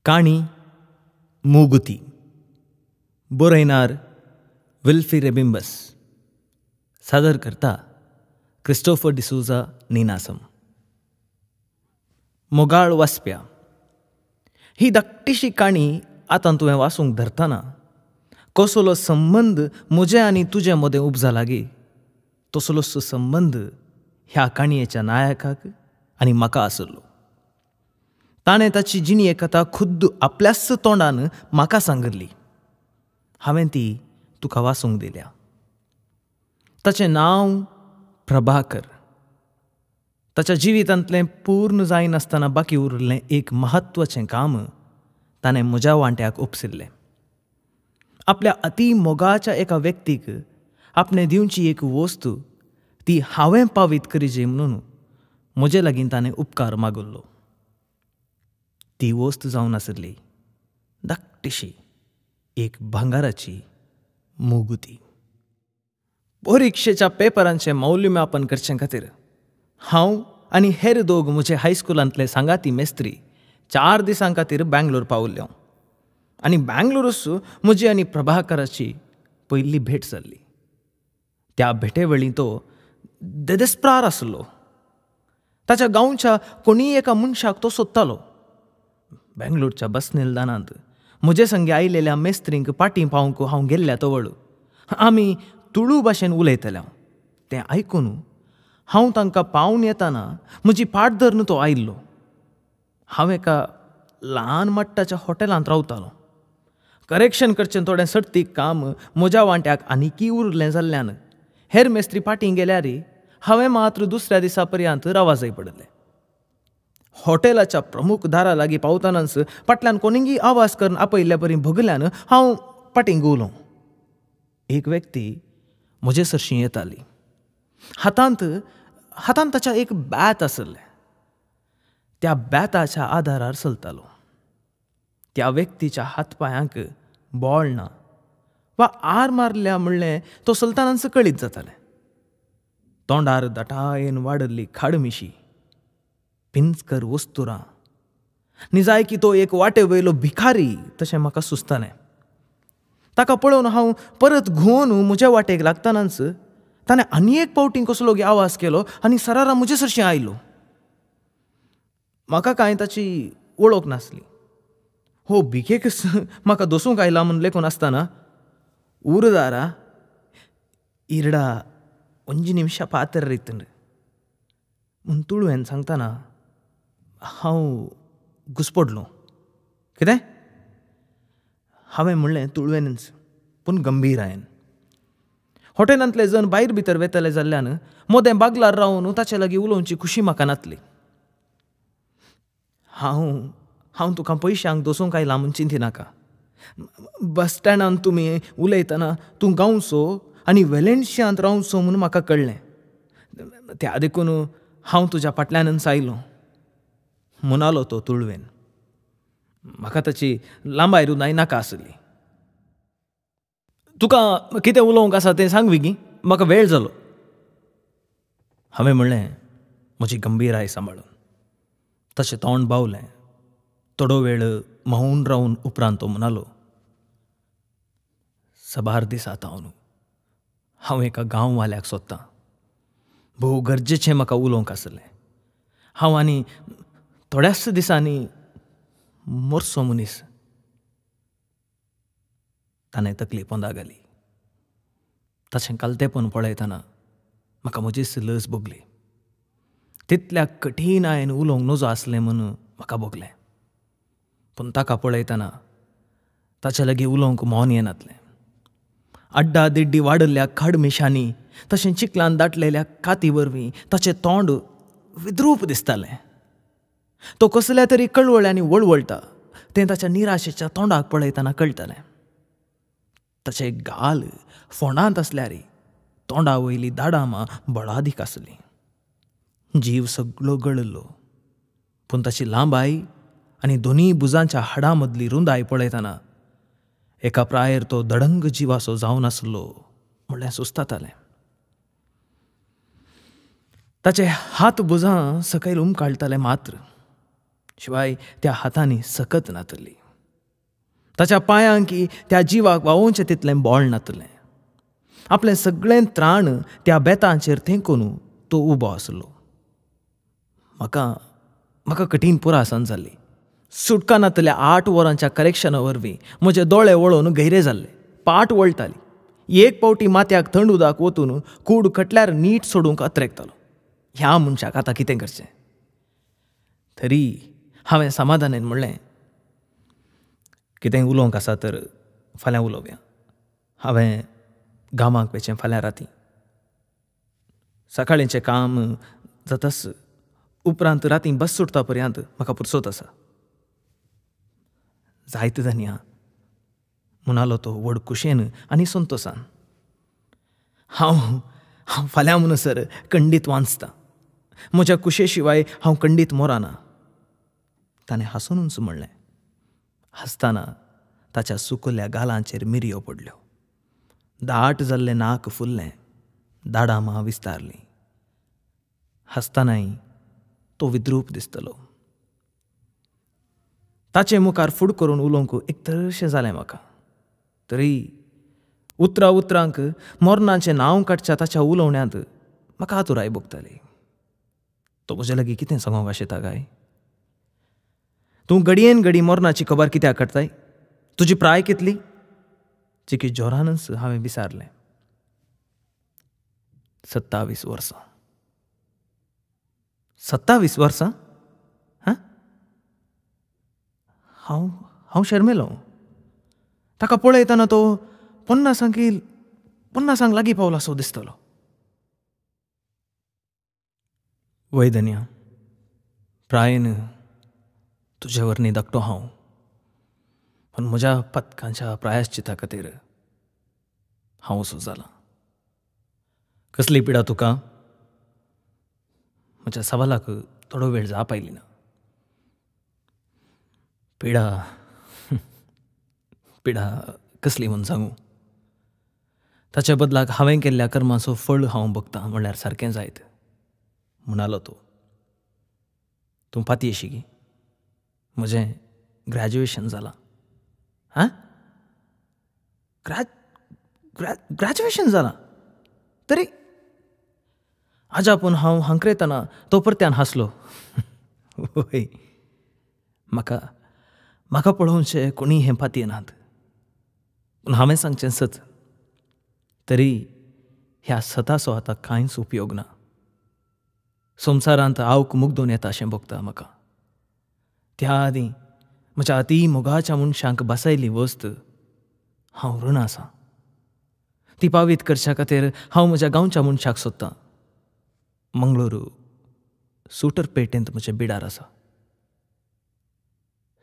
काणी मूगुती, बरयणार विल्फी रेबिंबस, सादर करता क्रिस्टोफर डिसोजा, नीनासम. मोगाळ वाचप्या, ही धाकटीशी काणी आतां तुवें वाचूंक धरतना कसलो संबंद म्हजे आनी तुजे मदें उपजा गे तसलोसो संबंद ह्या काणयेच्या नायकाक आनी म्हाका आसलो. ताणें ताची जिणये कथा खुद्द आपल्याच तोंडान म्हाका सांगिल्ली. हांवें ती तुका वाचूंक दिल्या. ताचें नांव प्रभाकर. ताच्या जिवितांतलें पूर्ण जायनासतना बाकी उरिल्लें एक म्हत्वाचें काम ताणें म्हज्या वांट्याक उपसिल्लें. आपल्या अती मोगाच्या एका व्यक्तीक आपणें दिवची एक वस्तू ती हांवें पावीत करिजे म्हणून म्हजे लागीं ताणें उपकार मागिल्लो. ती वस्त जावन आशिल्ली धाकटीशी एक भांगराची मूगुती. परिक्षेच्या पेपरांचें मौल्यमापन करचे खातीर हांव आनी हेर दोग म्हजे हायस्कुलांतले सांगाती मेस्त्री 4 दिसां खातीर बँगलोर पाविल्लो आनी बँगलोरूच म्हजी आनी प्रभाकराची पयली भेट जाल्ली. त्या भेटे वेळी तो देदेस्प्रार आसलो. ताच्या गांवच्या कोणीय एका मनशाक तो सोदतालो. बँगलोरच्या बस निलदानांत म्हजे संगे आयिल्ल्या मेस्त्रींक पाटी पावंक हांव गेल्ल्या तवळ आमी तुळू भाशेन उलयतले तें आयकून हांव तांकां पावन येताना म्हजी पाट धरून तो आयिल्लो. हांव एका ल्हान मट्टाच्या हॉटेलांत रावतालो. करेक्शन करचें थोडें सर्तीक काम म्हज्या वांट्याक आनीकय उरलें जाल्ल्यान हेर मेस्त्री पाटी गेल्यार हांवें मात्र दुसऱ्या दिसा पर्यंत रावा जाय पडिल्लें. हॉटेलाच्या प्रमुख दारा लागीं पावतनाच फाटल्यान कोणीय आवाज करून आपयिल्ल्या परी भगल्यान हांव फाटीं घुंवलो. एक व्यक्ती म्हजे सरशीं येताली. हातांत हातांत ताच्या एक बॅत आसलें. त्या बॅताच्या आदारार चलतालो. त्या व्यक्तीच्या हातपांयांक बोळ ना वा आर मारल्या म्हणलें तो चलतनाच कळीत जातालें. तोंडार दटायेन वाडिल्ली खाडमिशी, पिंजकर वस्तुरां, निजाय की तो एक वाटे वयलो भिखारी तशें म्हाका सुचतालें. ताका पळोवन हांव परत घुंवन म्हज्या वाटेक लागतनाच ताणें आनी एक पावटी कसलो आवाज केलो आनी सरारा म्हजे सरशीं आयलो. म्हाका कांय ताची वळख नासली. हो भिकेक म्हाका दसूंक आयला म्हूण लेखून आसतना उरदारा इरडा 1 निमिशा पात्र रितंड म्हूण तुळवेन सांगतना हांव घुसपडलो. कितें? हांवें म्हणलें तुळवेनच पूण गंभीरायेन. हॉटेलांतले जण भायर भितर वेतले जाल्ल्यान मोदें बागलार रावन ताचे लागीं उलोवची खुशी म्हाका नासली. हांव हांव तुका पयशांक दसूंक आयला म्हूण चिंतिनाका. बस स्टँडान तुमी उलयतना तूं गांवचो आनी वेलेन्शियांत रावचो म्हूण म्हाका कळ्ळें. त्या देखून हांव तुज्या फाटल्यानच आयलो म्हणालो तो तुळवेन. म्हाका ताची लांबाय रुंदाय नाका आसली. तुका कितें उलोवंक आसा तें सांग बेगीन, म्हाका वेळ जालो. हांवें म्हणलें म्हजी गंभीराय सांबाळून. ताचें तोंड बावलें. थोडो वेळ मौन रावन उपरांत तो म्हणालो, सबार दीस आतां हांव एका गांववाल्याक सोदतां. भोव गरजेचें म्हाका उलोवंक आसलें. हांव आनी थोड्याच दिसांनी मोरसो मनीस. ताणें तकली पोंदा घाली. ताचें कालतेपण पळयतना म्हाका म्हजीच लज भोगली. तितल्या कठीण हांवें उलोवंक नजो आसलें म्हूण म्हाका भोगलें. पूण ताका पळयतना ताचे लागीं उलोवंक मौन येनातलें. आड्डा दिड्डी वाडिल्ल्या खाडमिशांनी तशें चिखलान दाटलेल्या काती वरवीं ताचें तोंड विद्रूप दिसतालें. तो कसल्या तरी कळवळ्यांनी वळवळटा तें ताच्या निराशेच्या तोंडाक पळयतना कळटालें. ताचे गाल फोंडांत आसल्यार तोंडा वयली दाडामां बळादीक आसली. जीव सगळो गळिल्लो. पूण ताची लांबाय आनी दोनूय भुजांच्या हाडां मदली रुंदाय पळयतना एका प्रायेर तो दडंग जिवासो जावन आसलो म्हणल्यार सुचतालें. ताचे हात भुजां सकयल उमकाळटाले मात्र शिवाय त्या हातांनी सकत नातली. ताच्या पांयांकी त्या जिवाक वावोवचें तितलें बोळ नातलें. आपलें सगळें त्राण त्या बेतांचेर तेंकून तो उबो आसलो. म्हाका म्हाका कठीण पुरासन जाल्ली. सुटका नातल्या 8 वरांच्या करेक्शना वरवीं म्हजे दोळे वळोवन गैरे जाल्ले. पाट वळटाली. एक पावटी माथ्याक थंड उदक ओतून कूड कटल्यार नीट सोडूंक अत्रेकतालो. ह्या मनशाक आतां कितें करचें? तरी हांवें समाधानान म्हणलें, कितें उलोवंक आसा तर फाल्यां उलोवया. हांवें गांवांक वचचें फाल्यां राती. सकाळींचें काम जाताच उपरांत राती बस सुटता पर्यंत म्हाका पुरसोत आसा. जायत धनया, म्हणालो तो व्हड खुशेन आनी संतोसान. हांव हांव फाल्यां म्हणसर कंडीत वांचता. म्हज्या कुशे शिवाय हांव कंडीत मोराना. ताणें हांसुनूच म्हणलें. हांसतना ताच्या सुकल्या गालांचेर मिरयो पडल्यो. दाट जाल्लें नाक फुल्लें. दाडां मां विस्तारलीं. हांसतनाय तो विद्रूप दिसतलो. ताचे मुखार फूड करून उलोवंक एक तरशें जालें म्हाका. तरी उतरा उतरांक मरणाचें नांव काडच्या ताच्या उलोवण्यांत म्हाका आतुराय भोगताली. तो म्हजे लागीं कितें सांगूंक आशेता काय? तूं घडयेन घडी मरणाची खबर कित्याक काडटाय? तुजी प्राय कितली? चिकी जोरानच हांवें विचारलें. 27 वर्सां. 27 वर्सां? हां? हांव हांव शर्मेलो. ताका पळयतना तो 50 लागीं पावला सो दिसतलो. वय धनया, प्रायेन तुजे वरनी धाकटो हांव, पूण म्हज्या पतकांच्या प्रायश्चिता खातीर हांव असो जाला. कसली पिडा तुका? म्हज्या सवालाक थोडो वेळ जाप आयली ना. पिडा पिडा कसली म्हूण सांगू? ताच्या बदलाक हांवें केल्ल्या कर्माचो फळ हांव भोगतां म्हणल्यार सारकें जायत, म्हणालो तो. तूं पातयेशी गी? म्हजें ग्रॅज्युएशन जालां. हां? ग्रॅज्युएशन जालां? तरी आजापून हांव हांकरेतना तो परत्यान हांसलो. वय, म्हाका म्हाका पळोवचें कोणीय हें पातयेनात, पूण हांवें सांगचें सत. तरी ह्या सताचो आतां कांयच उपयोग ना. संवसारांत आवक मुगदून येता अशें भोगता म्हाका. त्या आदीं म्हज्या अती मोगाच्या मनशांक बसयल्ली वस्त हांव ऋण आसा. ती पावीत करच्या खातीर हांव म्हज्या गांवच्या मनशाक सोदतां. मंगळुरू सुटरपेटेंत म्हजें बिडार आसा.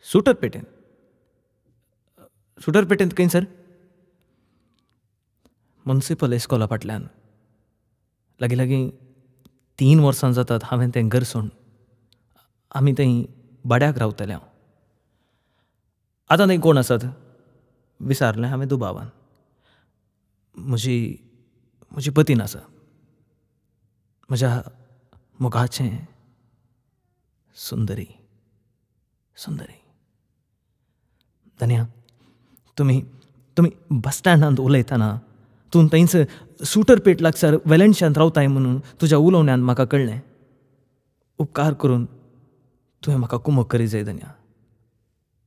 सुटरपेटेंत? सुटरपेटेंत खंय सर? मुन्सिपल इस्कोला फाटल्यान. लागीं लागीं 3 वर्सां जातात हांवें तें घर सोडून. आमी थंय भाड्याक रावतले हांव. आतां थंय कोण आसात? विचारलें हांवें दुबावान. म्हजी म्हजी पतीन आसा. म्हज्या मोगाचें सुंदरी सुंदरी. धनया, तुमी तुमी बस स्टँडांत उलयतना तूं थंयच सुटरपेट लागसार वेलेन्शांत रावताय म्हणून तुज्या उलोवण्यान म्हाका कळ्ळें. उपकार करून तुवें म्हाका कुमक करी जाय धनया,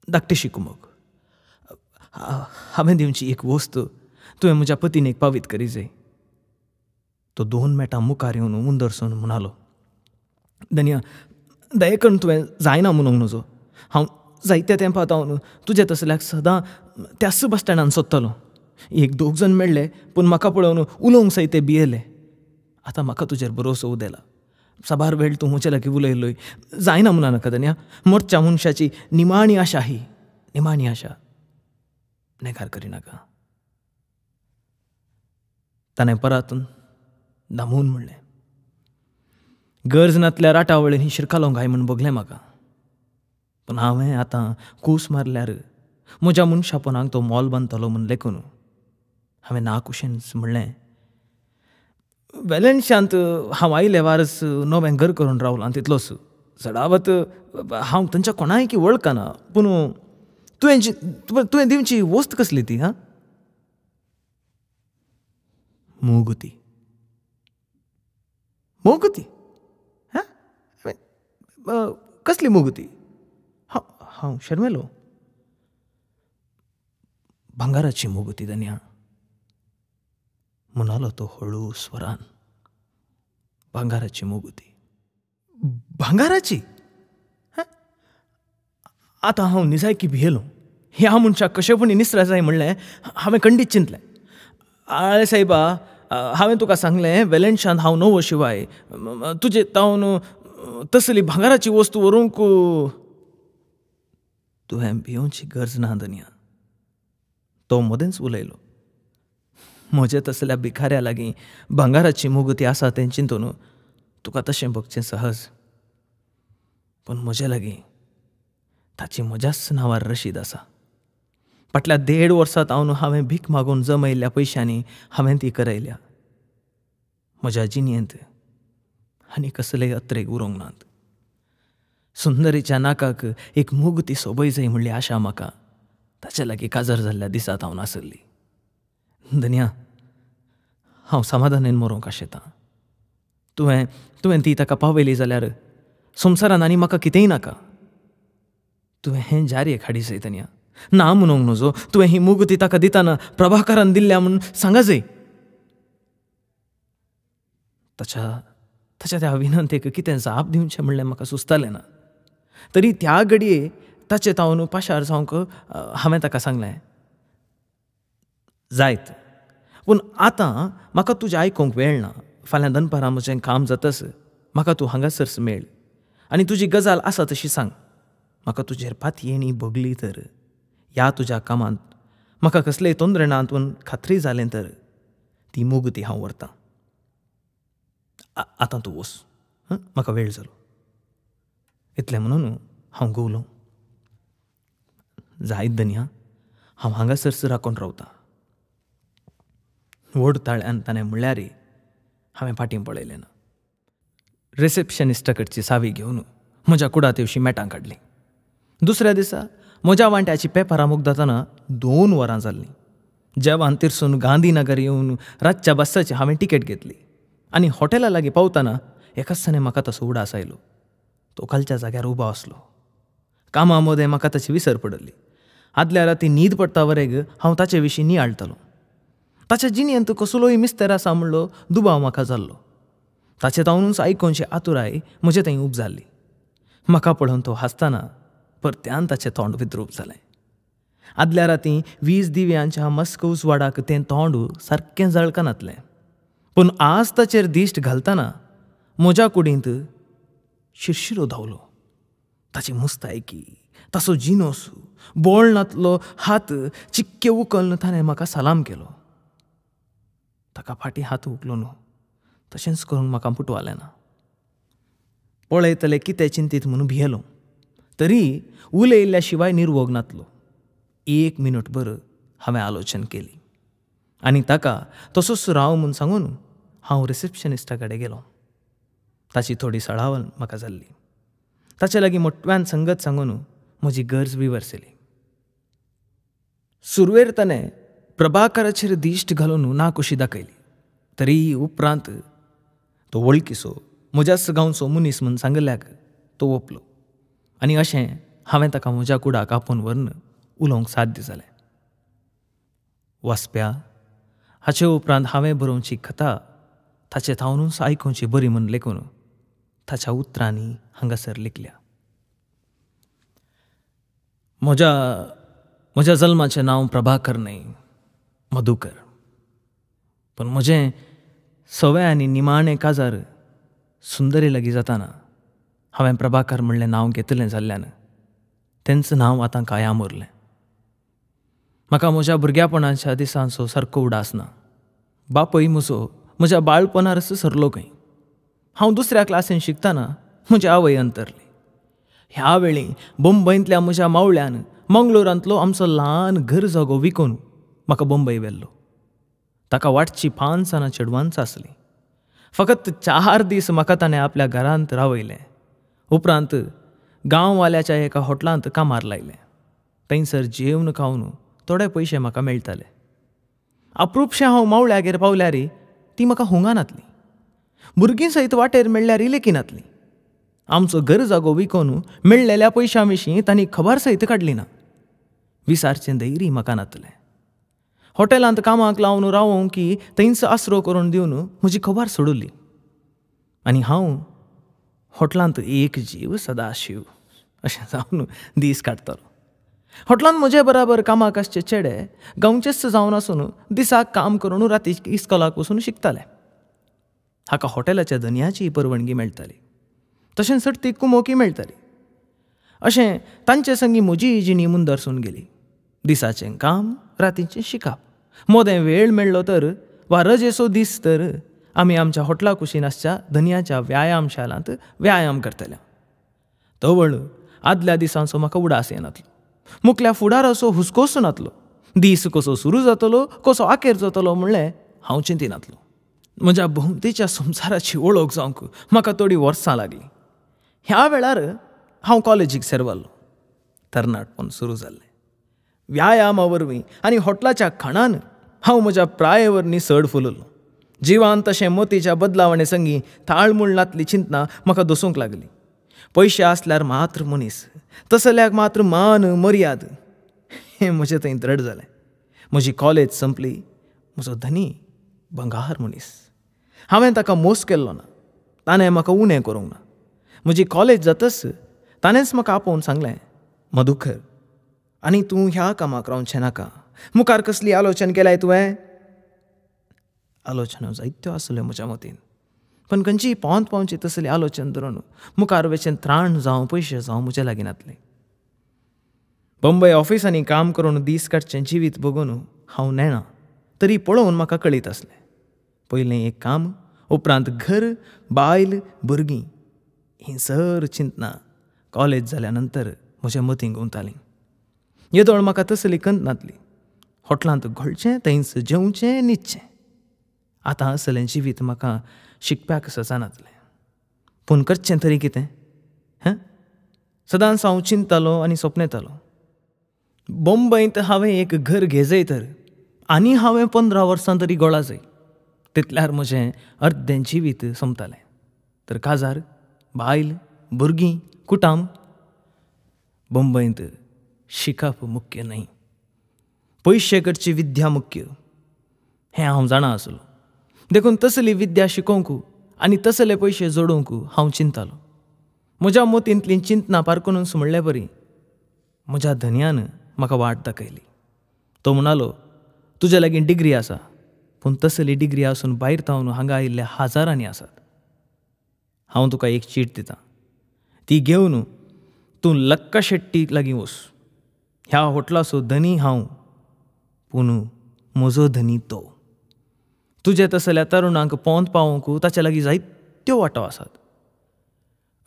धाकटीशी कुमक. हांवें दिवची एक वस्त तुवें म्हज्या पतीन पावीत करी जाय. तो 2 मेटां मुखार येवन मुंदरसून म्हणालो, धनया, दया करून तुवें जायना म्हणूंक नजो. हांव जायत्या तेंपा जावन तुजे तसल्याक सदां त्याच बस स्टँडान सोदतालो. एक दोग जण मेळ्ळे, पूण म्हाका पळोवन उलोवंक सयत ते भियेले. आतां म्हाका तुजेर भरोसो उदेला. साबार वेळ तूं म्हजे लागीं उलयलोय. जायना म्हणा नाका धनया. मरच्या मनशाची निमाणी आशा ही, निमाणी आशा. नेकार करिनाका. ताणें परातून दामून म्हणलें. गरज नातल्या राटावळीन ही शिरकालोंक घाय म्हूण भोगलें म्हाका. पूण हांवें आतां कूस मारल्यार म्हज्या मनशापणाक तो मोल बांदतलो म्हूण लेखून हांवें नाकुशेनच म्हणलें, वेलेन्शांत हांव आयले वारस नवें घर करून रावलां तितलोच. चडावत हांव तांच्या कोणायकी वळखना, पूण तुवें दिवची वस्त कसली ती? हा, मोगुती. मोगुती? हा, कसली मोगुती? हांव शर्मेलो. भांगाराची मोगुती धन्या, म्हणालो तो हळू स्वरान. भांगाराची मोगुती. भांगाराची? आतां हांव निजायकी भियेलो. ह्या मनशाक कशेंपणी निसरा जाय म्हणलें हांवें खंडीत चिंतलें. आळे सायबा, हांवें तुका सांगलें वेलेन्शान हांव नवो शिवाय तुजे तावन तसली भांगाराची वस्तू व्हरूंक तुवें भियोवची गरज ना धन्या. तो मदेंच उलयलो. म्हजे तसल्या भिकाऱ्या लागीं भांगाराची मोगुती आसा तें चिंतून तुका तशें भोगचें सहज, पूण म्हजे लागीं ताची म्हज्याच नांवार रशीद आसा. फाटल्या 1.5 वर्सांत हांव हांवें भीक मागून जमयल्ल्या पयशांनी हांवें ती करयल्या. म्हज्या जिणेंत आनी कसलेय अत्रेग उरोंक नात. सुंदरीच्या नाकाक एक मोगुती सोबय जाय म्हणली आशा म्हाका ताचे लागीं काजार जाल्ल्या दिसांत हांव नासली. धन्या, हांव समाधानेन मरोंक आशेतां. तुवें तुवें ती ताका पावयली जाल्यार संवसारान आनी म्हाका कितेंय नाका. तुवें हें जारयेक हाडी जाय धन्या. ना म्हणूंक नजो. तुवें ही मोगुती ताका दितना प्रभाकरान दिल्ल्या म्हूण सांगा जाय. ताच्या ताच्या त्या विनंतेक कितें जाप दिवचें म्हणलें म्हाका सुचतालें ना. तरी त्या घडये ताचे तावन पाशार जावंक हांवें ताका सांगलें, जायत, पूण आतां म्हाका तुजें आयकूंक वेळ ना. फाल्यां दनपारां म्हजें काम जातच म्हाका तूं हांगासरच मेळ आनी तुजी गजाल आसा तशी सांग. म्हाका तुजेर पातयेणी भोगली तर ह्या तुज्या कामांत म्हाका कसलेय तोंदरे ना हातून खात्री जालें तर ती मोगुती हांव व्हरतां. आतां तूं वच, म्हाका वेळ जालो. इतलें म्हणून हांव गोवलो. जायत धन्या, हांव हांगासरच राखून रावतां. व्हड ताळ्यान ताणें म्हणल्यार हांवें फाटीं पळयलें ना. रिसेप्शनिस्टा कडची सावी घेवन म्हज्या कुडा तेवशी मेटां काडलीं. दुसऱ्या दिसा म्हज्या वांट्याची पेपरां मुगदातना 2 वरां जाल्लीं. जेवान तिरसून गांधीनगर येवन रातच्या बसाची हांवें तिकेट घेतली आनी हॉटेला लागीं पावतना एकाच म्हाका तसो उडास आयलो. तो खालच्या जाग्यार उबो आसलो. कामा मदें म्हाका ताची विसर पडली. आदल्या राती न्हीद पडटा वरेग हांव ताचे विशीं नियाळटालो. ताच्या जिणेंत कसलोय मिस्तेर आसा म्हणलो दुबाव म्हाका जाल्लो. ताचे तावनूच आयकोनशी आतुराय म्हजे थंय उब जाल्ली. म्हाका पळोवन तो हांसतना परत्यान ताचें तोंड विद्रूप जालें. आदल्या राती 20 दिव्यांच्या मस्क उजवाडाक तें तोंड सारकें जळकनातलें, पूण आज ताचेर दिश्ट घालतना म्हज्या कुडींत शिरशिरो धांवलो. ताची मुस्तायकी, ताचो जिनोस, बोळणांतलो हात चिक्के उखल्न ताणें म्हाका सलाम केलो. ताका फाटीं हात उखलो न्हू तशेंच करूंक म्हाका पुटवालें ना. पळयतले कितें चिंतीत म्हणून भियेलो, तरी उलयल्ल्या शिवाय निर्वोग नातलो. 1 मिनटभर हांवें आलोचन केली आनी ताका तसोच राव म्हूण सांगून हांव रिसेप्शनिस्टा कडेन गेलो. ताची थोडी सळावल म्हाका जाल्ली. ताचे लागीं मोटव्यान संगत सांगून म्हजी गरज विवर्सली. सुरवेर ताणें प्रभाकराचेर दिश्ट घालून नाकुशी दाखयली, तरी उपरांत तो वळखीचो म्हज्याच गांवचो मनीस म्हूण सांगिल्ल्याक तो ओपलो आनी अशें हांवें ताका म्हज्या कुडाक आपोवन व्हरून उलोवंक साध्य जालें. वाचप्या, हाचे उपरांत हांवें बरोवची कथा ताचे थावनूच आयकुची बरी म्हूण लेखून ताच्या उतरांनी हांगासर लिखल्या. म्हज्या म्हज्या जल्माचें नांव प्रभाकर न्हय, मधुकर. पूण म्हजें सवें आनी निमाणें काजार सुंदरी लागीं जाताना हांवें प्रभाकर म्हणलें नांव घेतलें जाल्ल्यान तेंच नांव आतां कायाम उरलें. म्हाका म्हज्या भुरग्यापणाच्या दिसांचो सारको उडास ना. बापूय म्हजो म्हज्या बाळपणारच सरलो खंय. हांव दुसऱ्या क्लासीन शिकतना म्हजी आवय अंतरली. ह्या वेळी बंबयंतल्या म्हज्या मावळ्यान मंगळुरांतलो आमचो ल्हान घर जागो विकून म्हाका बंबय व्हेल्लो. ताका वाटची 5 जाणां चेडवांच आसलीं. फकत 4 दीस म्हाका ताणें आपल्या घरांत रावयलें. उपरांत गांववाल्याच्या एका हॉटलांत कामार लायलें. थंयसर जेवन खावन थोडे पयशे म्हाका मेळटाले. अप्रूपशें हांव मावळ्यागेर पावल्यार ती म्हाका हुंगानातली. भुरगीं सयत वाटेर मेळ्ळ्यार लेखिनातली. आमचो घर जागो विकोन मेळ्ळेल्या पयशां विशीं तांणी खबर सयत काडली ना. विसारचें धैर्य म्हाका नातलें. हॉटेलांत कामाक लावन रावोंक की थंयच आसरो करून दिवन म्हजी खबर सोडुली आनी हांव हॉटलांत एक जीव सदाशीव अशें जावन दीस काडटालो. हॉटलांत म्हजे बराबर कामाक आसचे चेडे गांवचेच जावन आसून दिसाक काम करून राती इस्कोलाक वचून शिकताले. हाका हॉटेलाच्या धनयाची परवानगी मेळटाली, तशेंच सडती कुमोकी मेळटाली. अशें तांचे संगी म्हजी जिणी मुंदरसून गेली. दिसाचें काम, रातीचें शिकप. मोदें वेळ मेळ्ळो तर वा रजेचो दीस तर आमी आमच्या हॉटला कुशीन आसच्या धनयाच्या व्यायामशालांत व्यायाम करतले. तवळ आदल्या दिसांचो म्हाका उडास येनातलो. मुखल्या फुडाराचो हुस्कोच नातलो. दीस कसो सुरू जातलो, कसो आखेर जातलो म्हणलें हांव चिंतिनातलो. म्हज्या भोंवतीच्या संवसाराची वळख जावंक म्हाका थोडीं वर्सां लागलीं. ह्या वेळार हांव कॉलेजीक सेरवालो. तरणाटपण सुरू जाल्लें. व्यायामा वरवीं आनी हॉटलाच्या खाणान हांव म्हज्या प्राये वरवीं चड फुललो. जिवान तशें मोतीच्या बदलावणे संगी ताळमूळ नातली चिंतना म्हाका दसूंक लागली. पयशे आसल्यार मात्र मनीस, तसल्याक मात्र मान मर्याद हें म्हजें थंय दृढ जालें. म्हजी कॉलेज संपली. म्हजो धनी भंगार मनीस. हांवें ताका मोस केल्लो ना, ताणें म्हाका उणें करूंक ना. म्हजी कॉलेज जातच ताणेंच म्हाका आपोवन सांगलें, मधुकर, आनी तूं ह्या कामाक रावचें नाका. मुखार कसली आलोचन केल्याय तुवें? आलोचना जायत्यो आसल्यो म्हज्या मतीन, पण खंयची पोंत पावची तसली आलोचन धरून मुखार वेचें त्राण जावं पयशे जावं म्हज्या लागीं नातलें. बंबय ऑफिसांनी काम करून दीस काडचें जिवीत बघून हांव नेणा तरी पळोवन म्हाका कळीत आसलें. पयलें एक काम, उपरांत घर, बायल, भुरगीं हीं सर चिंतना कॉलेज जाल्या नंतर म्हज्या मतींक गुंवतालीं. येदोळ म्हाका तसली कंत नातली. हॉटलांत घोळचें, थंयच जेवचें, न्हिदचें. आतां असलें जिवीत म्हाका शिकप्याक सजानातलें. पूण करचें तरी कितें? हें सदांच हांव चिंततालो आनी सपनेतालो. बंबयंत हांवें एक घर घेजय तर आनी हांवें 15 वर्सां तरी गोळा जाय, तितल्यार म्हजें अर्दें जिवीत सोंपतालें. तर काजार, बायल, भुरगीं, कुटाम. बंबयंत शिकप मुख्य न्हय, पयशे करची विद्या मुख्य हें हांव जाणा आसलो. देखून तसली विद्या शिकोवंक आनी तसले पयशे जोडूंक हांव चिंतालो. म्हज्या मतींतलीं चिंतना पारकूनच म्हणले बरी म्हज्या धनयान म्हाका वाट दाखयली. तो म्हणालो, तुज्या लागीं डिग्री आसा, पूण तसली डिग्री आसून भायर थावन हांगा आयिल्ले हजारांनी आसात. हांव तुका एक चीट दितां, ती घेवन तूं लक्का शेट्टी लागीं वच. ह्या हॉटलाचो धनी हांव, पूण म्हजो धनी तो. तुजे तसल्या तरुणांक पोंत पावोवंक ताचे लागीं जायत्यो वाटो आसात.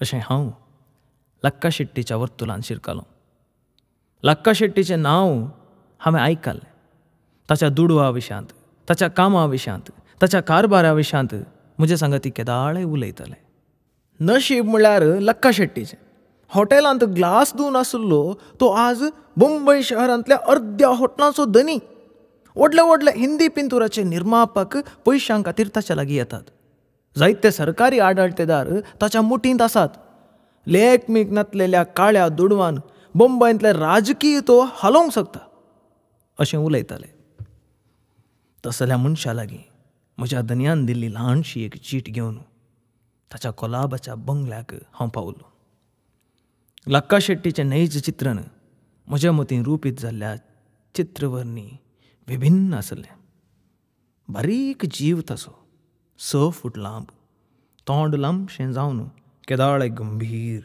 अशें हांव लक्का शेट्टीच्या वर्तुलान शिरकालो. लक्का शेट्टीचें नांव हांवें आयकलें. ताच्या दुडवा विशयांत, ताच्या कामा विशयांत, ताच्या कारभारा विशयांत म्हजे सांगाती केदाळे उलयताले. नशीब म्हळ्यार लक्का शेट्टीचें. हॉटेलांत ग्लास धुवन आशिल्लो तो आज मुंबय शहरांतल्या अर्द्या हॉटलांचो धनी. व्हडले व्हडले हिंदी पिंतुराचे निर्मापक पयशां खातीर ताच्या लागीं येतात. जायते सरकारी आडळतेदार ताच्या मुठींत आसात. लेखमीक नातलेल्या काळ्या दुडवान मुंबयंतले राजकीय तो हालोवंक शकता अशें उलयताले. तसल्या मनशा लागीं म्हज्या धनयान दिल्ली ल्हानशी एक चीट घेवन ताच्या कोलाबाच्या बंगल्याक हांव पावलो. लक्का शेट्टीचें नैज चित्रण म्हज्या मतीन रुपीत जाल्ल्या चित्रवर्णी विभिन्न आसलें. बारीक जीव ताचो, 6 फूट लांब, तोंड लांबशें जावन केदाळे गंभीर,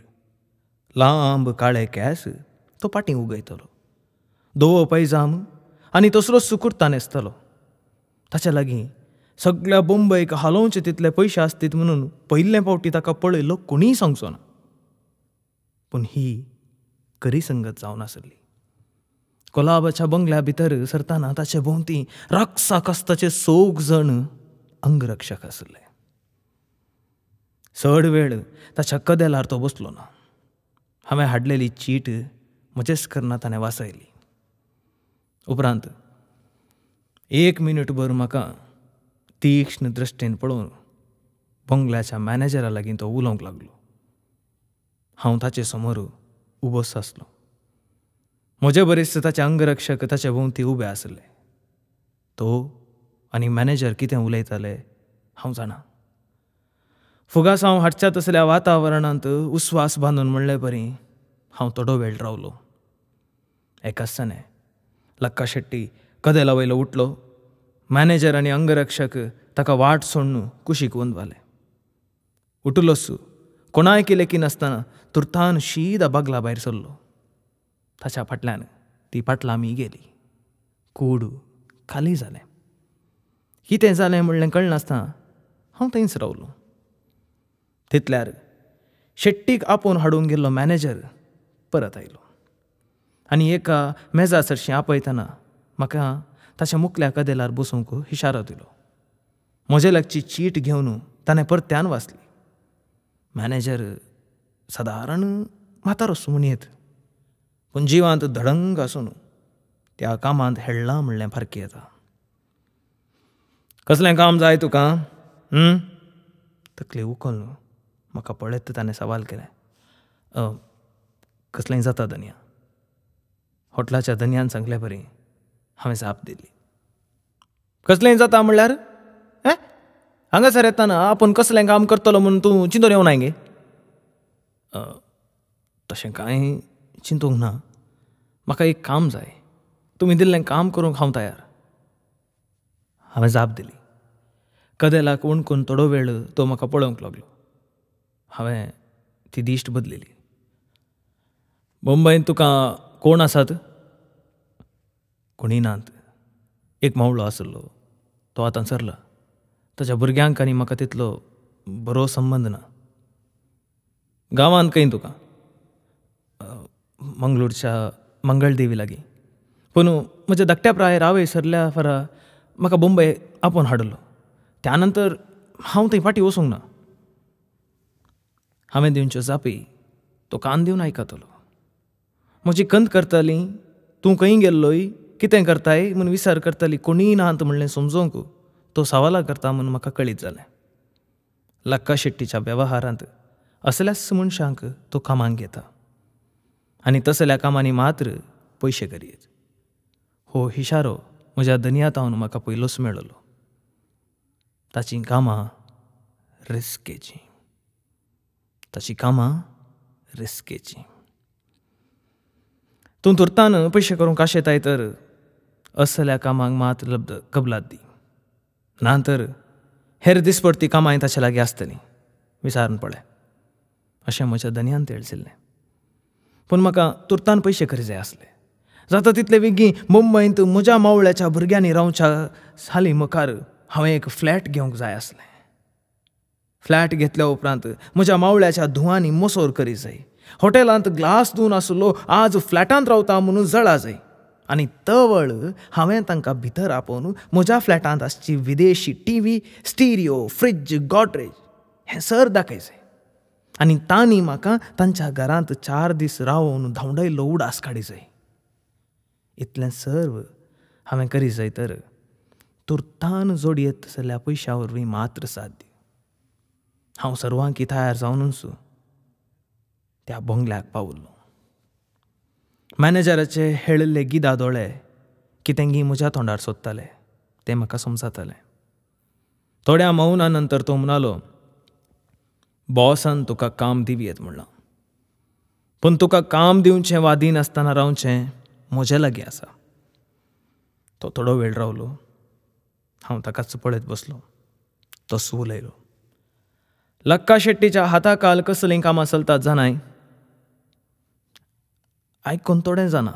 लांब काळे केंस तो पाटीं उगयतलो, धवो पैजाम आनी तसलोच कुर्ता न्हेसतलो. ताच्या लागीं सगळ्या मुंबयक हालोवचे तितले पयशे आसतीत म्हणून पयले फावटी ताका पळयलो कोणीय सांगचो ना. पूण ही खरी संगत जावन आसली. कोलाबाच्या बंगल्या भितर सरतना ताचे भोंवती राक्सा कास्ताचे 6 जण अंगरक्षक आसले. चड वेळ ताच्या कदेलार तो बसलो ना. हांवें हाडलेली चीट म्हजेच करना ताणें वाचयली. उपरांत एक मिनटभर म्हाका तीक्ष्ण दृश्टीन पळोवन बंगल्याच्या मॅनेजरा लागीं तो उलोवंक लागलो. हांव ताचे समोर उबोच आसलो. म्हजे बरीच ताचे अंगरक्षक ताचे भोंवती उबे आसले. तो आनी मॅनेजर कितें उलयताले हांव जाणा. फुगासांव हाडच्या तसल्या वातावरणांत उस्वास बांदून म्हणले परी हांव थोडो वेळ रावलो. एकाच लक्का शेट्टी कदेला वयलो उठलो. मॅनेजर आनी अंगरक्षक ताका वाट सोडून कुशीक वंदवाले. उठलोस कोणायकी लेखी नासतना तुर्तान शीदा बागला भायर सरलो. ताच्या फाटल्यान ती पाटलां आमी गेली. कूड खाली जालें. कितें जालें म्हणलें कळनासतना हांव थंयच रावलो. तितल्यार शेट्टीक आपोवन हाडूंक गेल्लो मॅनेजर परत आयलो आनी एका मेजा सरशीं आपयतना म्हाका ताच्या मुखल्या कदेलार बसूंक इशारो दिलो. म्हजे लागची चीट घेवन ताणें परत्यान वाचली. मॅनेजर सादारण म्हातारो म्हणयेत, पूण जिवांत धडंग आसून त्या कामांत हेडलां म्हणलें फारकी येता. कसलें काम जाय तुका? तकली उखल म्हाका पळयत ताणें सवाल केलें. कसलेंय जाता धनया. हॉटलाच्या धनयान सांगले बरी हांवें जाप दिली. कसलेंय जाता म्हणल्यार? हें हांगासर येतना आपूण कसलें काम करतलो म्हूण तूं चिंतून येवनाय गे? तशें कांय चिंतूंक ना. म्हाका एक काम जाय. तुमी दिल्लें काम करूंक हांव तयार. हांवें जाप दिली. कदेलाक उणकून थोडो वेळ तो म्हाका पळोवंक लागलो. हांवें ती दिश्ट बदलिली. मुंबयंत तुका कोण आसात? कोणीय नात. एक मावळो आसलो, तो आतां सरला. ताच्या भुरग्यांक आनी म्हाका तितलो बरो संबंद ना. गांवांत खंय तुका? मंगळूरच्या मंगळदेवी लागीं. पूण म्हज्या धाकट्या प्रायेर आवय सरल्या फरा म्हाका मुंबय आपोवन हाडलो. त्या नंतर हांव थंय फाटीं वचूंक ना. हांवें दिवच्यो जापी तो कान दिवन आयकतलो. म्हजी कंत करताली, तूं खंय गेल्लोय, कितें करताय म्हूण विचार करताली. कोणीय नात म्हणलें समजूंक तो सवालां करता म्हूण म्हाका कळीत जालें. लक्का शेट्टीच्या वेव्हारांत असल्याच मनशांक तो कामाक घेता आनी तसल्या कामांनी मात्र पयशे करयेत. हो इशारो म्हज्या धनया तावन म्हाका पयलोच मेळलो. ताचीं कामां रिस्केचीं. ताचीं कामां रिस्केचीं. तूं तुर्तान पयशे करूंक आशेताय तर असल्या कामांक मात कबलात दी, ना तर हेर दिसपडती कामांय ताचे लागीं आसतलीं. विचारून पळय अशें म्हज्या धनयान तेळशिल्लें. पूण म्हाका तुर्तान पयशे करी जाय आसले. जाता तितले बेगीन मुंबयंत म्हज्या मावळ्याच्या भुरग्यांनी रावच्या साली मुखार हांवें एक फ्लॅट घेवंक जाय आसलें. फ्लॅट घेतल्या उपरांत म्हज्या मावळ्याच्या धुवांनी मोसोर करी जाय. हॉटेलांत ग्लास धुवन आसलो आज फ्लॅटांत रावता म्हणून जळा जाय. आनी तवळ हांवें तांकां भितर आपोवन म्हज्या फ्लॅटांत आसची विदेशी टीव्ही, स्टिरियो, फ्रिज, गॉडरेज हें सर दाखय जाय. आनी तांणी म्हाका तांच्या घरांत 4 दीस रावोवन धांवडायल्लो उडास काडी जाय. इतलें सर्व हांवें करी जाय तर तुर्तान जोडयेत तसल्या पयशां वरवीं मात्र साध्य. हांव सर्वांकी तयार जावनूच त्या बंगल्याक पावलो. मॅनेजराचे हेळिल्ले गिदा दोळे कितेंगी म्हज्या तोंडार सोदताले तें म्हाका समजतालें. थोड्या मौना नंतर तो म्हणालो, बॉसान तुका काम दिवयेत म्हणलां, पूण तुका काम दिवचें वा दिनासतना रावचें म्हजे लागीं आसा. तो थोडो वेळ रावलो. हांव ताकाच पळयत बसलो. तो उलयलो. लक्का शेट्टीच्या हाताकाल कसलीं कामां चलतात जाणाय? आयकून थोडें जाणा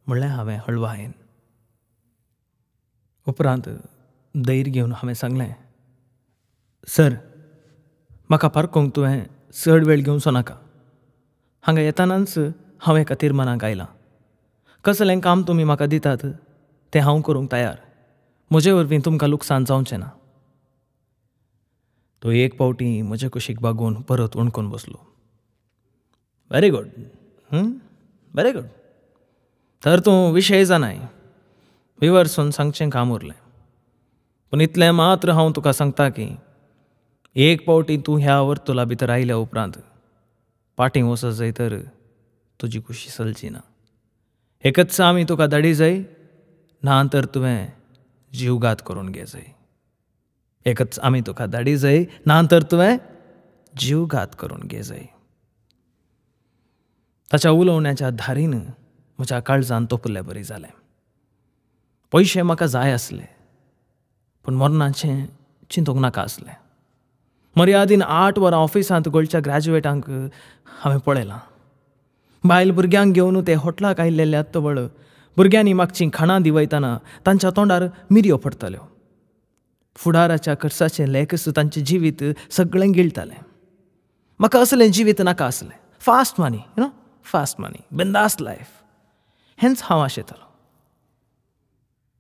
म्हणलें हांवें हळवायेन. उपरांत धैर्य घेवन हांवें सांगलें, सर म्हाका पारखूंक तुवें चड वेळ घेवचो नाका. हांगा येतनाच हांव एका तिर्मानाक आयलां. कसलें काम तुमी म्हाका दितात तें हांव करूंक तयार. म्हजे वरवीं तुमकां लुकसाण जावचें ना. तो एक पावटी म्हजे कुशीक बागोवन परत वणकोन बसलो. Very good, very good. तर तूं विशय जाणाय, विवर्सून सांगचें काम उरलें. पूण इतलें मात्र हांव तुका सांगता की एक पावटी तूं ह्या वर्तुला भितर आयल्या उपरांत पाटीं वचत जाय तर तुजी खुशी चलची ना. एकच आमी तुका धाडी जाय, ना तर तुवें जीवघात करून घे जाय. एकच आमी तुका धाडी जाय, ना तर तुवें जीवघात करून घे जाय. ताच्या उलोवण्याच्या धारीन म्हज्या काळजान तोपले बरी जालें. पयशे म्हाका जाय आसले, पूण मरणाचें चिंतूंक नाका आसलें. मर्यादीन 8 वरां ऑफिसांत गोंयच्या ग्रॅज्युएटांक हांवें पळयलां. बायल भुरग्यांक घेवन ते हॉटलाक आयिल्ले तवळ भुरग्यांनी मागचीं खाणां दिवयतना तांच्या तोंडार मिरयो पडटाल्यो. फुडाराच्या खर्चाचें लेखस तांचें जिवीत सगळें गिळटालें. म्हाका असलें जिवीत नाका आसलें. Fast money, you know, fast money, बिंदास लायफ, हेंच हांव आशेतालो.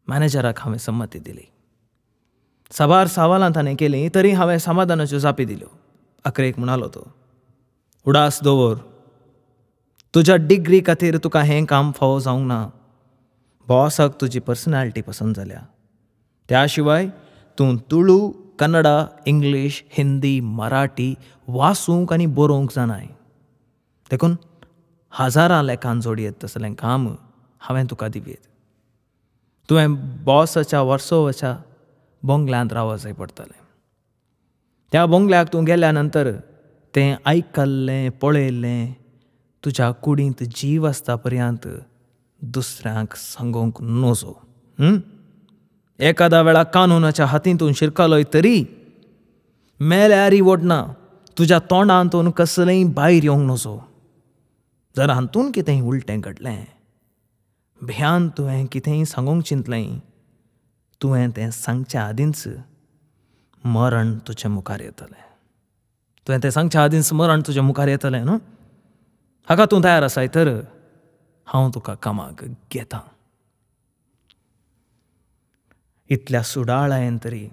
मॅनेजराक हांवें संमती दिली. साबार सवालां ताणें केलीं तरी हांवें समाधानाच्यो जापी दिल्यो. अकरेक म्हणालो तो, उडास दवर, तुज्या डिग्री खातीर तुका हें काम फावो जावंक ना. बॉसाक तुजी पर्सनॅलिटी पसंत जाल्या. त्या शिवाय तूं तुळू, कन्नडा, इंग्लीश, हिंदी, मराठी वाचूंक आनी बरोवंक जाणाय. देखून हजारां लेखान जोडयेत तसलें काम हांवें तुका दिवयेत. तुवें बॉसाच्या वर्सोवाच्या बंगल्यांत रावप जाय पडटलें. त्या बंगल्याक तूं गेल्या नंतर तें आयकल्लें पळयल्लें तुज्या कुडींत जीव आसता पर्यंत दुसऱ्यांक सांगूंक नजो. एकादा वेळा कानूनाच्या हातींतून शिरकालोय तरी मेल्यारी वडना तुज्या तोंडांतून कसलेंय भायर येवंक नजो. जर हातून कितेंय उलटें घडलें, भ्यान तुवें कितेंय सांगूंक चिंतलें, तुवें तें सांगच्या आदींच मरण तुजे मुखार येतलें. तुवें तें सांगच्या आदींच मरण तुजे मुखार येतलें न्हू. हाका तूं तयार आसाय तर हांव तुका कामाक घेतां. इतल्या सुडाळायेन तरी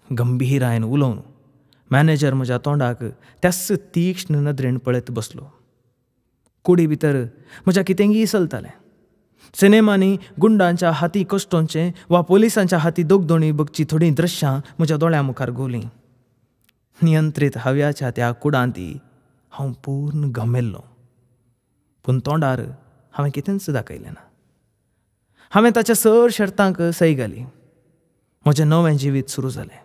गंभीरायेन उलोवन मॅनेजर म्हज्या तोंडाक त्याच तीक्ष्ण नदरेन पळयत बसलो. कुडी भितर म्हज्या कितेंगी चलतालें. सिनेमांनी गुंडांच्या हाती कश्टोंचें वा पोलिसांच्या हाती दोगदोणी बगची थोडीं दृश्यां म्हज्या दोळ्यां मुखार घोलीं. नियंत्रीत हव्याच्या त्या कुडांती हांव पूर्ण गमेल्लो. पूण तोंडार हांवें कितेंच दाखयलें ना. हांवें ताच्या सर शर्तांक सय घाली. म्हजें नवें जिवीत सुरू जालें.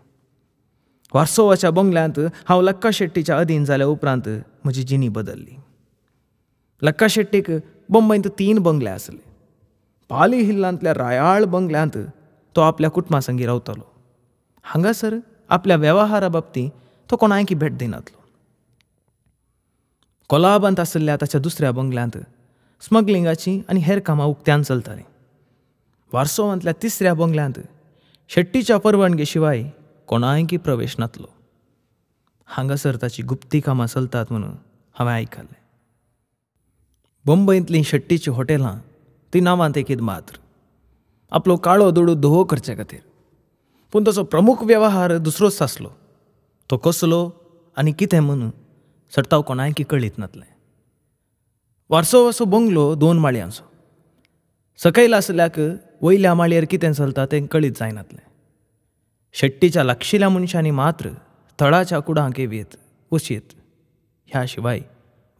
वार्सोवाच्या बंगल्यांत हांव लक्का शेट्टीच्या अधीन जाल्या उपरांत म्हजी जिणी बदल्ली. लक्का शेट्टीक बंबयंत 3 बंगले आसले. पाली हिल्लांतल्या रायाळ बंगल्यांत तो आपल्या कुटुंबा संगी रावतालो. हांगासर आपल्या वेव्हारा बाबतींत तो कोणायकी भेट दिनातलो. कोलाबांत आशिल्ल्या ताच्या दुसऱ्या बंगल्यांत स्मगलिंगाची आनी हेर कामां उक्त्यान चलतालीं. वार्सोवांतल्या तिसऱ्या बंगल्यांत शेट्टीच्या परवानगे शिवाय कोणायकी प्रवेश नातलो. हांगासर ताची गुप्ती कामां चलतात म्हणून हांवें आयकल्लें. बंबयंतलीं शेट्टीचीं हॉटेलां ती नांवांत एकीद मात्र आपलो काळो दुडू धुवो करचे खातीर. पूण ताचो प्रमुख वेव्हार दुसरोच आसलो. तो कसलो आनी कितें म्हणून सडताव कोणायकी कळीत नातलें. वार्सोवाचो बंगलो 2 माळयांचो. सकयल आसल्याक वयल्या माळयेर कितें चलता तें कळीत जायनातलें. शेट्टीच्या लागशिल्ल्या मनशांनी मात्र तळाच्या कुडांक येत वचयेत. ह्या शिवाय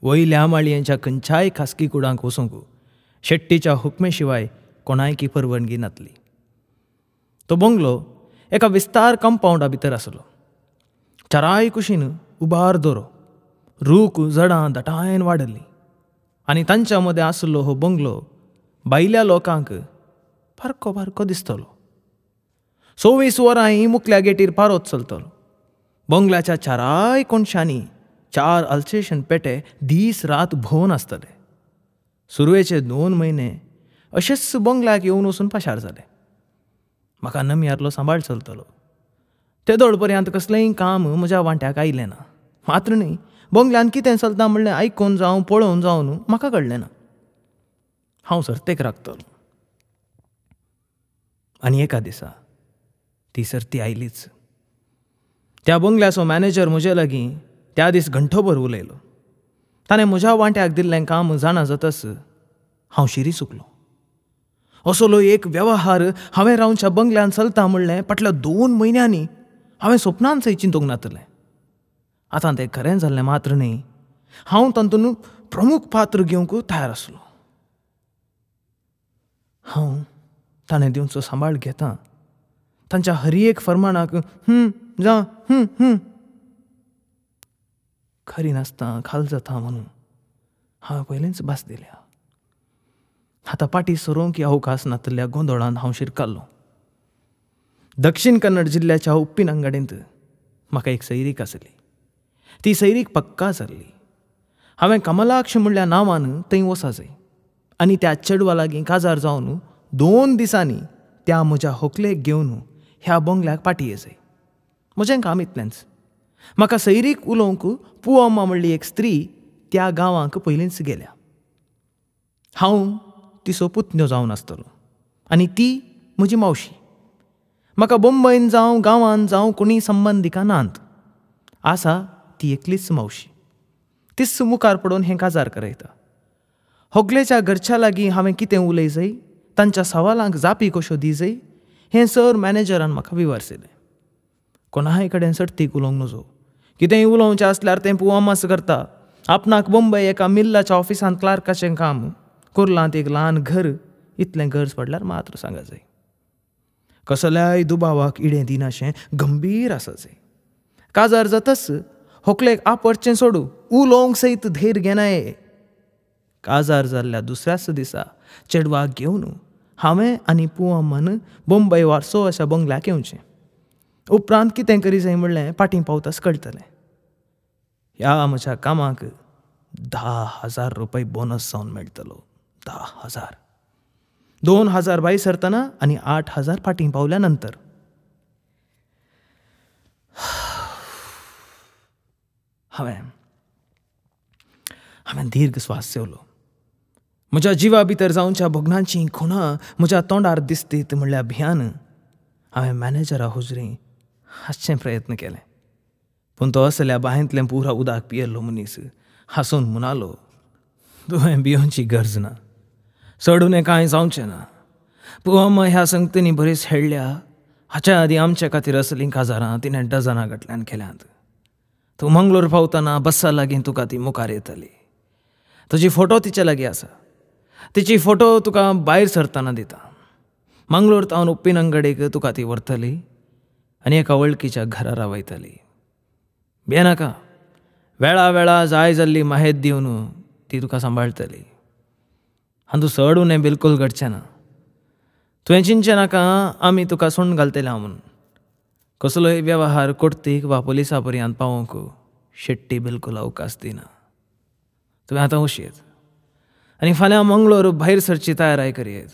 वयल्या माळयेच्या खंयच्याय खासगी कुडांक वचूंक शेट्टीच्या हुकमे शिवाय कोणायकी परवानगी नातली. तो बंगलो एका विस्तार कंपावंडा भितर आसलो. चाराय कुशीन उबार दोरो, रूख जडां दटायेन वाडल्लीं आनी तांच्या मदें आसलो हो बंगलो भायल्या लोकांक बारको बारको दिसतलो. 24 वरां मुखल्या गेटीर पारोत चलतलो. बंगल्याच्या चाराय कोनशांनी 4 अल्सेशन पेटे दीस रात भोंवन आसतले. सुरवेचे 2 म्हयने अशेच बंगल्याक येवन वचून पाशार जाले. म्हाका नमियारलो सांबाळ चलतलो. तेदोळ पर्यंत कसलेंय काम म्हज्या वांट्याक आयलें ना. मात्र न्ही, बंगल्यान कितें चलता म्हणलें आयकून जावं पळोवन जावन म्हाका कळ्ळें ना. हांव सर्तेक राखतलो. आनी एका दिसा ती सर्ती आयलीच. त्या बंगल्याचो मॅनेजर म्हजे लागीं त्या दीस घंटोभर उलयलो. ताणें म्हज्या वांट्याक दिल्लें काम जाणा जातच हांव शिरी चुकलो. असलो एक वेव्हार हांवें रावच्या बंगल्यान चलता म्हणलें फाटल्या 2 म्हयन्यांनी हांवें सपनान सय चिंतूंक नातलें. आतां तें खरें जाल्लें मात्र न्ही, हांव तातूंत प्रमुख पात्र घेवंक तयार आसलो. हांव ताणें दिवचो सांबाळ घेता, तांच्या हर एक फर्माणाक जा खरी नासता खाल जाता म्हणून हांवें पयलींच भास दिल्या. आतां पाटी सरोवंक अवकाश नातल्या गोंदळांत हांव शिरकाल्लो. दक्षिण कन्नड जिल्ल्याच्या उप्पिनंगडींत म्हाका एक सैरीक आसली. ती सैरीक पक्का जाल्ली. हांवें कमलाक्ष म्हणल्या नांवान थंय वचा जाय आनी त्या चेडवा लागीं काजार जावन 2 दिसांनी त्या म्हज्या होकलेक घेवन ह्या बंगल्याक पाटी येजाय. म्हजें काम इतलेंच. म्हाका सैरीक उलोवंक पुअम्मा म्हणली एक स्त्री त्या गांवांक पयलींच गेल्या. हांव तिचो पुतण्यो जावन आसतलो आनी ती म्हजी मावशी. म्हाका बोंबयन जावं गांवान जावं कोणी संबंदिका नात, आसा ती एकलीच मावशी. तीच मुखार पडून हें काजार करयता. होगलेच्या घरच्या लागीं हांवें कितें उलय जाय, तांच्या सवालांक जापी कश्यो दी जाय हें सर मॅनेजरान म्हाका विवर्सिलें. कोणाय कडेन सडतीक उलोवंक नजो, कितेंय उलोवचें आसल्यार तें पुअम्माच करता. आपणाक बोंबय एका मिल्लाच्या ऑफिसांत क्लार्काचें काम, कुर्लांत एक ल्हान घर, इतलें गरज पडल्यार मात्र सांगा जाय. कसल्याय दुबावाक इडें दिनाशें गंभीर आसा जाय. काजार जातच होकलेक आपडचें सोडू उलोवंक सयत धैर्य घेनाय. काजार जाल्ल्या दुसऱ्याच दिसा चेडवाक घेवन हांवें आनी पुअम्मान बोंबय वारसो अशा बंगल्याक येवचें. उपरांत कितें करी जाय म्हणलें पाटीं पावताच कळटलें. ह्या म्हज्या कामाक 10,000 रुपये बोनस जावन मेळटलो. 10,000. 2,000 भायर सरतना आनी 8,000 फाटीं पावल्या नंतर. हांवें दीर्घ स्वास सेवलो. म्हज्या जिवा भितर जावच्या भोगणांची खुणां म्हज्या तोंडार दिसतीत म्हणल्या भियान हांवें मॅनेजरा हुजरी हांसचे प्रयत्न केले. पूण तो असल्या बांयंतलें पुरा उदक पियेल्लो मनीस हांसून म्हणालो, तुवें भियोवची गरज ना, चडून कांय जावचें ना. पुअम्मा ह्या संगतींनी बरीच हेडल्या. हाच्या आदीं आमचे खातीर असलीं काजारां तिणें डजनां गटल्यान केल्यांत. तूं मंगलोर पावतना बस्सा लागीं तुका ती मुखार येतली. तुजी फोटो तिचे लागीं आसा, तिची फोटो तुका भायर सरतना दिता. मंगलोर तावन उप्पिनंगडेक तुका ती व्हरतली आनी एका वळखीच्या घरा रावयतली. भियेनाका, वेळा वेळा जाय जाल्ली माहेत दिवन ती तुका सांबाळटली. हातूंत चड उणें बिलकूल घडचें ना. तुवें चिंतचें नाका आमी तुका सोडून घालतले हांव म्हणून. कसलोय वेव्हार कोर्तीक वा पोलिसा पर्यंत पावोवंक शेट्टी बिलकूल अवकाश दिना. तुवें आतां वशयेत आनी फाल्यां मंगलोर भायर सरची तयाराय करयेत.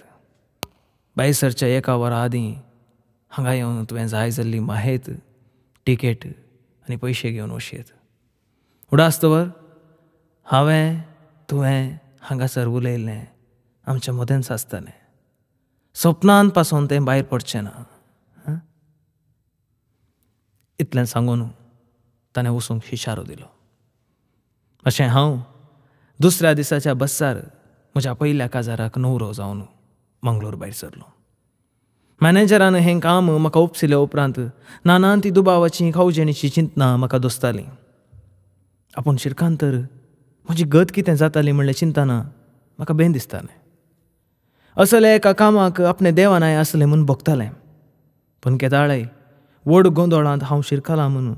भायर सरच्या 1 वरा आदीं हांगा येवन तुवें जाय जाल्ली माहेत, टिकेट आनी पयशे घेवन वशयेत. उडास दवर हांवें तुवें हांगासर उलयल्लें आमच्या मदेंच आसतलें. सपनान पासून तें भायर पडचें ना. इतलें सांगून ताणें वचूंक इशारो दिलो. अशें हांव दुसऱ्या दिसाच्या बस्सार म्हज्या पयल्या काजाराक न्हवरो जावन मंगलोर भायर सरलो. मॅनेजरान हें काम म्हाका उपसिल्या उपरांत नाना ती दुबावाची खावजेणीची चिंतना म्हाका दोसताली. आपूण शिरकान तर म्हजी गत कितें जाताली म्हणलें चिंतना म्हाका बेन दिसतालें. असल्या एका कामाक आपणें देवानाय आसलें म्हूण भोगतालें. पूण केदाळय व्हड गोंदळांत हांव शिरकालां म्हणून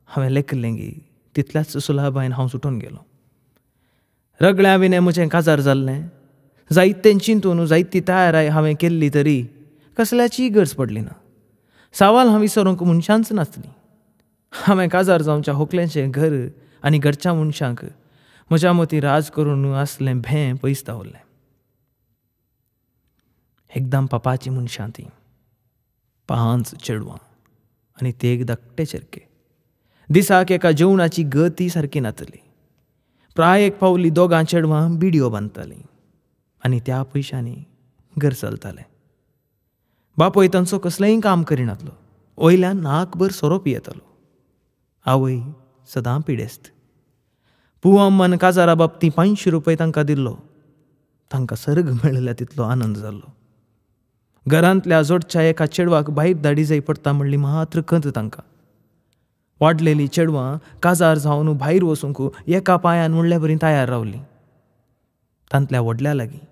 हांवें लेखिल्लें गी तितल्याच सुलाभायन हांव सुटून गेलो. रगड्या विणें म्हजें काजार जाल्लें. जायतें चिंतून जायती तयाराय हांवें केल्ली तरी कसल्याचीय गरज पडली ना. सवाल हांव विसरूंक मनशांच नासली. हांवें काजार जावच्या होकलेचें घर आनी घरच्या मनशांक म्हज्या मतीं राज करून आसलें भें पयस दावरलें. एकदम पापाची मनशां तीं, 5 चेडवां आनी ते एक धाकटे चेरके. दिसाक एका जेवणाची गती सारकी नातली. प्राय एक पावली 2 चेडवां बिडयो बांदतालीं आनी त्या पयशांनी घर चलतालें. बापूय तांचो कसलेंय काम करिनातलो, वयल्यान नाकभर सोरो पियेतालो. आवय सदां पिडेस्त. पुवम्मान काजारा बाबतीं 500 रुपये तांकां दिल्लो. तांकां सर्ग मेळिल्ल्या तितलो आनंद जाल्लो. घरांतल्या जोडच्या एका चेडवाक भायर धाडी जाय पडटा म्हणली मात्र खंत तांकां. वाडलेली चेडवां काजार जावन भायर वचूंक एका पांयान म्हणल्या बरी तयार रावलीं. तांतल्या व्हडल्या लागीं,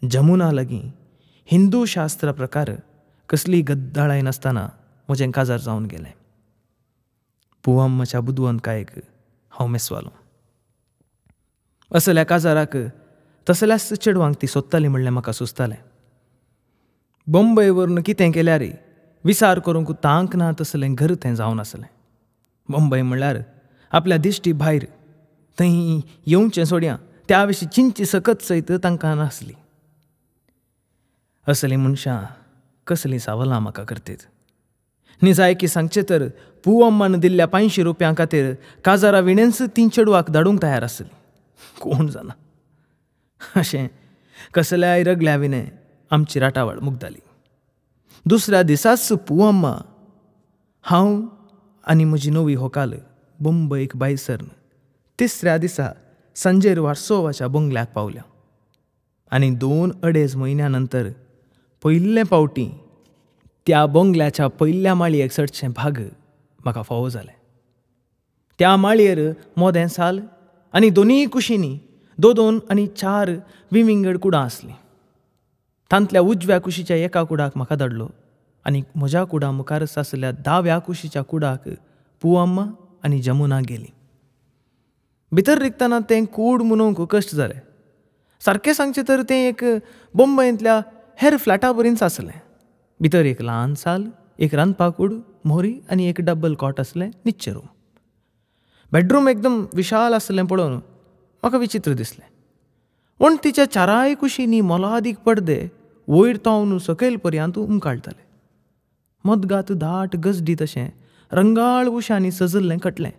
जमुना लागीं हिंदू शास्त्रा प्रकार कसली गद्दाळाय नासतना म्हजें काजार जावन गेलें. पुवम्माच्या बुदवंतकायेक हांव मेसवालो. असल्या काजाराक तसल्याच चेडवांक ती सोदताली म्हणलें म्हाका सुचतालें. बंबय व्हरून कितें केल्यार विचार करूंक तांक ना तसलें घर तें जावन आसलें. बंबय म्हणल्यार आपल्या दिश्टी भायर थंय येवचें सोडया त्या विशीं चिंतची सकत सयत तांकां नासली. असलीं मनशां कसलीं सावलां म्हाका करतीत. निजायकी सांगचें तर पुवम्मान दिल्ल्या 500 रुपयां खातीर काजारा विणेंच तीं चेडवाक धाडूंक तयार आसली. कोण जाणा, अशें कसल्याय रगल्या विणें आमची राटावळ मुगताली. दुसऱ्या दिसाच पुवम्मा, हांव आनी म्हजी नवी होकाल बंबयक भायर सरन तिसऱ्या दिसा सांजेर वारसोवाच्या बंगल्याक पावल्या आनी 2-2.5 म्हयन्या नंतर पयले पावटी त्या बंगल्याच्या पयल्या माळयेक चडचें भाग म्हाका फावो जालें. त्या माळयेर मोदें साल आनी दोनूय कुशींनी 2-2 आनी 4 विविंगड कुडां आसलीं. तांतल्या उजव्या कुशीच्या एका कुडाक म्हाका धाडलो आनी म्हज्या कुडा मुखारच आसल्या दाव्या कुशीच्या कुडाक पुवम्मा आनी जमुना गेली. भितर रिगतना तें कूड म्हणूंक कश्ट जाले. सारकें सांगचें तर तें एक बंबयंतल्या हेर फ्लॅटा बरींच आसलें. भितर एक ल्हान साल, एक रांदपा कूड, मोरी आनी एक डबल कॉट आसलें न्हिदचें रूम. बेडरूम एकदम विशाल आसलें पळोवन म्हाका विचित्र दिसलें. वण्टीच्या चाराय कुशींनी मोलादीक पडदे वयर तावन सकयल पर्यंत उमकाळटाले. मदगात दाट गजडी तशें रंगाळ उशांनी सजल्लें कटलें.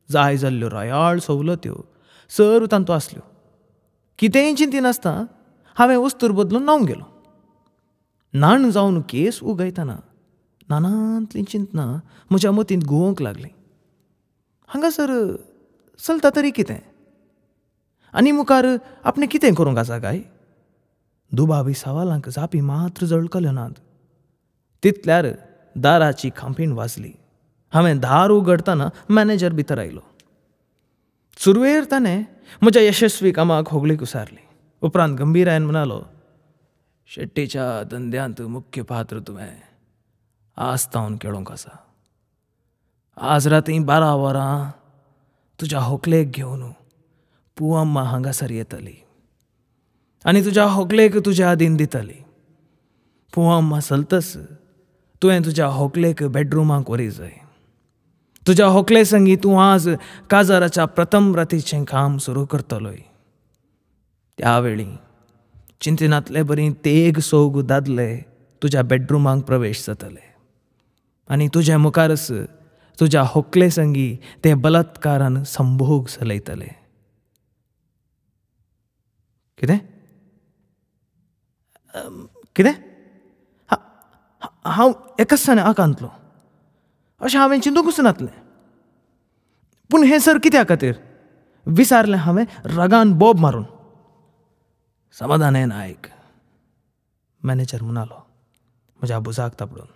जाय जाल्ल्यो रयाळ सवलत्यो सर्व तांतू आसल्यो. कितेंय चिंतिनासतना हांवें वस्तूर बदलून न्हावंक गेलो. न्हाण जावन केस उगयतना नानांतलीं चिंतनां म्हज्या मतींत घुंवंक लागलीं. हांगासर चलता तरी कितें आनी मुखार आपणें कितें करूंक आसा काय? दुबावी सवालांक जापी मात्र जळकल्यो नात. तितल्यार दाराची खांपीण वाजली. हांवें दार उगडतना मॅनेजर भितर आयलो. सुरवेर ताणें म्हज्या यशस्वी कामाक होगळीक उसारली. उपरांत गंभीरायन म्हणालो, शेट्टीच्या धंद्यांत मुख्य पात्र तुवें आज तावन खेळोंक आसा. आज राती 12 वरां तुज्या होकलेक घेवन पुवम्मा हांगासर येतली आनी तुज्या होकलेक तुज्या आदीन दितली. पुवम्मा चलतच तुवें तुज्या होकलेक बेडरुमाक व्हरी जाय. तुज्या होकले संगी तूं आज काजाराच्या प्रथम रातीचें काम सुरू करतलोय. त्या वेळी चिंतनांतले बरी तेग सोग दादले तुज्या बेडरुमाक प्रवेश जातले आनी तुज्या मुखारच तुज्या होकले संगी ते बलात्कारान संभोग चलयतले. कितें कितें? हांव एकच आकांतलो. अशें हांवें चिंतूंकच नातलें. पूण हें सर कित्या खातीर विचारलें हांवें रागान बोब मारून. समाधानान आयक, मॅनेजर म्हणालो म्हज्या भुजाक तापडून.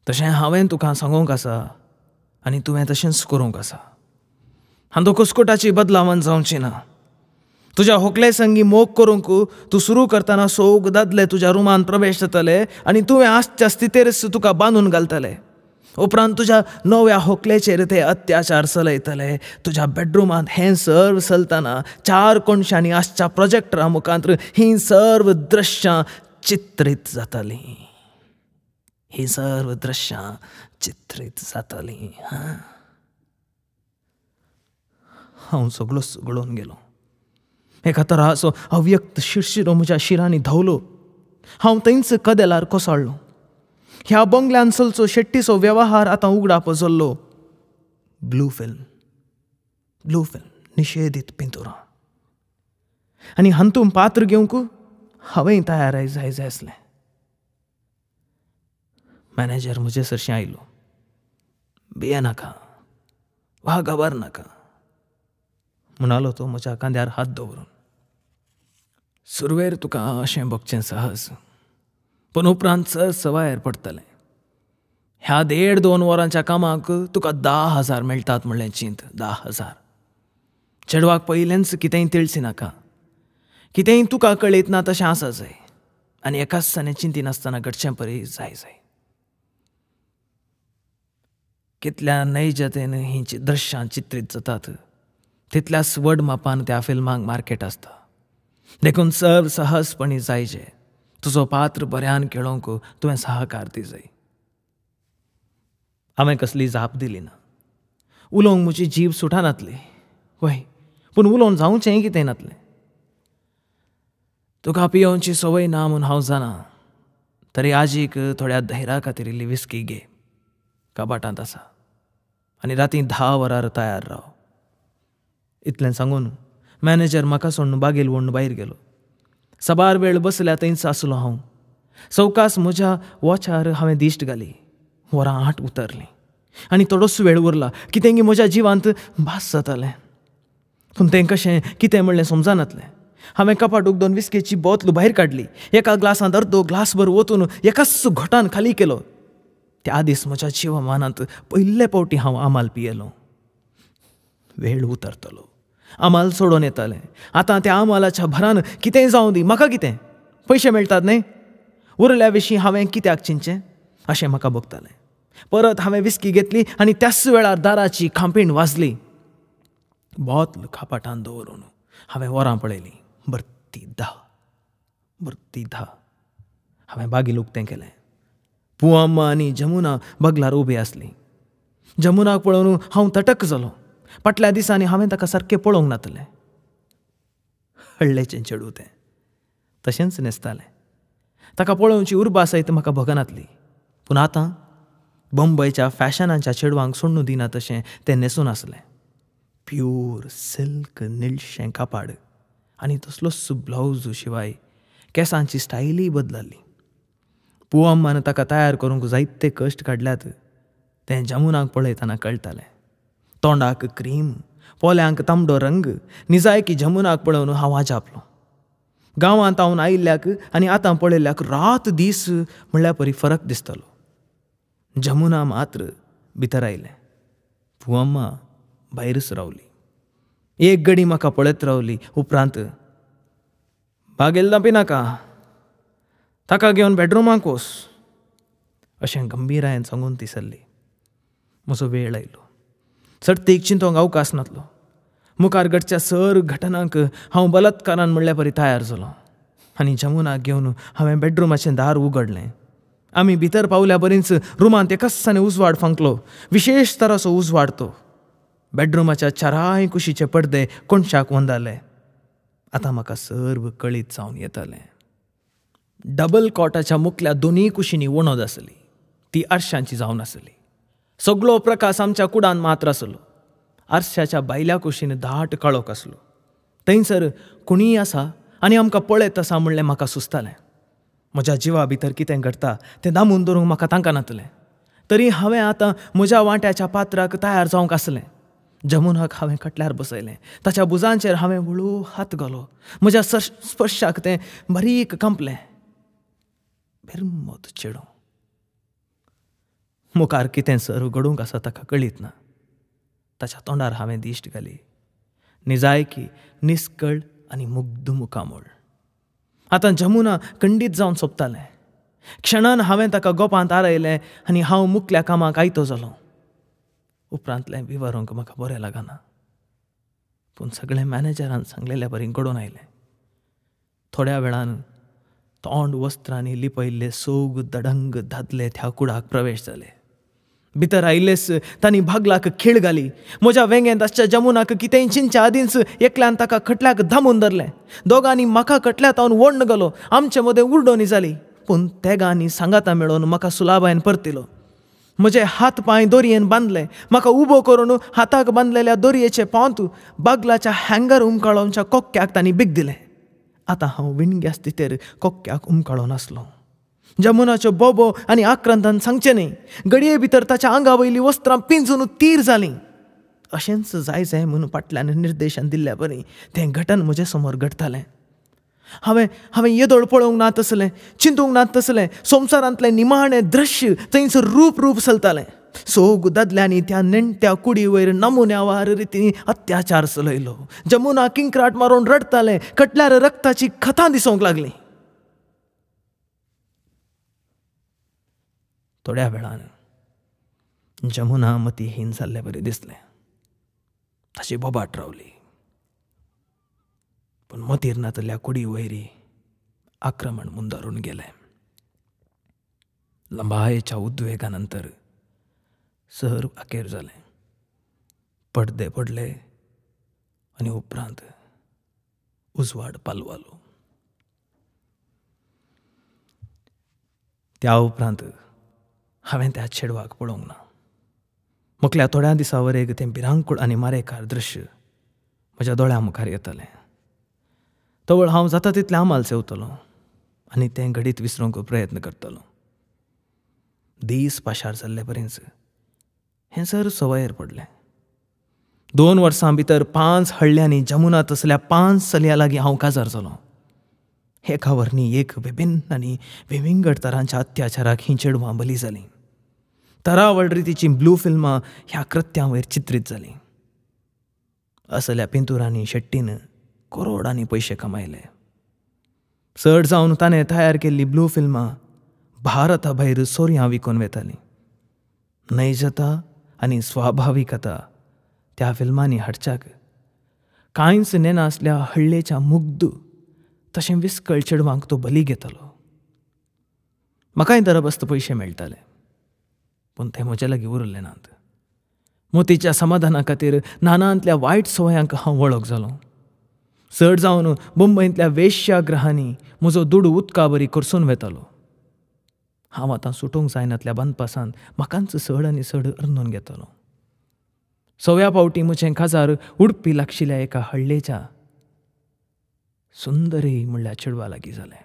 तशें हांवें तुका सांगूंक आसा आनी तुवें तशेंच करूंक आसा. हांदो कुस्कुटाची बदलावण जावची ना. तुज्या होकले संगी मोग करूंक तूं सुरू करतना सोग दादले तुज्या रुमान प्रवेश जातले आनी तुवें आसच्या स्थितेरच तुका बांदून घालतले. उपरांत तुज्या नव्या होकलेचेर ते अत्याचार चलयतले. तुज्या बेडरुमांत हें सर्व चलतना 4 कोनशांनी आसच्या प्रोजेक्टरा मुखांत हीं सर्व दृश्यां चित्रीत जातालीं. हीं सर्व दृश्यां चित्रीत जातालीं. हांव सगळो गळोवन गेलो. एका तराचो अव्यक्त शिरशिरो म्हज्या शिरांनी धांवलो. हांव थंयच कदेलार कोसळ्ळो. ह्या बंगल्यान चलचो शेट्टीचो वेव्हार आतां उगडाप जाल्लो. ब्लू फिल्म, ब्लू फिल्म, निशेधीत पिंतुरां. आनी हातूंत पात्र घेवंक हांवेंय तयार जाय जाय आसलें. मॅनेजर म्हजे सरशीं आयलो. भियेनाका वा घाबर नाका म्हणालो तो म्हज्या खांद्यार हात दवरून. सुरवेर तुका अशें भोगचें सहज, पूण उपरांत चड सवायर पडटलें. ह्या 1.5-2 वरांच्या कामाक तुका 10,000 मेळटात म्हणलें चिंत. 10,000. चेडवाक पयलेंच कितेंय तिळसी नाका, कितेंय तुका कळयत ना तशें आसा जाय आनी एकाच साने चिंतिनासतना घडचें परी जाय जाय. कितल्या नैजतेन हीं दृश्यां चित्रीत जातात तितल्याच व्हड मापान त्या फिल्मांक मार्केट आसता. देखून सर्व सहजपणी जायजे. तुजो पात्र बऱ्यान खेळोवंक तुवें सहकार दी जाय. हांवें कसली जाप दिली ना. उलोवंक म्हजी जीब सुटानातली वय, पूण उलोवन जावचेंय कितें नातलें. तुका पियोवची संवय ना म्हूण हांव जाणा, तरी आजीक थोड्या धैरा खातीर इल्ली विस्की घे, कबाटांत आसा, आनी राती 10 वरार तयार राव. इतलें सांगून मॅनेजर म्हाका सोडून बागेल वोडून भायर गेलो. सबार वेळ बसल्या थंयच आसलो हांव. सवकास म्हज्या वॉचार हांवें दिश्ट घाली. वरां 8 उतरलीं आनी थोडोच वेळ उरला. कितेंगी म्हज्या जिवांत भास जातालें, पूण तें कशें कितें म्हणलें समजनातलें. हांवें कपाट उगडून विस्केची बोतल भायर काडली. एका ग्लासांत अर्दो ग्लासभर ओतून एकाच घोटान खाली केलो. त्या दीस म्हज्या जिवमानांत पयले फावटी हांव आमाल पियेलो. वेळ उतरतलो, आमाल सोडून येतालें. आतां त्या आमालाच्या भरान कितेंय जावं दी, म्हाका कितें पयशे मेळटात न्हय. उरल्या विशीं हांवें कित्याक चिंतचें अशें म्हाका भोगतालें. परत हांवें विस्की घेतली आनी त्याच वेळार दाराची खांपीण वाजली. बोतल कपाटान दवरून हांवें वरां पळयलीं. भरती 10, भरती 10. हांवें बागील उक्तें केलें. पुअम्मा आनी जमुना बगलार उबी आसली. जमुनाक पळोवन हांव तटक जालो. फाटल्या दिसांनी हांवें ताका सारकें पळोवंक नातलें. हळ्ळेचें चेडूं तें, तशेंच न्हेसतालें. ताका पळोवची उर्बा सयत म्हाका भोगनातली. पूण आतां बंबयच्या फॅशनाच्या चेडवांक सोडून दिना तशें तें न्हेसून आसलें. प्यूर सिल्क निळशें कापाड आनी तसलोच ब्लावज शिवाय केंसांची स्टायलूय बदलली. पुअम्मान ताका तयार करूंक जायते कश्ट काडल्यात तें जमुनाक पळयतना कळटालें. तोंडाक क्रीम, पोल्यांक तांबडो रंग. निजायकी जमुनाक पळोवन हांव आजापलो. गांवांत हांव आयिल्ल्याक आनी आतां पळयल्ल्याक रात दीस म्हणल्यार परी फरक दिसतालो. जमुना मात्र भितर आयलें. पुअम्मा भायरच रावली. एक गडी म्हाका पळयत रावली. उपरांत बागेल दापिनाका, ताका घेवन बेडरुमाक वच अशें गंभीरायेन सांगून ती सरली. म्हजो वेळ आयलो. सडतीक चिंतोंक अवकाश नातलो. मुखार घडच्या सर घटनांक हांव बलात्कारान म्हणल्या परी तयार जालो आनी जमुनाक घेवन हांवें बेडरुमाचें दार उगडलें. आमी भितर पावल्या बरींच रुमांत एकाच उजवाड फांकलो. विशेश तराचो उजवाड तो. बेडरुमाच्या चाराय कुशीचे पडदे कोणशाक वंदाले. आतां म्हाका सर्व कळीत जावन येतालें. डबल कॉटाच्या मुखल्या दोनूय कुशींनी वणद आसली. ती आरशांची जावन आसली. सगळो प्रकाश आमच्या कुडान मात्र आसलो. आरशाच्या भायल्या कुशीन दाट काळोख आसलो. थंयसर कोणीय आसा आनी आमकां पळयत आसा म्हणलें म्हाका सुचतालें. म्हज्या जिवा भितर कितें घडटा तें दामून धरूंक म्हाका तांकां नातलें. तरी हांवें आतां म्हज्या वांट्याच्या पात्राक तयार जावंक आसलें. जमुनाक हांवें खटल्यार बसयलें. ताच्या भुजांचेर हांवें व्हळू हात घालो. म्हज्या स्पर्शाक तें बारीक कांपलें. बेरमोत चेडूं. मुखार कितें सर घडूंक आसा ताका कळीत ना. ताच्या तोंडार हांवें दिश्ट घाली. निजायकी निस्कळ आनी मुग्ध मुखामोळ. आतां जमुना खंडीत जावन सोंपतालें. क्षणान हांवें ताका गोपांत आरयलें आनी हांव मुखल्या कामाक आयतो जालो. उपरांतलें विवरूंक म्हाका बरें लागना, पूण सगळें मॅनेजरान सांगलेल्या बरी घडोवन आयलें. थोड्या वेळान तोंड वस्त्रांनी लिपयल्ले सोग दडंग दादले त्या कुडाक प्रवेश जाले. भितर आयिल्लेच तांणी भागलाक खीळ घाली. म्हज्या वेंगेंत आसच्या जमुनाक कितेंय चिंतच्या आदींच एकल्यान ताका खटल्याक दामून धरलें. दोगांनी म्हाका खटल्यात हांव वण्ण गेलो. आमचे मदें उरडोनी जाली, पूण तेगांनी सांगाता मेळोवन म्हाका सुलाबायन परतिलो. म्हजे हात पांय दोरयेन बांदले. म्हाका उबो करून हाताक बांदलेल्या दोरयेचे पोंत बागलाच्या हँगर उमकाळोवच्या कोक्क्याक तांणी बीग दिलें. आतां हांव विणग्या स्थितेर कोक्क्याक उमकाळोन आसलो. जमुनाचो बोबो आनी आक्रांतान सांगचें न्ही. घडये भितर ताच्या आंगा वयलीं वस्त्रां पिंजून तीर जालीं. अशेंच जाय जाय म्हणून फाटल्यान निर्देशन दिल्ल्या बरी तें घटन म्हजे समोर घडटालें. हांवें हांवें येदोळ पळोवंक ना तसलें, चिंतूंक ना तसलें संवसारांतलें निमाणें दृश्य थंयसर रूप रूप चलतालें. सोग दादल्यांनी त्या नेणट्या कुडी वयर नमुन्यावार रितीन अत्याचार चलयलो. जमुना किंक्राट मारून रडटालें. कटल्यार रक्ताची खतां दिसूंक लागलीं. थोड्या वेळान जमुना मतीहीन जाल्ले बरी दिसलें. ताची बोबाट रावली. पूण मतीर नातल्या कुडी वयरी आक्रमण मुंदारून गेलें. लंबायेच्या उद्वेगा नंतर सहर अखेर जालें. पडदे पडले आनी उपरांत उजवाड पालवालो. त्या उपरांत हांवें त्या चेडवाक पळोवंक ना. मुखल्या थोड्या दिसां वरेग तें भिरांकूळ आनी मारेकार दृश्य म्हज्या दोळ्यां मुखार येतालें. तवळ हांव जाता तितलें आमाल सेवतलो आनी तें घडीत विसरूंक प्रयत्न करतलो. दीस पाशार जाल्ले पर्यंत हें सर सवयर पडलें. 2 वर्सां भितर 5 हळ्ळ्यांनी जमुना तसल्या 5 चलयां लागीं हांव काजार जालो. एका वरनी एक विभिन्न आनी विविंगड तरांच्या अत्याचाराक हीं चेडवां बली जालीं. तरावळ रितीचीं ब्लू फिल्मां ह्या कृत्यां वयर चित्रीत जालीं. असल्या पिंतुरांनी शेट्टीन करोडांनी पयशे कमायले. चड जावन ताणें तयार केल्लीं ब्लू फिल्मां भारता भायर सोरयां विकून वेतालीं. नैजता आनी स्वाभाविकता त्या फिल्मांनी हाडच्याक कांयच नेनासल्या हळ्ळेच्या मुग्ध तशें विस्कळ चेडवांक तो बली घेतालो. म्हाकाय दरबस्त पयशे मेळटाले, पूण ते म्हजे लागीं उरले नात. मोतीच्या समाधाना खातीर नानांतल्या वायट सवयांक हांव वळख जालो. चड जावन मुंबयंतल्या वेश्याग्रहांनी म्हजो दुडू उदका बरी करसून वेतालो. हांव आतां सुटूंक जायनातल्या बांदपासान म्हाकांच चड आनी चड अर्नून घेतालो. 6व्या फावटी म्हजें काजार उडपी लागशिल्ल्या एका हळ्ळेच्या सुंदरी म्हणल्या चेडवा लागीं जालें.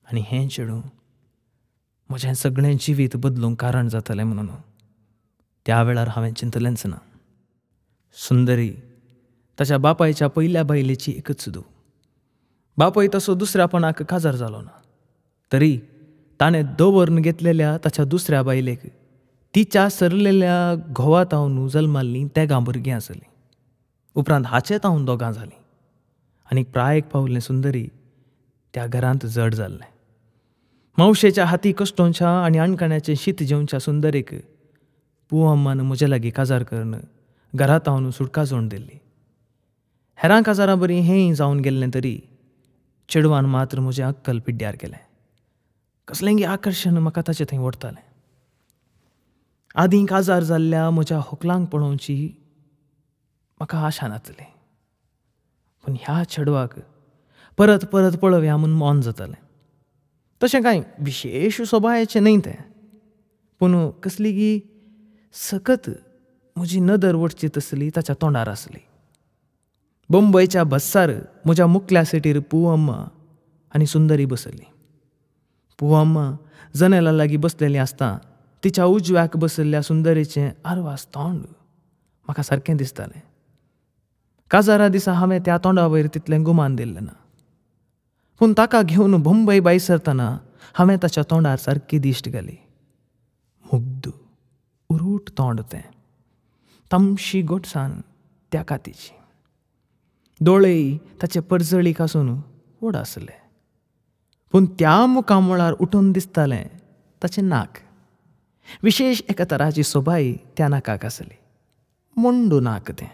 आनी हें चेडूं म्हजें सगळें जिवीत बदलूंक कारण जातलें म्हणून त्या वेळार हांवें चिंतलेंच ना. सुंदरी ताच्या बापायच्या पयल्या बायलेची एकच धूव. बापूय तसो दुसऱ्यापणाक काजार जालो ना, तरी ताणें दवरून घेतलेल्या ताच्या दुसऱ्या बायलेक तिच्या सरलेल्या घोवा तावन जल्माल्लीं 13 भुरगीं आसलीं. उपरांत हाचे तावन 2 जालीं आनी प्रायेक पावल्लें सुंदरी त्या घरांत जड जाल्लें. मावशेच्या हाती कश्टोंच्या आनी अणकाण्याचें शीत जेवच्या सुंदरीक पुअम्मान म्हजे लागीं काजार करून घरा तावन सुटका जोड दिल्ली. हेरां काजारां बरी हेंय जावन गेल्लें तरी चेडवान मात्र म्हजें अक्कल पिड्ड्यार केलें. कसलेंगी आकर्शण म्हाका ताचे थंय ओडटालें. आदीं काजार जाल्ल्या म्हज्या होकलांक पळोवची म्हाका आशा नासली, पूण ह्या चेडवाक परत परत पळोवया म्हूण मन जातालें. तशें कांय विशेश सोबायेचें न्हय तें, पूण कसलीगी सकत म्हजी नदर ओडची तसली ताच्या तोंडार आसली. बंबयच्या बस्सार म्हज्या मुखल्या सिटीर पुअम्मा आनी सुंदरी बसली. पुअम्मा जनेला लागीं बसलेली आसता तिच्या उजव्याक बसल्ल्या सुंदरीचें आरवास तोंड म्हाका सारकें दिसतालें. काजारा दिसा हांवें त्या तोंडा वयर तितलें गुमान दिल्लें ना, पूण ताका घेवन बंबय भायर सरतना हांवें ताच्या तोंडार सारकी दिश्ट घाली. मुग्ध उरूट तोंड तें, तामशी गोटसान त्या कातीची, दोळेय ताचे परजळीक आसून व्हड आसले, पूण त्या मुखामळार उठून दिसतालें ताचें नाक. विशेश एका तराची सोबाय त्या नाकाक आसली. मुंडू नाक तें.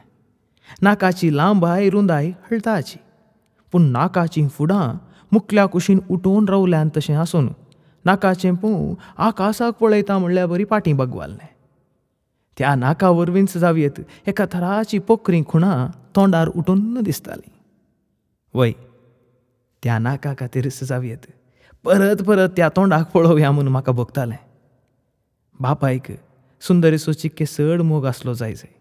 नाकाची लांबाय रुंदाय हळताची, पूण नाकाचीं फुडां मुखल्या कुशीन उठून रावल्यान तशें आसून नाकाचें पोंव आकासाक पळयता म्हणल्यार बरी पाटी बगवाल्लें. त्या नाका वरवींच जावयेत एका थराची पोकरी खुणां तोंडार उठून दिसतालीं. वय, त्या नाका खातीरच जावयेत परत परत त्या तोंडाक पळोवया म्हूण म्हाका भोगतालें. बापायक सुंदरीचो चिक्के चड मोग आसलो जाय जाय.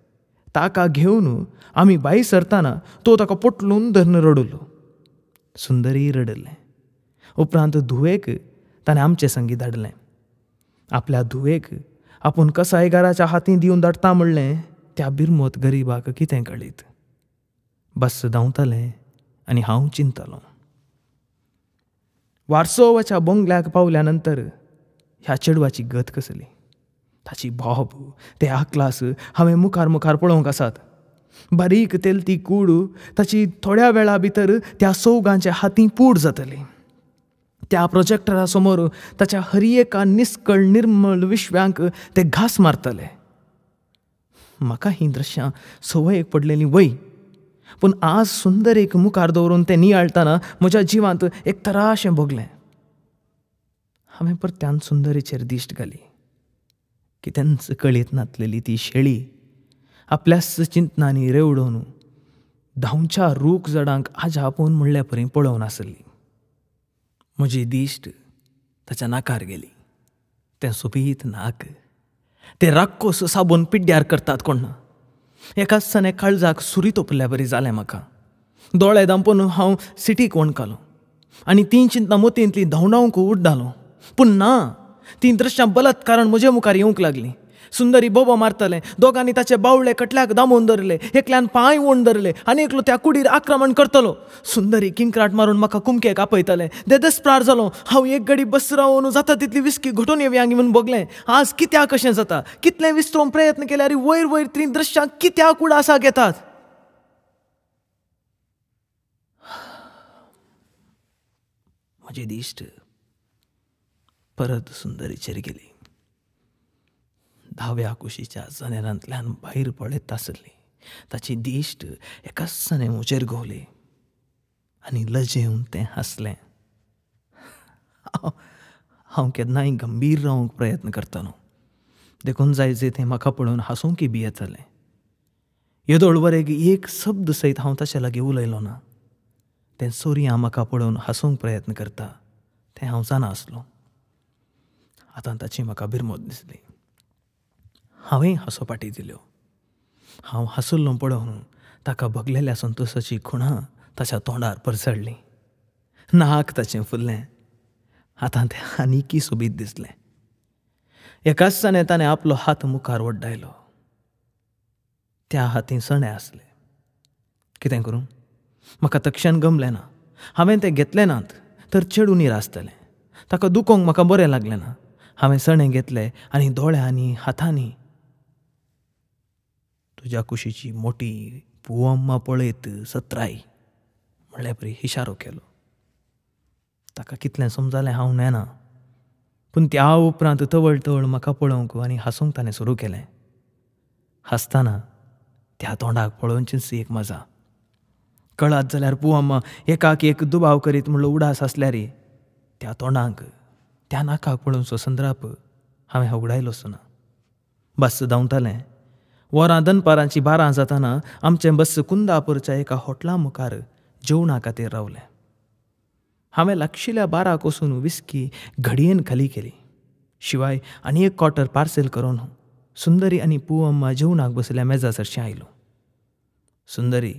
ताका घेवन आमी भायर सरतना तो ताका पोटलून धरून रडलो. सुंदरी रडलें. उपरांत धुवेक ताणें आमचे संगी धाडलें. आपल्या धुवेक आपूण कसायगाराच्या हातीं दिवन धाडटा म्हणलें त्या बिरमोत गरीबाक कितें कळीत. बस धांवतालें आनी हांव चिंततालों. वारसोवाच्या बोंगल्याक पावल्या नंतर ह्या चेडवाची गत कसली, ताची बोब, ते आकलास हांवें मुखार मुखार पळोवंक आसात. बारीक तेलती कूड ताची थोड्या वेळा भितर त्या सोगांच्या हातीं पूड जातली. त्या प्रोजेक्टरा समोर ताच्या हर एका निस्कळ निर्मळ विश्व्यांक ते घास मारतले. म्हाका हीं दृश्यां संवयेक पडलेलीं वय, पूण आज सुंदरेक मुखार दवरून तें नियाळटना म्हज्या जिवांत एक तराशें भोगलें. हांवें परत्यान सुंदरीचेर दिश्ट घाली. कितेंच कळीत नासलेली ती शेळी आपल्याच चिंतनांनी रेवडोवन धांवच्या रूख जडांक आजापून म्हणल्या परी पळोवन आसली. म्हजी दिश्ट ताच्या नाकार गेली. तें सोबीत नाक, ते राक्कोस साबून पिड्ड्यार करतात कोण ना. एकाच सने काळजाक सुरी तोपल्या बरी जालें म्हाका. दोळे दांपून हांव सिटीक वणकालो आनी तीं चिंतना मोतींतली धांवडावंक उड्डालो. पूण ना, तीं दृश्यां बलात्कारान म्हजे मुखार येवंक लागलीं. सुंदरी बोबो मारतलें, दोगांनी ताचे बावळे कटल्याक दामून धरले, एकल्यान पांय ओण धरले आनी एकलो त्या कुडीर आक्रमण करतलो. सुंदरी किंक्राट मारून म्हाका कुमकेक आपयतालें. देदेस्प्रार जालो हांव. एक घडी बस रावन जाता तितली विस्की घोटून येवया म्हूण भोगलें. आज कित्याक कशें जाता, कितलें विसरोवंक प्रयत्न केल्यार वयर वयर तीं दृश्यां कित्याक उडासाक येतात. म्हजी दिश्ट परत सुंदरीचेर गेली. धाव्या कुशीच्या जनेलांतल्यान भायर पळयत आसली. ताची दिश्ट एकाच म्हजेर घोवली आनी लजेवन तें हांसलें. हांव केन्नाय गंभीर रावंक प्रयत्न करतालो, देखून जाय जे तें म्हाका पळोवन हांसूंकय बी येतालें. येदोळ वरेग एक शब्द सयत हांव ताचे लागीं उलयलो ना. तें चोरयां म्हाका पळोवन हांसूंक प्रयत्न करता तें हांव जाणा आसलो. आतां ताची म्हाका बिरमोत दिसली. हांवेंय हांसो पाटी दिल्यो. हांव हांसुल्लो पळोवन ताका भगलेल्या संतोशाची खुणां ताच्या तोंडार परसडली. नाक ताचें फुल्लें. आतां तें आनीकय सोबीत दिसलें. एकाच सणे ताणें आपलो हात मुखार वड्डायलो. त्या हातीं सणे आसले. कितें करूं, म्हाका तक्षण गमलें ना. हांवें तें घेतलें नात तर चेडूं निरासतलें. ताका दुखोवंक म्हाका बरें लागलें ना. हांवें सणे घेतले आनी दोळ्यांनी हातांनी तुज्या कुशीची मोटी पुवम्मा पळयत सत्राय म्हणल्यार परी इशारो केलो. ताका कितलें समजालें हांव नेना, पूण त्या उपरांत तवळ तवळ म्हाका पळोवंक आनी हांसूंक ताणें सुरू केलें. हांसतना त्या तोंडाक पळोवचीच एक मजा. कळत जाल्यार पुवम्मा एकाक एक दुबाव करीत म्हणलो उडास आसल्यार त्या तोंडाक त्या नाकाक पळोवचो संद्राप हांवें होगडायलोच ना. बस धांवतालें. वरां दनपारांची 12 जाताना आमचें बस कुंदापूरच्या एका हॉटला मुखार जेवणा खातीर रावलें. हांवें लागशिल्ल्या बाराक वचून विस्की घडयेन खाली केली. शिवाय आनी एक क्वॉर्टर पार्सेल करून सुंदरी आनी पुवम्मा जेवणाक बसल्या मेजा सरशीं आयलो. सुंदरी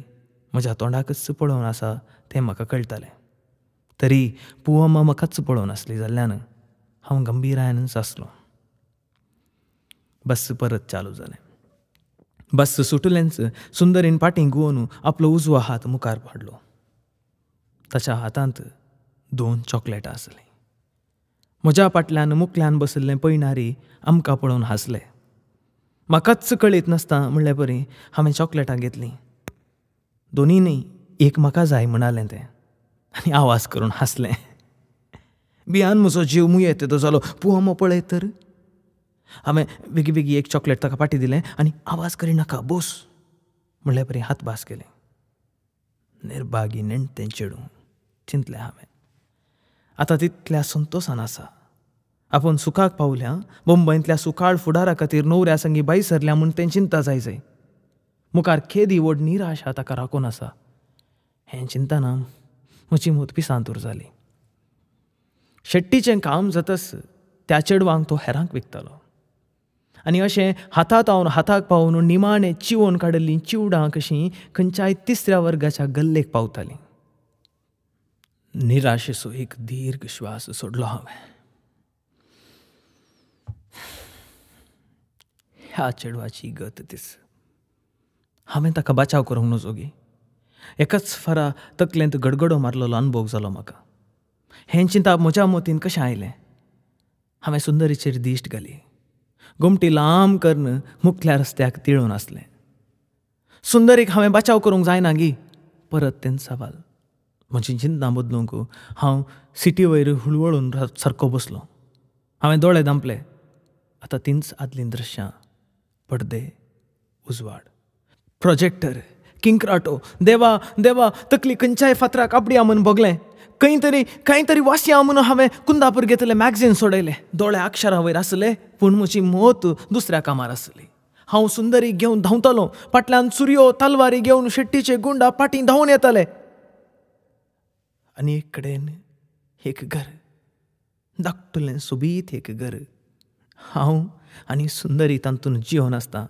म्हज्या तोंडाकच पळोवन आसा तें म्हाका कळटालें, तरी पुवम्मा म्हाकाच पळोवन आसली जाल्ल्यान हांव गंभीरायनच आसलो. बस परत चालू जालें. बस सुटलेंच सुंदरीन पाटीं घुंवून आपलो उजवो हात मुखार पाडलो. ताच्या हातांत 2 चॉकलेटां आसलीं. म्हज्या फाटल्यान मुखल्यान बशिल्ले पयणारी आमकां पळोवन हांसले. म्हाकाच कळीत नासता म्हणले परी हांवें चॉकलेटां घेतलीं. दोनूय न्ही, एक म्हाका जाय म्हणालें तें आनी आवाज करून हांसलें. भियान म्हजो जीव मुयेत येदो जालो. पुवम्मा पळयत तर. हांवें बेगी बेगी एक चॉकलेट ताका फाटीं दिलें आनी आवाज करिनाका बोस म्हणल्या परी हात भास केले. निर्भागी नेणटें चेडूं चिंतलें हांवें. आतां तितल्या संतोसान आसा. आपूण सुखाक पावल्या, मुंबयंतल्या सुखाळ फुडारा खातीर न्हवऱ्या संगी भायर सरल्या म्हूण तें चिंता जाय जाय. मुखार खेदी व्हड निराशा ताका राखून आसा हें चिंतना म्हजी मूत पिसांतूर जाली. शेट्टीचें काम जातच त्या चेडवांक तो हेरांक विकतालो आनी अशें हातांत हाताक पावून निमाणें चिवोवन काडिल्लीं चिवडां कशीं खंयच्याय तिसऱ्या वर्गाच्या गल्लेक पावतालीं. निराशेचो एक दीर्घ श्वास सोडलो हांवें. ह्या चेडवाची गत तीच. हांवें ताका बाचाव करूंक नजोगी. एकाच फारा तकलेंत गडगडो मारलेलो अनभोग जालो म्हाका. हें चिंताप म्हज्या मतीन कशें आयलें? हांवें सुंदरीचेर दिश्ट घाली. गोमटी लांब करून मुखल्या रस्त्याक तिळून आसलें. सुंदरीक हांवें बाचाव करूंक जायना गी? परत तें सवाल. म्हजी चिंतना बदलूंक हांव सिटी वयर हुळवळून सारको बसलो. हांवें दोळे धांपले. आतां तींच आदलीं दृश्यां. पडदे, उजवाड, प्रोजेक्टर, किंक्राटो. देवा देवा, तकली खंयच्याय फातराक आपडया म्हूण भोगलें. खंय तरी कांय तरी वासया म्हणून हांवें कुंदापूर घेतलें मॅगझीन सोडयलें. दोळे अक्षरां वयर आसले, पूण म्हजी मत दुसऱ्या कामार आसली. हांव सुंदरी घेवन धांवतालो. फाटल्यान सुरयो तलवारी घेवन शेट्टीचे गुंडा पाटी धांवून येताले. आनी एक कडेन एक घर, धाकटुलें सोबीत एक घर. हांव आनी सुंदरी तातूंत जिवन आसता.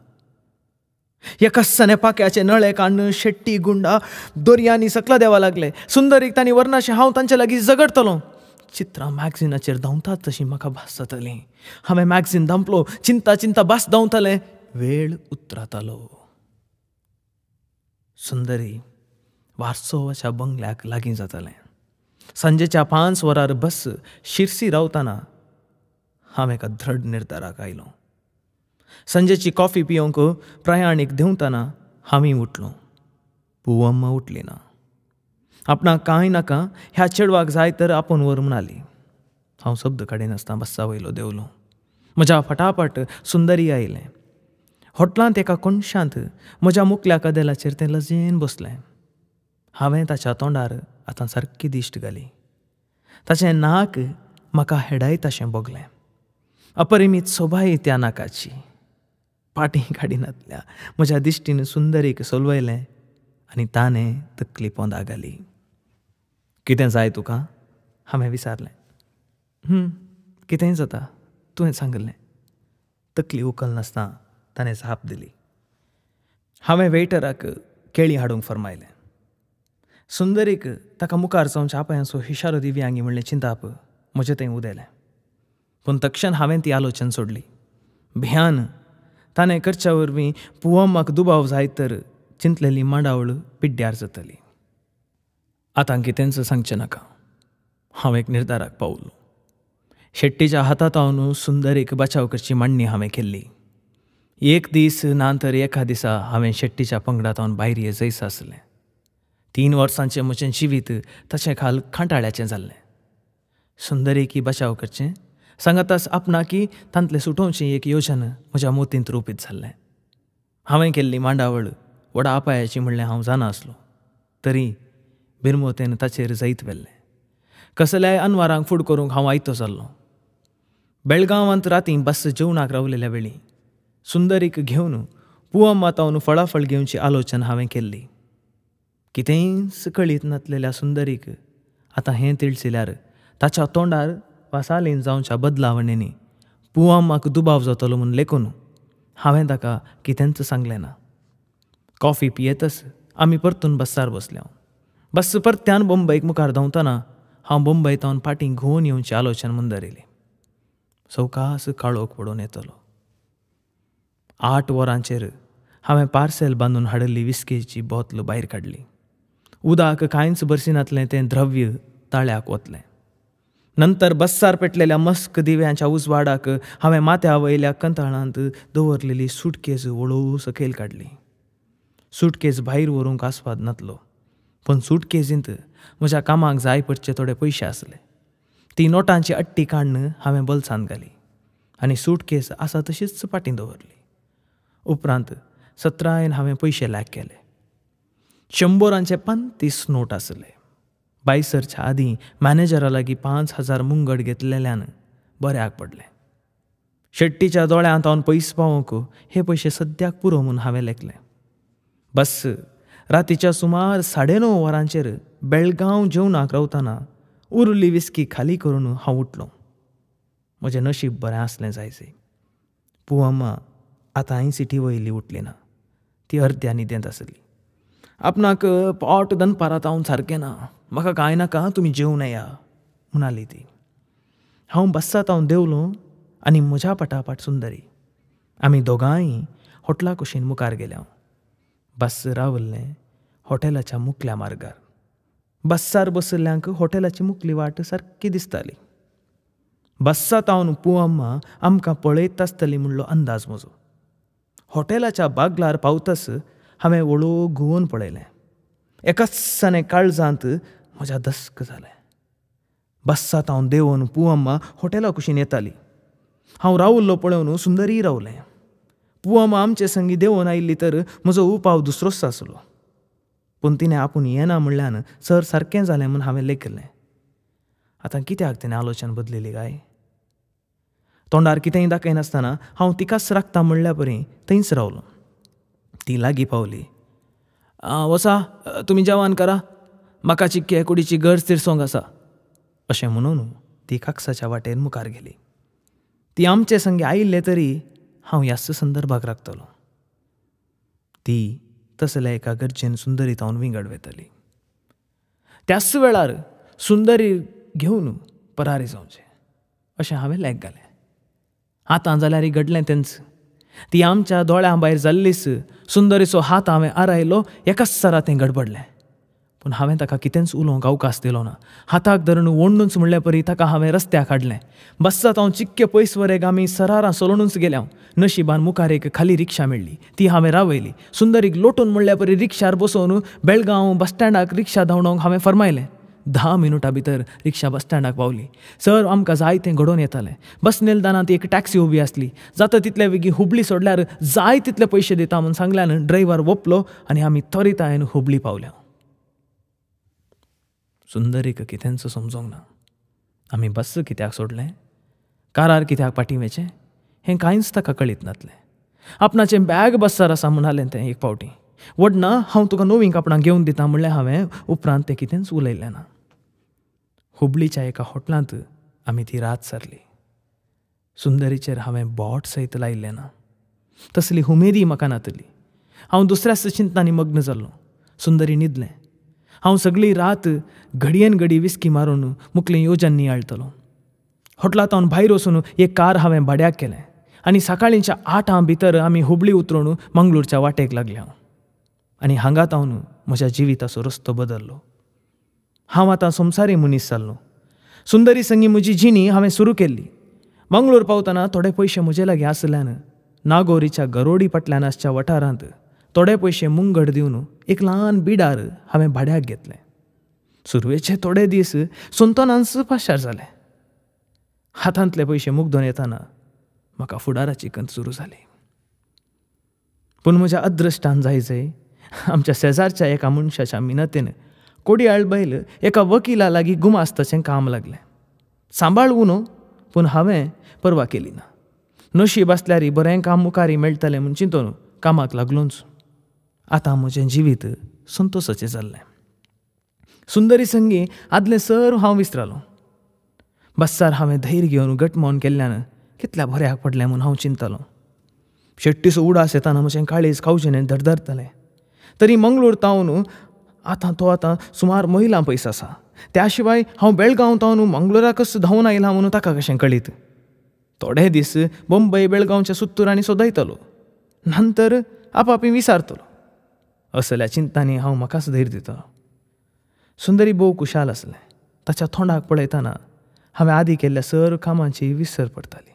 एका सने पाक्याचे नळे काडून शेट्टी गुंडा दोरयांनी सकला देवा लागले. सुंदरीक तांणी व्हरनाशें हांव तांचे लागीं झगडटलो. चित्रां मॅगझिनाचेर धांवतात तशीं म्हाका भास जातालीं. हांवें मॅगझीन धांपलो. चिंता चिंता भास धांवतालें. वेळ उतरातालो. सुंदरी वारसोवाच्या बंगल्याक लागीं जातालें. सांजेच्या 5 वरार बस शिरसी रावतना हांव एका दृढ निर्धाराक आयलो. सांजेची कॉफी पिवंक प्रयाणीक देंवतना हांवूय उठलो. पूवम्मा उठली ना. आपणाक कांय नाका, ह्या चेडवाक जाय तर आपोवन व्हर म्हणाली. हांव शब्द काडिनासतना बस्सा वयलो देंवलो. म्हज्या फटाफट सुंदरी आयलें. हॉटलांत एका कोनशांत म्हज्या मुखल्या कदेलाचेर तें लजेन बसलें. हांवें ताच्या तोंडार आतां सारकी दिश्ट घाली. ताचें नाक म्हाका हेडायताशें भोगलें. अपरिमीत सोबाय त्या नाकाची. पाटी काडिनातल्या म्हज्या दिश्टीन सुंदरीक सोलवयलें आनी ताणें तकली पोंदा घाली. कितें जाय तुका? हांवें विचारलें. कितेंय जाता, तुवें सांगिल्लें. तकली उखलनासतना ताणें जाप दिली. हांवें वेटराक केळीं हाडूंक फर्मायलें. सुंदरीक ताका मुखार जावच्या आपयांचो इशारो दिवयांगी म्हणलें चिंताप म्हजें थंय उदेलें. पूण तक्षण हांवें ती आलोचन सोडली. भियान ताणें करच्या वरवीं पूवम्माक दुबाव जायत तर चिंतलेली मांडावळ पिड्ड्यार जातली. आतां कितेंच सांगचें नाका. हांव एक निर्धाराक पावलो. शेट्टीच्या हातांत सुंदरीक बचाव करची मांडणी हांवें केल्ली. एक दीस ना तर एका दिसा हांवें शेट्टीच्या पंगडांत भायर ये जैस आसलें. 3 वर्सांचें म्हजें जिवीत ताचें खाल खांटाळ्याचें जाल्लें. सुंदरीकी बचाव करचें सांगाताच आपणाकी तांतलें सुटोवचें एक योजन म्हज्या मोतींत रुपीत जाल्लें. हांवें केल्ली मांडावळ व्हडा अपायाची म्हणलें हांव जाणा आसलो, तरी बिरमोतेन ताचेर जैत व्हेल्लें. कसल्याय अनवारांक फूड करूंक हांव आयतो जाल्लो. बेळगांवांत रातीं बस जेवणाक रावलेल्या वेळी सुंदरीक घेवन पूवम्मा तावन फळाफळ घेवची आलोचन हांवें केल्ली. कितेंच कळीत नासलेल्या सुंदरीक आतां हें तिळसिल्यार ताच्या तोंडार वासालीन जावच्या बदलावणेंनी पूवम्माक दुबाव जातलो म्हूण लेखून हांवें ताका कितेंच सांगलें ना. कॉफी पियेतच आमी परतून बस्सार बसल्या. बस परत्यान बंबईक मुखार धांवतना हांव बंबय तावन फाटीं घुंवून येवची आलोचन मुंदरिली. सवकास काळोख पडून येतलो. 8 वरांचेर हांवें पार्सेल बांदून हाडिल्ली विस्कीची बोतल भायर काडली. उदक कांयच बरसिनातलें तें द्रव्य ताळ्याक वतलें. नंतर बस्सार पेटलेल्या मस्क दिव्यांच्या उजवाडाक हांवें माथ्या वयल्या कंताळांत दवरलेली सुटकेज वळू सकयल काडली. सुटकेज भायर व्हरूंक आस्वाद नातलो, पूण सुटकेजींत म्हज्या कामाक जाय पडचे थोडे पयशे आसले. ती नोटांची अट्टी काडून हांवें बोल्सांत घाली आनी सुटकेस आसा तशीच फाटीं दवरली. उपरांत सत्रायन हांवें पयशे लॅक केले. 100 35 नोट आसले. बायसरच्या आदीं मॅनेजरा लागीं 5000 मुंगट घेतलेल्यान बऱ्याक पडलें. शेट्टीच्या दोळ्यांत हांव पयस पावोवंक हे पयशे सद्याक पुरो म्हूण हांवें लेखलें. बस रातीच्या सुमार 9:30 वरांचेर बेळगांव जेवणाक रावतना उरली विस्की खाली करून हांव उठलो. म्हजें नशीब बरें आसलें जायचे. पूवम्मा आतांय सिटी वयली उठली ना. ती अर्द्या न्हिदेंत आसली. आपणाक पोट दनपारां तावन सारकें ना म्हाका कांय नाका, तुमी जेवण येया म्हणाली ती. हांव बस्सात हांव देंवलो आनी म्हज्या पटापट सुंदरी. आमी दोगांय हॉटला कुशीन मुखार गेल्या. बस रावल्लें हॉटेलाच्या मुखल्या मार्गार. बस्सार बशिल्ल्यांक हॉटेलाची मुखली वाट सारकी दिसताली. बस्सात हांव पूवम्मा आमकां पळयत आसतली म्हणलो अंदाज म्हजो. हॉटेलाच्या बागलार पावतस हांवें वळो घुंवून पळयलें. एकाच काळजांत म्हज्या दस्क जालें. बस्सात हांव देंवून पूवम्मा हॉटेला कुशीन येताली. हांव रावल्लो पळोवन सुंदरीय रावलें. पूवम्मा आमचे संगी देंवून आयिल्ली तर म्हजो उपाव दुसरोच आसलो. पूण तिणें आपूण येना म्हणल्यान सर सारकें जालें म्हूण हांवें लेखलें. आतां कित्याक तिणें आलोचन बदलिली काय? तोंडार कितेंय दाखयनासतना हांव तिकाच राखता म्हणल्या परी थंयच रावलो. ती लागीं पावली. वसा तुमी जेवण करा, म्हाका चिक्के कुडीची गरज तिरसोंक आसा, अशें म्हणून ती काकसाच्या वाटेर मुखार गेली. ती आमचे संगी आयिल्ले तरी हांव ह्याच संदर्भाक राखतलो. ती तसल्या एका गरजेन सुंदरी तावन विंगड वेतली. त्याच वेळार सुंदरी घेवन परारी जावचें अशें हांवें लेख घालें. आतां जाल्यार घडलें तेंच. ती आमच्या दोळ्यां भायर जाल्लीच सुंदरीचो हात हांवें आरायलो. एकाच सरा तें गडबडलें. पूण हांवें ताका कितेंच उलोवंक अवकाश दिलो ना. हाताक धरून ओडनूच म्हणल्या परी ताका हांवें रस्त्याक हाडलें. बस्सात हांव चिक्के पयस वरेग आमी सरारां सोलूनच गेल्या. नशिबान मुखार एक खाली रिक्षा मेळ्ळी. ती हांवें रावयली. सुंदरीक लोटून म्हणल्या परी रिक्षार बसोवन बेळगांव बस स्टँडाक रिक्षा धांवडोवंक हांवें फरमायलें. 10 मिनुटां भितर रिक्षा बस स्टँडाक पावली. सर आमकां जाय तें घडोवन येतालें. बस निलदानांत एक टॅक्सी उबी आसली. जाता तितले वेगीं हुबळी सोडल्यार जाय तितले पयशे दिता म्हूण सांगल्यान ड्रायव्हर वोपलो आनी आमी त्वरितायेन हुबळी पावल्या. सुंदरीक कितेंच समजोंक ना. आमी बस कित्याक सोडलें, कारार कित्याक फाटीं वेचें हें कांयच ताका कळीत नासलें. आपणाचें बॅग बस्सार आसा म्हणालें तें एक फावटी. वडना हांव तुका नवीं कापडां घेवन दिता म्हणलें हांवें. उपरांत तें कितेंच उलयलें ना. हुबळीच्या एका हॉटलांत आमी ती रात सारली. सुंदरीचेर हांवें बोट सयत लायिल्लें ना. तसली हुमेदी म्हाका नातली. हांव दुसऱ्याच चिंतनांनी मग्न जाल्लो. सुंदरी न्हिदलें. हांव सगळी रात घडयेन घडी विस्की मारून मुखलें योजन नियाळटलो. हॉटलांत भायर वचून एक कार हांवें भाड्याक केलें आनी सकाळींच्या 8 भितर आमी हुबळी उतरून मंगळूरच्या वाटेक लागल्या. आनी हांगा तावन म्हज्या जिविताचो रस्तो बदल्लो. हांव आतां संवसारी मनीस जाल्लो. सुंदरी संगी म्हजी जिणी हांवें सुरू केल्ली. मंगळूर पावतना थोडे पयशे म्हजे लागीं आसल्यान नागोरीच्या गरोडी फाटल्यान आसच्या वाठारांत थोडे पयशे मुंगड दिवन एक ल्हान बिडार हांवें भाड्याक घेतलें. सुरवेचे थोडे दीस संतोनांच पाशार जाले. हातांतले पयशे मुगदोन येतना म्हाका फुडाराची कंत सुरू जाली. पूण म्हज्या अदृश्टान जाय जाय आमच्या शेजारच्या एका मनशाच्या मिनतेन कोडयाळ बैल एका वकिला लागीं गुमास्ताचें काम लागलें. सांबाळ उनो, पूण हांवें पर्वा केली ना. नशीब आसल्यार बरें काम मुखारी मेळटलें म्हूण चिंतून कामाक लागलोंच. आतां म्हजें जिवीत संतोसाचें जाल्लें. सुंदरी संगी आदलें सर्व हांव विसरालो. बस्सार हांवें धैर्य घेवन गटमोन केल्ल्यान कितल्या बऱ्याक पडलें म्हूण हांव चिंततालो. शेट्टीचो उडास येताना म्हजें काळीज खावचें धडधडटलें. तरी मंगळूर तावन आतां तो आतां सुमार मैलां पयस आसा. त्या शिवाय हांव बेळगांव तावन मंगळुराकच धांवून आयलां म्हणून ताका कशें कळीत. थोडे दीस बंबय बेळगांवच्या सुत्तुरांनी सोदयतलो, नंतर आपापी विसारतलो. असल्या चिंतांनी हांव म्हाकाच धैर्य दितालो. सुंदरी भोव कुशाल आसलें. ताच्या तोंडाक पळयतना हांवें आदीं केल्ल्या सर्व कामांची विसर पडटाली.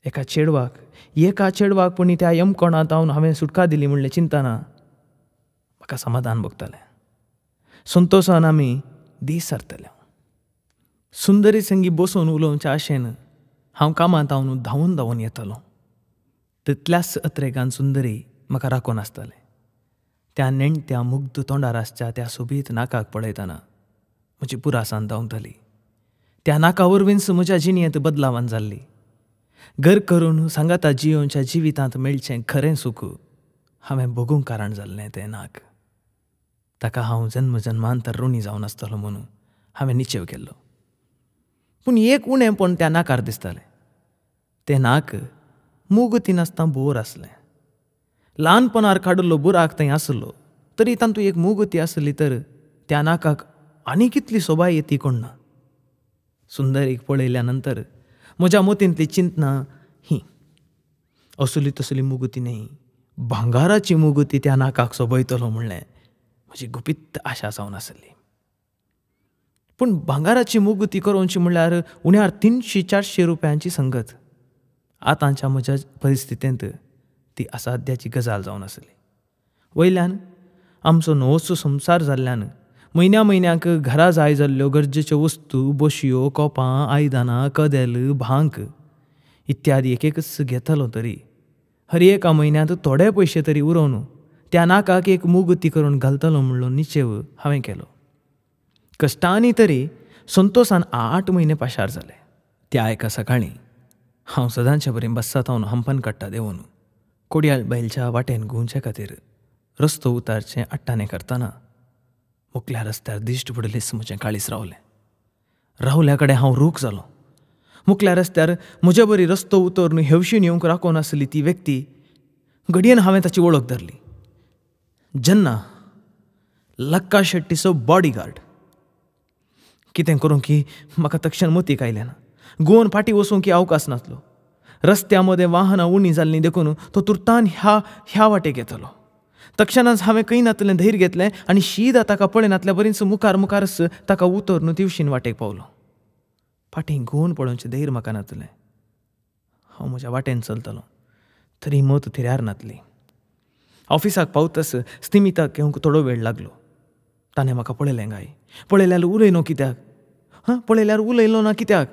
एका चेडवाक पूण त्या यमकोणांत हांवें सुटका दिली म्हणलें चिंतना म्हाका समाधान भोगतालें. संतोशान आमी दीस सारतले. सुंदरी संगी बसून उलोवच्या आशेन हांव कामांत हांव धांवून धांवून येतालो. तितल्याच अत्रेगान सुंदरी म्हाका राखून आसतालें. त्या नेणत्या मुग्ध तोंडार आसच्या त्या सोबीत नाकाक पळयतना म्हजी पुरासान धांवताली. त्या नाका वरवींच म्हज्या जिणेंत बदलावान जाल्ली. घर करून सांगाता जियोवच्या जिवितांत मेळचें खरें सूख हांवें भोगूंक कारण जाल्लें तें नाक. ताका हांव जन्म जन्मांतर ऋणी जावन आसतलो म्हणून हांवें निश्चेव केल्लो. पूण एक उणेंपण त्या नाकार दिसतालें. तें नाक मुगती नासतना बोर आसलें. ल्हानपणार काडिल्लो बुराक थंय आसलो तरी तातूंत एक मुगती आसली तर त्या नाकाक आनी कितली सोबाय येती कोण ना. सुंदरीक पळयल्या नंतर म्हज्या मतींतली चिंतना ही असली तसली मुगुती न्हय, भांगाराची मुगुती त्या नाकाक सोबयतलो म्हणलें म्हजी गुपीत आशा जावन आसली. पूण भांगाराची मुगुती करोवची म्हणल्यार उण्यार 300-400 रुपयांची संगत. आतांच्या म्हज्या परिस्थितींत ती असाध्याची गजाल जावन आसली. वयल्यान आमचो नवोचो संवसार जाल्ल्यान म्हयन्या म्हयन्याक घरा जाय जाल्ल्यो गरजेच्यो वस्तू, बशयो, कोपां, आयदनां, कदेल, भांक इत्यादी एक एकच घेतलो तरी हर एका म्हयन्यांत थोडे पयशे तरी उरोवन त्या नाकाक एक मुगुती करून घालतलो म्हणलो निश्चेव हांवें केलो. कश्टांनी तरी संतोशान 8 म्हयने पाशार जाले. त्या एका सकाळीं हांव सदांचे बरी बस्सात हांव हंपन काडटा देंवून कोडयाळ बैलच्या वाटेन घुंवचे खातीर रस्तो उतारचें अट्टाने करतना मुकल्या रस्त्यार दिश्ट पडलीच म्हजें काळीज रावलें. रावल्या कडेन हांव रूख जालो. मुकल्या रस्त्यार म्हजे बरी रस्तो उतरून हेवशीन येवंक राखून आसली ती व्यक्ती घडयेन हांवें ताची वळख धरली. जेन्ना लक्का शेट्टीचो बॉडीगार्ड. कितें करूं की म्हाका तक्षण मतीक आयलें ना. गोवन फाटीं वचूंक की अवकाश नासलो. रस्त्या मदें वाहनां उणी जाल्लीं देखून तो तुर्तान ह्या ह्या वाटेक येतलो. तक्षणाच हांवें खंय नातलें धैर्य घेतलें आनी शीदा ताका पळयनातल्या बरीच मुखार मुखारच ताका उतरून दिवशीन वाटेक पावलो. फाटीं गोवन पळोवचें धैर्य म्हाका नातलें. हांव म्हज्या वाटेन चलतलो तरी मत थिऱ्यार नातली. ऑफिसाक पावतच स्तिमिताक घेवंक थोडो वेळ लागलो. ताणें म्हाका पळयलें गाय, पळयल्यार उलयनो कित्याक, हां पळयल्यार उलयलो ना कित्याक,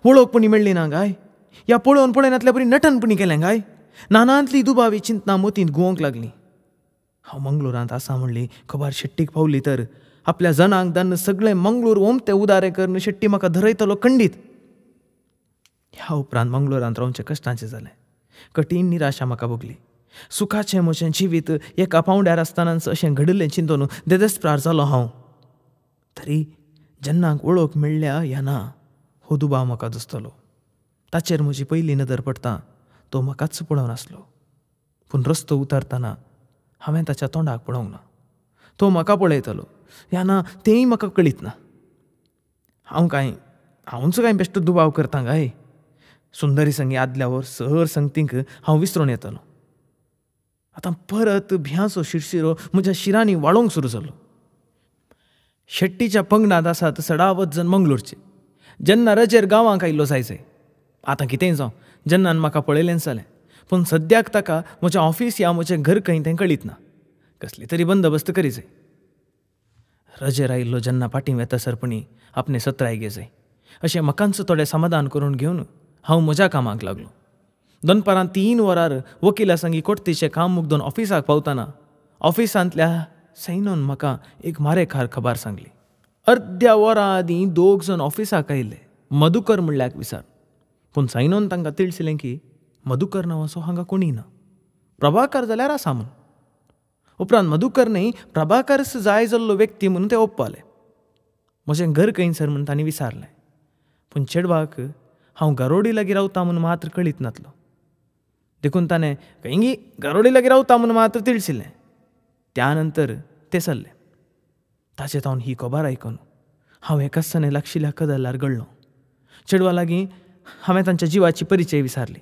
वळख पणी मेळ्ळी ना गाय, ह्या पळोवन पळयनातल्या बरी नटनपणी केलें गाय. नानांतली दुबावी चिंतना मतींत घुंवंक लागली. हांव मंगळूरांत आसा म्हणली खबर शेट्टीक पावली तर आपल्या जणांक दान सगळें मंगळूर ओमते उदारे करून शेट्टी म्हाका धरयतलो खंडीत. ह्या उपरांत मंगळूरांत रावचें कश्टांचें जालें. कठीण निराशा म्हाका भोगली. सुखाचें म्हजें जिवीत एका पांवड्यार आसतनाच अशें घडिल्लें चिंतून देदेस्प्रार जालो हांव. तरी जेन्ना वळख मेळ्ळ्या या ना हो दुबाव म्हाका दिसतलो. ताचेर म्हजी पयली नदर पडटा तो म्हाकाच पळोवन आसलो. पूण रस्तो उतरतना हांवें ताच्या तोंडाक पळोवंक ना. तो म्हाका पळयतलो या ना तेंय म्हाका कळीत ना. हांव कांय हांवूच कांय बेश्टो दुबाव करता काय? सुंदरी संगी आदल्या वर सर संगतींक हांव विसरून येतलो. आतां परत भियांचो शिरशिरो म्हज्या शिरांनी वाळोवंक सुरू जालो. शेट्टीच्या पंगडांत आसात सडावत जण मंगळूरचे. जेन्ना रजेर गांवांक आयिल्लो जाय जाय. आतां कितेंय जावं, जेन्ना म्हाका पळयलेंच जालें. पूण सद्याक ताका म्हजें ऑफिस या म्हजें घर खंय तें कळीत ना. कसली तरी बंदोबस्त करी जाय. रजेर आयिल्लो जेन्ना फाटीं वेता सरपणी आपणे सत्राय घे जाय अशें म्हाकांच थोडें समाधान करून घेवन हांव म्हज्या कामाक लागलो. दनपारां 3 वरार वकिला संगी कोर्तीचें काम मुगदून ऑफिसाक पावतना ऑफिसांतल्या सैनोन म्हाका एक मारेकार खबर सांगली. अर्द्या वरां आदीं 2 जण ऑफिसाक आयिल्ले मधुकर म्हणल्याक विचार. पूण सैनोन तांकां तिळसिलें की मधुकर नांवाचो हांगा कोणी ना, प्रभाकर जाल्यार आसा म्हूण. उपरांत मधुकर न्हय प्रभाकरच जाय जाल्लो व्यक्ती म्हणून ते ओप्पाले. म्हजें घर खंय सर म्हूण तांणी विचारलें. पूण चेडवाक हांव गरोडी लागीं रावता म्हूण मात्र कळीत नातलो. देखून ताणें खंयगी गरोडी लागीं रावता म्हूण मात्र तिळसिलें. त्या नंतर ते सरलें. ताचे तावन ही खबर आयकून हांव एकाच सने लागशिल्ल्या कदलार गळ्ळो. चेडवा लागीं हांवें तांच्या जिवाची परिचय विचारली.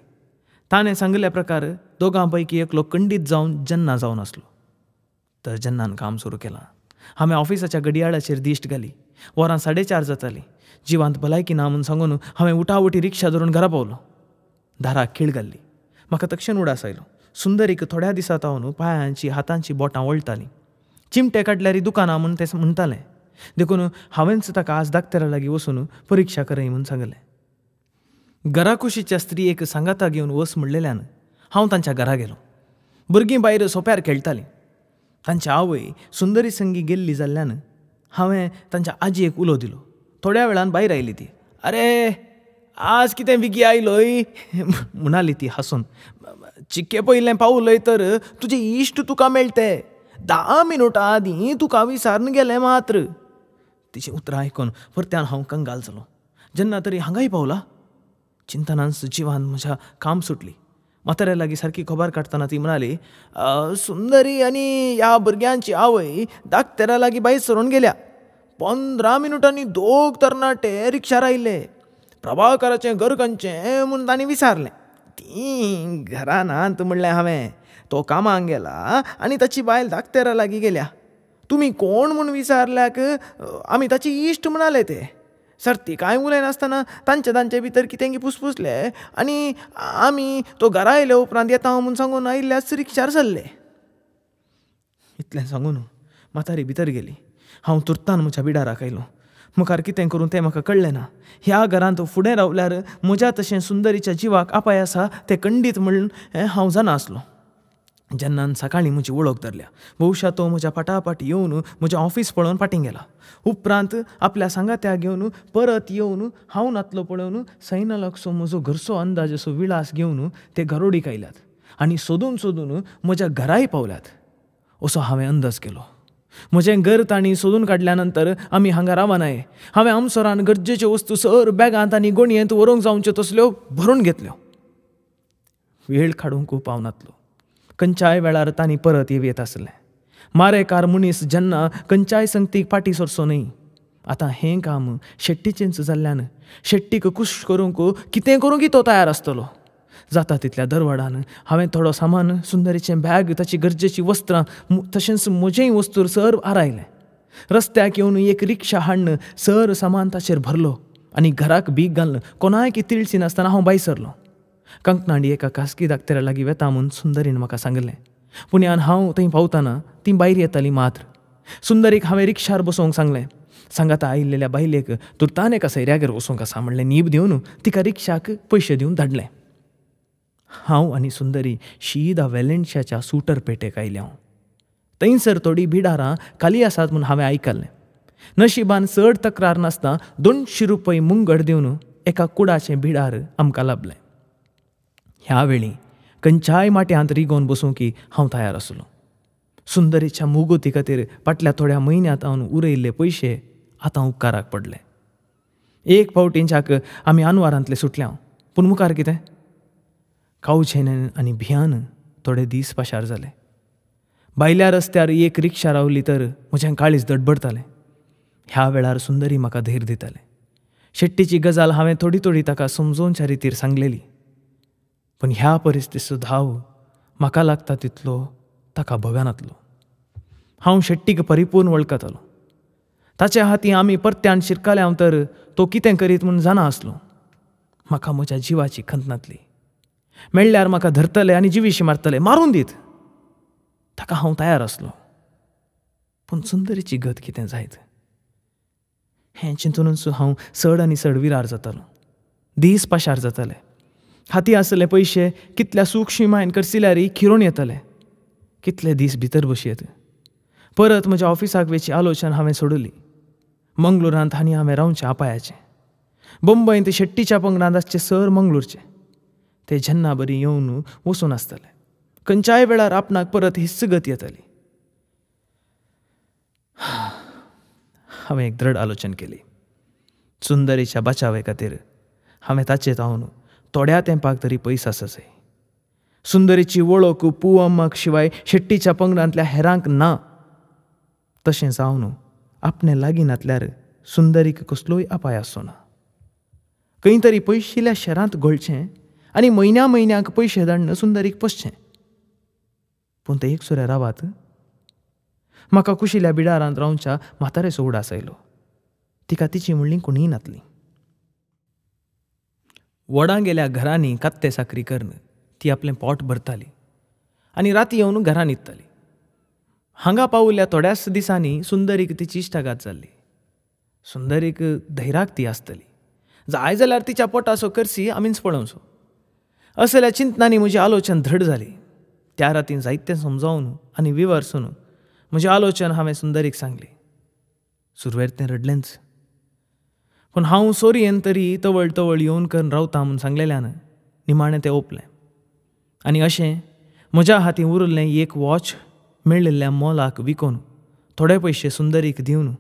ताणें सांगिल्ल्या प्रकार दोगां पैकी एकलो खंडीत जावन जेन्ना जावन आसलो. तर जेन्नान काम सुरू केलां. हांवें ऑफिसाच्या घडयाळाचेर दिश्ट घाली. वरां 4:30 जातालीं. जिवांत भलायकी ना म्हूण सांगून हांवें उठाउठी रिक्षा धरून घरा पावलो. दाराक खीळ घाल्ली. म्हाका तक्षण उडास आयलो. सुंदरीक थोड्या दिसां तावन पांयांची हातांची बोटां वळटालीं. चिमटे काडल्यार दुकानां म्हूण तें म्हणटालें. देखून हांवेंच ताका आज दाक्तेरा लागीं वचून परिक्षा करय म्हूण सांगलें. घराकुशीच्या स्त्रियेक सांगाता घेवन वच म्हणलेल्यान हांव तांच्या घरा गेलो. भुरगीं भायर सोप्यार खेळटालीं. तांची आवय सुंदरी संगी गेल्ली जाल्ल्यान हांवें तांच्या आजयेक उलो दिलो. थोड्या वेळान भायर आयली ती. अरे आज कितें विगी आयलोय म्हणाली ती हांसून. चिक्के पयलें पावलय तर तुजे इश्ट तुका मेळटे. 10 मिनुटां आदीं तुका विसारून गेलें मात्र. तिचीं उतरां आयकून परत्यान हांव कंगाल जालो. जेन्ना तरी हांगाय पावला. चिंतनांच जिवान म्हज्या काम सुटली. म्हाताऱ्या लागीं सारकी खबर काडटना ती म्हणाली, सुंदरी आनी ह्या भुरग्यांची आवय दाक्तेरा लागीं भायर सरून गेल्या. 15 मिनुटांनी दोग तरणाटे रिक्षार आयले. प्रभाकराचें घर खंयचें म्हूण तांणी विचारलें. तीं घरा नात म्हणलें हांवें. तो कामाक गेला आनी ताची बायल दाक्तेरा लागीं गेल्या. तुमी कोण म्हूण विचारल्याक आमी ताची इश्ट म्हणाले ते. सर्ती कांय उलयनासतना तांचे तांचे भितर कितें पुसपुसले आनी आमी तो घरा आयले उपरांत येता म्हूण सांगून आयिल्ल्याच रिक्षार सरले. इतलें सांगून म्हातारी भितर गेली. हांव तुर्तान म्हज्या बिडाराक आयलो. मुखार कितें करूं तें म्हाका कळ्ळें ना. ह्या घरांत फुडें रावल्यार म्हज्या तशें सुंदरीच्या जिवाक अपाय आसा तें खंडीत म्हूण हांव जाणा आसलो. जेन्ना सकाळीं म्हजी वळख धरल्या, बहुशा तो म्हज्या फाटाफाट येवन म्हजें ऑफिस पळोवन फाटीं गेला. उपरांत आपल्या सांगात्या घेवन परत येवन हांव नातलो पळोवन सैनालागसो म्हजो घरचो अंदाज असो विळास घेवन ते घरोडीक आयल्यात आनी सोदून सोदून म्हज्या घराय पावल्यात असो हांवें अंदाज केलो. म्हजें घर तांणी सोदून काडल्या नंतर आमी हांगा रावनाय. हांवें आमसरान गरजेच्यो वस्तू सर बॅगांत आनी गोणयेंत व्हरूंक जावच्यो तसल्यो भरून घेतल्यो. वेळ काडूंक पावनातलो. खंयच्याय वेळार तांणी परत येत आसलें. मारेकार मनीस जेन्ना खंयच्याय संगतीक फाटीं सरचो न्हय. आतां हें काम शेट्टीचेंच जाल्ल्यान शेट्टीक खूश करूंक कितें करूंक तो तयार आसतलो. जाता तितल्या दरवाडान हांवें थोडो सामान, सुंदरीचें बॅग, ताची गरजेचीं वस्त्रां तशेंच म्हजेंय वस्तूर सर आरायलें. रस्त्याक येवन एक रिक्षा हाडून सर सामान ताचेर भरलो आनी घराक बीग घालून कोणायकी तिळसी नासतना हांव भायर सरलो. कंकनाडी एका खासगी दाक्तेरा लागीं वेता म्हूण सुंदरीन म्हाका सांगलें. पुण्यान हांव थंय पावतना ती भायर येताली मात्र. सुंदरीक हांवें रिक्षार बसोवंक सांगलें. सांगाता आयिल्ल्या बायलेक तुर्तान एका सैऱ्यागेर वचूंक आसा म्हणलें नीब दिवन तिका रिक्षाक पयशे दिवन धाडलें. हांव आनी सुंदरी शीदा वेलेन्शियाच्या सुटर पेटेक आयले. हांव थंयसर थोडीं बिडारां खाली आसात म्हूण हांवें आयकल्लें. नशिबान चड तक्रार नासतना 200 रुपये मुंगड दिवन एका कुडाचें बिडार आमकां लाबलें. ह्या वेळी खंयच्याय माट्यांत रिगोवन बसूंक हांव तयार आसलो. सुंदरीच्या मुगोती खातीर फाटल्या थोड्या म्हयन्यांत हांव उरयल्ले पयशे आतां उपकाराक पडले. एक फावटींच्याक आमी आनवारांतले सुटल्या, पूण मुखार कितें? कावचेन आनी भियान थोडे दीस पाशार जाले. भायल्या रस्त्यार एक रिक्षा रावली तर म्हजें काळीज दडबडतालें. ह्या वेळार सुंदरी म्हाका धैर्य दितालें. शेट्टीची गजाल हांवें थोडी थोडी ताका समजोवच्या रितीर सांगलेली. पूण ह्या परिस्थितीचो धाव म्हाका लागता तितलो ताका भगनातलो. हांव शेट्टीक परिपूर्ण वळखतालो. ताच्या हाती आमी परत्यान शिरकाले हांव तर तो कितें करीत म्हूण जाणा आसलो. म्हाका म्हज्या जिवाची खंत नातली. मेळ्ळ्यार म्हाका धरतले आनी जिवीशी मारतले, मारून दीत ताका हांव तयार आसलो. पूण सुंदरीची गत कितें जायत हें चिंतूनच हांव चड आनी चड विरार जातालो. दीस पाशार जाताले. हाती आसले पयशे कितल्या सूक्षिमायन करसिल्यारी खिरोवन येताले. कितले दीस भितर बसयेत. परत म्हज्या ऑफिसाक वेची आलोचन हांवें सोडली. मंगळुरांत आनी हांवें रावचें अपायाचें. बंबयंत शेट्टीच्या पंगडांत आसचे सर मंगळूरचे. ते जेन्ना बरी येवन वचून आसतले. खंयच्याय वेळार आपणाक परत हिस्स गत येताली. हांवें एक दृढ आलोचन केली. सुंदरीच्या बचावे खातीर हांवें ताचे तावन थोड्या तेंपाक तरी पयस आसचें. सुंदरीची वळख पुवम्माक शिवाय शेट्टीच्या पंगडांतल्या हेरांक ना. तशें जावन आपणे लागीं नातल्यार सुंदरीक कसलोय अपाय आसचो ना. खंय तरी पयशिल्ल्या शहरांत घोळचें आनी म्हयन्या म्हयन्याक पयशे धाडून सुंदरीक पोसचें. पूण ते एकसुरे रावात. म्हाका कुशिल्या बिडारांत रावच्या म्हातारेचो उडास आयलो. तिका तिची म्हणली कोणीय नातली. वडां गेल्या घरांनी कात्ते साकरी करून ती आपलें पोट भरताली आनी राती येवन घरां न्हिदताली. हांगा पावल्या थोड्याच दिसांनी सुंदरीक तिची इश्टागात जाल्ली. सुंदरीक धैराक ती आसतली. जाय जाल्यार तिच्या पोटाचो करसी आमीच पळोवचो. असल्या चिंतनांनी म्हजी आलोचन दृढ जाली. त्या रातीन जायतें समजावन आनी विवर्सून म्हजें आलोचन हांवें सुंदरीक सांगली. सुरवेर तें रडलेंच. पूण हांव सोरयेन तरी तवळ तवळ येवन करून रावता म्हूण सांगलेल्यान निमाणें तें ओपलें. आनी अशें म्हज्या हातीं उरिल्लें एक वॉच मेळिल्ल्या मोलाक विकून थोडे पयशे सुंदरीक दिवन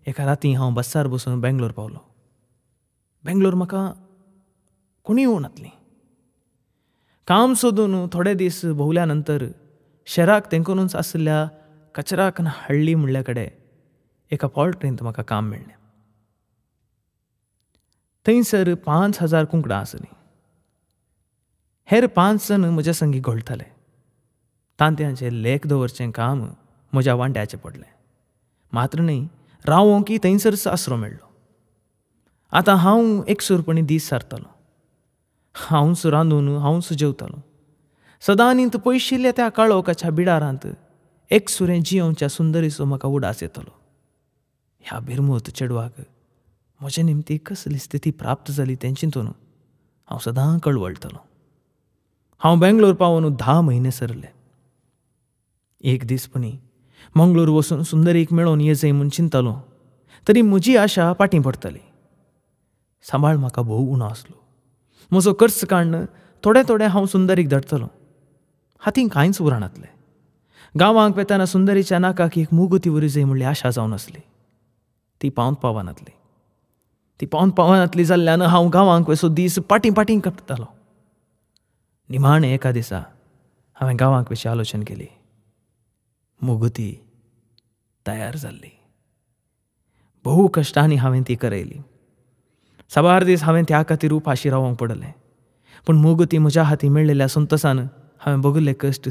एका राती हांव बस्सार बसून बेंगलोर पावलो. बेंगलोर म्हाका कोणीय येवं नातली. काम सोदून थोडे दीस भोंवल्या नंतर शहराक तेंकुनूच आशिल्ल्या कचराक हाडली म्हणल्या कडेन एका पॉल्ट्रींत म्हाका काम मेळ्ळें. थंयसर 5000 कुंकडां आसलीं. हेर 5 जण म्हज्या संगी घोळटाले. तांतयांचें लेख दवरचें काम म्हज्या वांट्याचें पडलें. मात्र न्हय, रावोंक थंयसरच आसरो मेळ्ळो. आतां हांव एकसुरपणी दीस सारतालो. हांवच रांदून हांवच जेवतालो. सदांनीत पयशिल्ल्या त्या काळोखाच्या बिडारांत एकसुरें जियोवच्या सुंदरीचो म्हाका उडास येतालो. ह्या भिरमूत चेडवाक म्हजे निमती कसली स्थिती प्राप्त जाली तें चिंतून हांव सदां कळवळटालो. हांव बेंगलोर पावून 10 म्हयने सरले. एक दीस पुणी मंगळूर वचून सुंदरीक मेळोवन येजय म्हूण चिंतालो तरी म्हजी आशा पाटीं पडटाली. सांबाळ म्हाका भोव उणो आसलो. म्हजो खर्च काडून थोडें थोडें हांव सुंदरीक धाडटलो. हातीन कांयच उरनातलें. गांवांक वेतना सुंदरीच्या नाकाक एक मुगती उरी जाय म्हणली आशा जावन आसली. ती पावंत पावनातली. ती पावंत पावनातली जाल्ल्यान हांव गांवांक वचो दीस पाटीं पाटीं काडटालो. निमाणें एका दिसा हांवें गांवांक विशीं आलोचन केली. मुगती तयार जाल्ली. भोव कश्टांनी हांवें ती करयली. साबार दीस हांवें त्या खातीर उपाशी रावंक पडलें. पूण मुगती म्हज्या हाती मेळिल्ल्या संतोसान हांवें भोगिल्ले कश्ट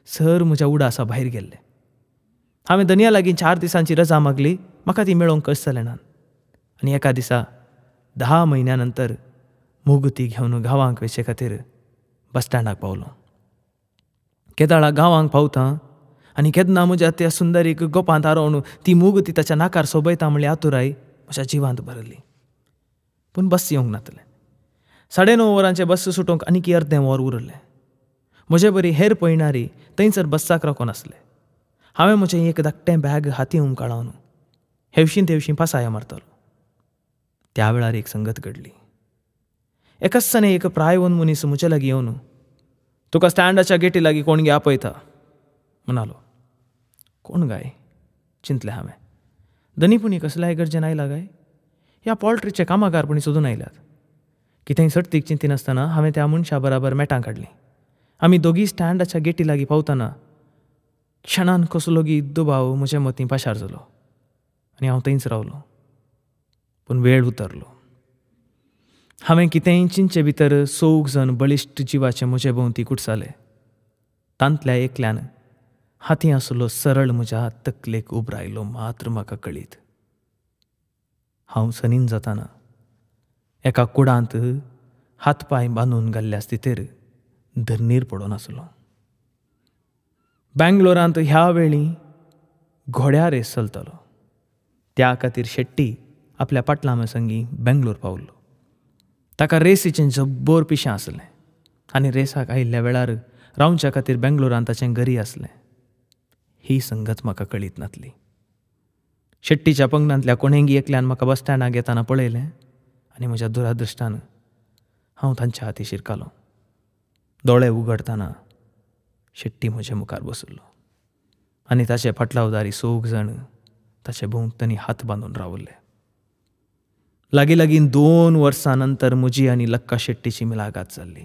सर म्हज्या उडासा भायर गेल्ले. हांवें दनया लागीं 4 दिसांची रजा मागली. म्हाका ती मेळोवंक कश्ट जालें ना. आनी एका दिसा 10 म्हयन्या नंतर मुगती घेवन गांवांक वचचे खातीर बस स्टँडाक पावलो. केदाळा गांवांक पावता आनी केन्ना म्हज्या त्या सुंदरीक गोपांत हारोवन ती मुगती ताच्या नाकार सोबयता म्हणली आतुराय म्हज्या जिवांत भरली. पूण बस येवंक नातलें. 9:30 वरांचें बस सुटोवंक आनीक अर्दें वर उरलें. म्हजे बरी हेर पयणारी थंयसर बस्साक राखून आसले. हांवें म्हजें एक धाकटें बॅग हाती उमकाळावन हेवशीं तेवशीं पासाया मारतालो. त्या वेळार एक संगत घडली. एकाच एक प्रायवन मनीस म्हजे लागीं येवन तुका स्टँडाच्या गेटी लागीं कोण गे आपयता म्हणालो. कोण गाय चिंतलें हांवें. दनीपुणी कसल्याय गरजेन आयला गाय? ह्या पॉल्ट्रीचे कामागारपणी सोदून आयल्यात. कितेंय सटतीक चिंतिनासतना हांवें त्या मनशा बराबर मेटां काडलीं. आमी दोगी स्टँडाच्या गेटी लागीं पावतना क्षणान कसलोगी दुबाव म्हजे मतीं पाशार जालो आनी हांव थंयच रावलो. पूण वेळ उतरलो. हांवें कितेंय चिंतचे भितर 4 जण बळिश्ट जिवाचे म्हजे भोंवती कुटसाले. तांतल्या एकल्यान हाती आसलो सरळ म्हज्या तकलेक उबरायलो मात्र म्हाका कळीत. हांव सनीन जाताना एका कुडांत हात पांय बांदून घाल्ल्या स्थितीर धरणीर पडून आसलो. बेंगलोरांत ह्या वेळी घोड्या रेस चलतालो. त्या खातीर शेट्टी आपल्या पाटलामा संगी बेंगलोर पावलो. ताका रेसीचें जब्बोर पिशें आसलें आनी रेसाक आयिल्ल्या वेळार रावच्या खातीर बेंगलोरांत ताचें घरी आसलें. ही संगत म्हाका कळीत नातली. शेट्टीच्या पंगडांतल्या कोणेंगी एकल्यान म्हाका बस स्टँडाक येताना पळयलें आनी म्हज्या दुरादृश्टान हांव तांच्या हाती शिरकालो. दोळे उगडताना शेट्टी म्हजे मुखार बसलो आनी ताचे फाटलावदारी 4 जण ताचे भोंवतणी हात बांदून रावले. लागीं लागीं 2 वर्सां नंतर म्हजी आनी लक्का शेट्टीची मिलागात जाल्ली.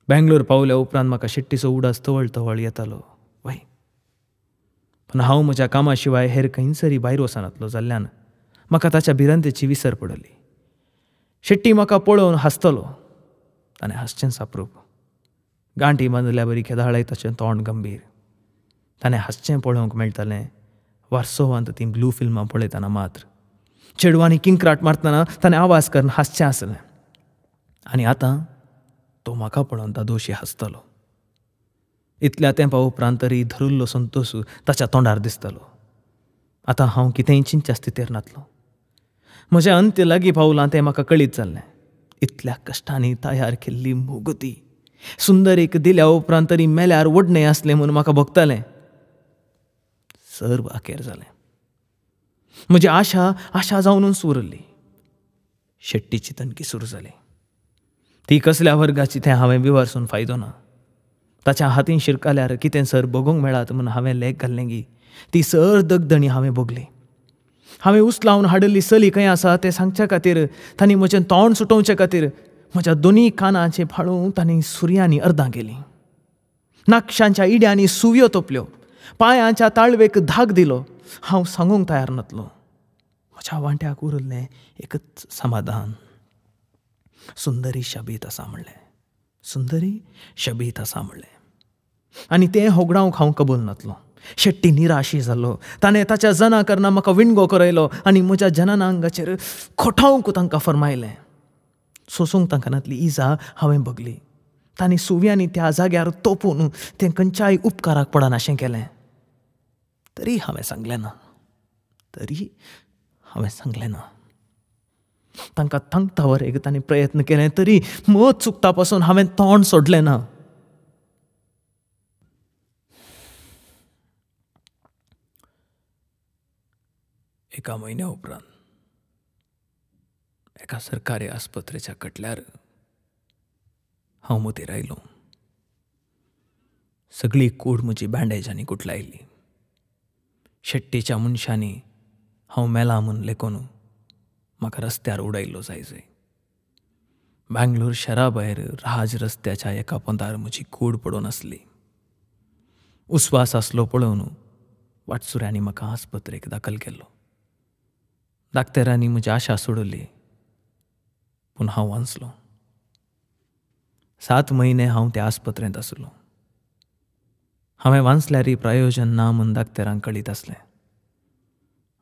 बेंगलोर पावल्या उपरांत म्हाका शेट्टीचो उडास तवळ तवळ येतालो वय. पूण हांव म्हज्या कामा शिवाय हेर खंयसरी भायर वचनातलो जाल्ल्यान म्हाका ताच्या भिरांतेची विसर पडली. शेट्टी म्हाका पळोवन हांसतलो. ताणें हांसचें साप्रूप. गांठी बांदिल्ल्या बरी केदाळाय ताचें तोंड गंभीर. ताणें हांसचें पळोवंक मेळटालें वार्सोवांत तीं ब्लू फिल्मां पळयतना मात्र. चेडवांनी किंक्राट मारतना ताणें आवाज करून हांसचें आसलें. आनी आतां तो म्हाका पळोवन दादोशी हांसतलो. इतल्या तेंपा उपरांत तरी धरिल्लो संतोश ताच्या तोंडार दिसतालो. आतां हांव कितेंय चिंतच्या स्थितीर नातलो. म्हजें अंत्य लागीं पावलां तें म्हाका कळीत जाल्लें. इतल्या कश्टांनी तयार केल्ली मुगती सुंदरीक दिल्या उपरांत तरी मेल्यार ओडणें आसलें म्हूण म्हाका भोगतालें. सर्व अखेर जालें. म्हजी आशा आशा जावनूच उरली. शेट्टीची तणकी सुरू जाली. ती कसल्या वर्गाची तें हांवें विवर्सून फायदो ना. ताच्या हातीन शिरकाल्यार कितें सर भोगूंक मेळात म्हूण हांवें लेख घाल्लें गी ती सर दगदणी हांवें भोगली. हांवें उचलावन हाडिल्ली चली खंय आसा तें सांगच्या खातीर तांणी म्हजें तोंड सुटोवचे खातीर म्हज्या दोनूय कानाचें फाळून तांणी सुरयांनी अर्दां केलीं. नाकशांच्या इड्यांनी सुवयो तोपल्यो. पांयांच्या ताळवेक धाक दिलो. हांव सांगूंक तयार नातलो. म्हज्या वांट्याक उरलें एकच समाधान, सुंदरी शबीत आसा म्हणलें, सुंदरी शबीत आसा म्हणलें. आनी तें होगडावंक हांव कबूल नातलो. शेट्टी निराशी जालो. ताणें ताच्या जना करना म्हाका विणगो करयलो आनी म्हज्या जननांगाचेर खोठावंक तांकां फरमायलें. सोसूंक तांकां नातली इजा हांवें बगली. तांणी सुव्यांनी त्या जाग्यार तोपून तें खंयच्याय उपकाराक पडनाशें केलें. तरी हांवें सांगलें ना, तरी हांवें सांगलें ना. तांकां तांकतावर एक तांणी प्रयत्न केले तरी मत चुकता पासून हांवें तोंड सोडलें ना. एका म्हयन्या उपरांत एका सरकारी आस्पत्रेच्या कटल्यार हांव मोतीर आयलो. सगळी कूड म्हजी बँडेजांनी गुठलायली. शेट्टीच्या मनशांनी हांव मेला म्हूण लेखून म्हाका रस्त्यार उडयल्लो जाय. बेंगलोर शहरा भायर राज रस्त्याच्या एका पोंदार म्हजी कूड पडून आसली. उस्वास आसलो पळोवन वाटसुऱ्यांनी म्हाका आस्पत्रेक दाखल केल्लो. डाक्टरांनी म्हजी आशा सोडली, पूण हांव वांचलो. 7 म्हयने हांव त्या आस्पत्रेंत आसलो. हांवें वांचल्यारय प्रयोजन ना म्हूण डाक्टरांक कळीत आसलें.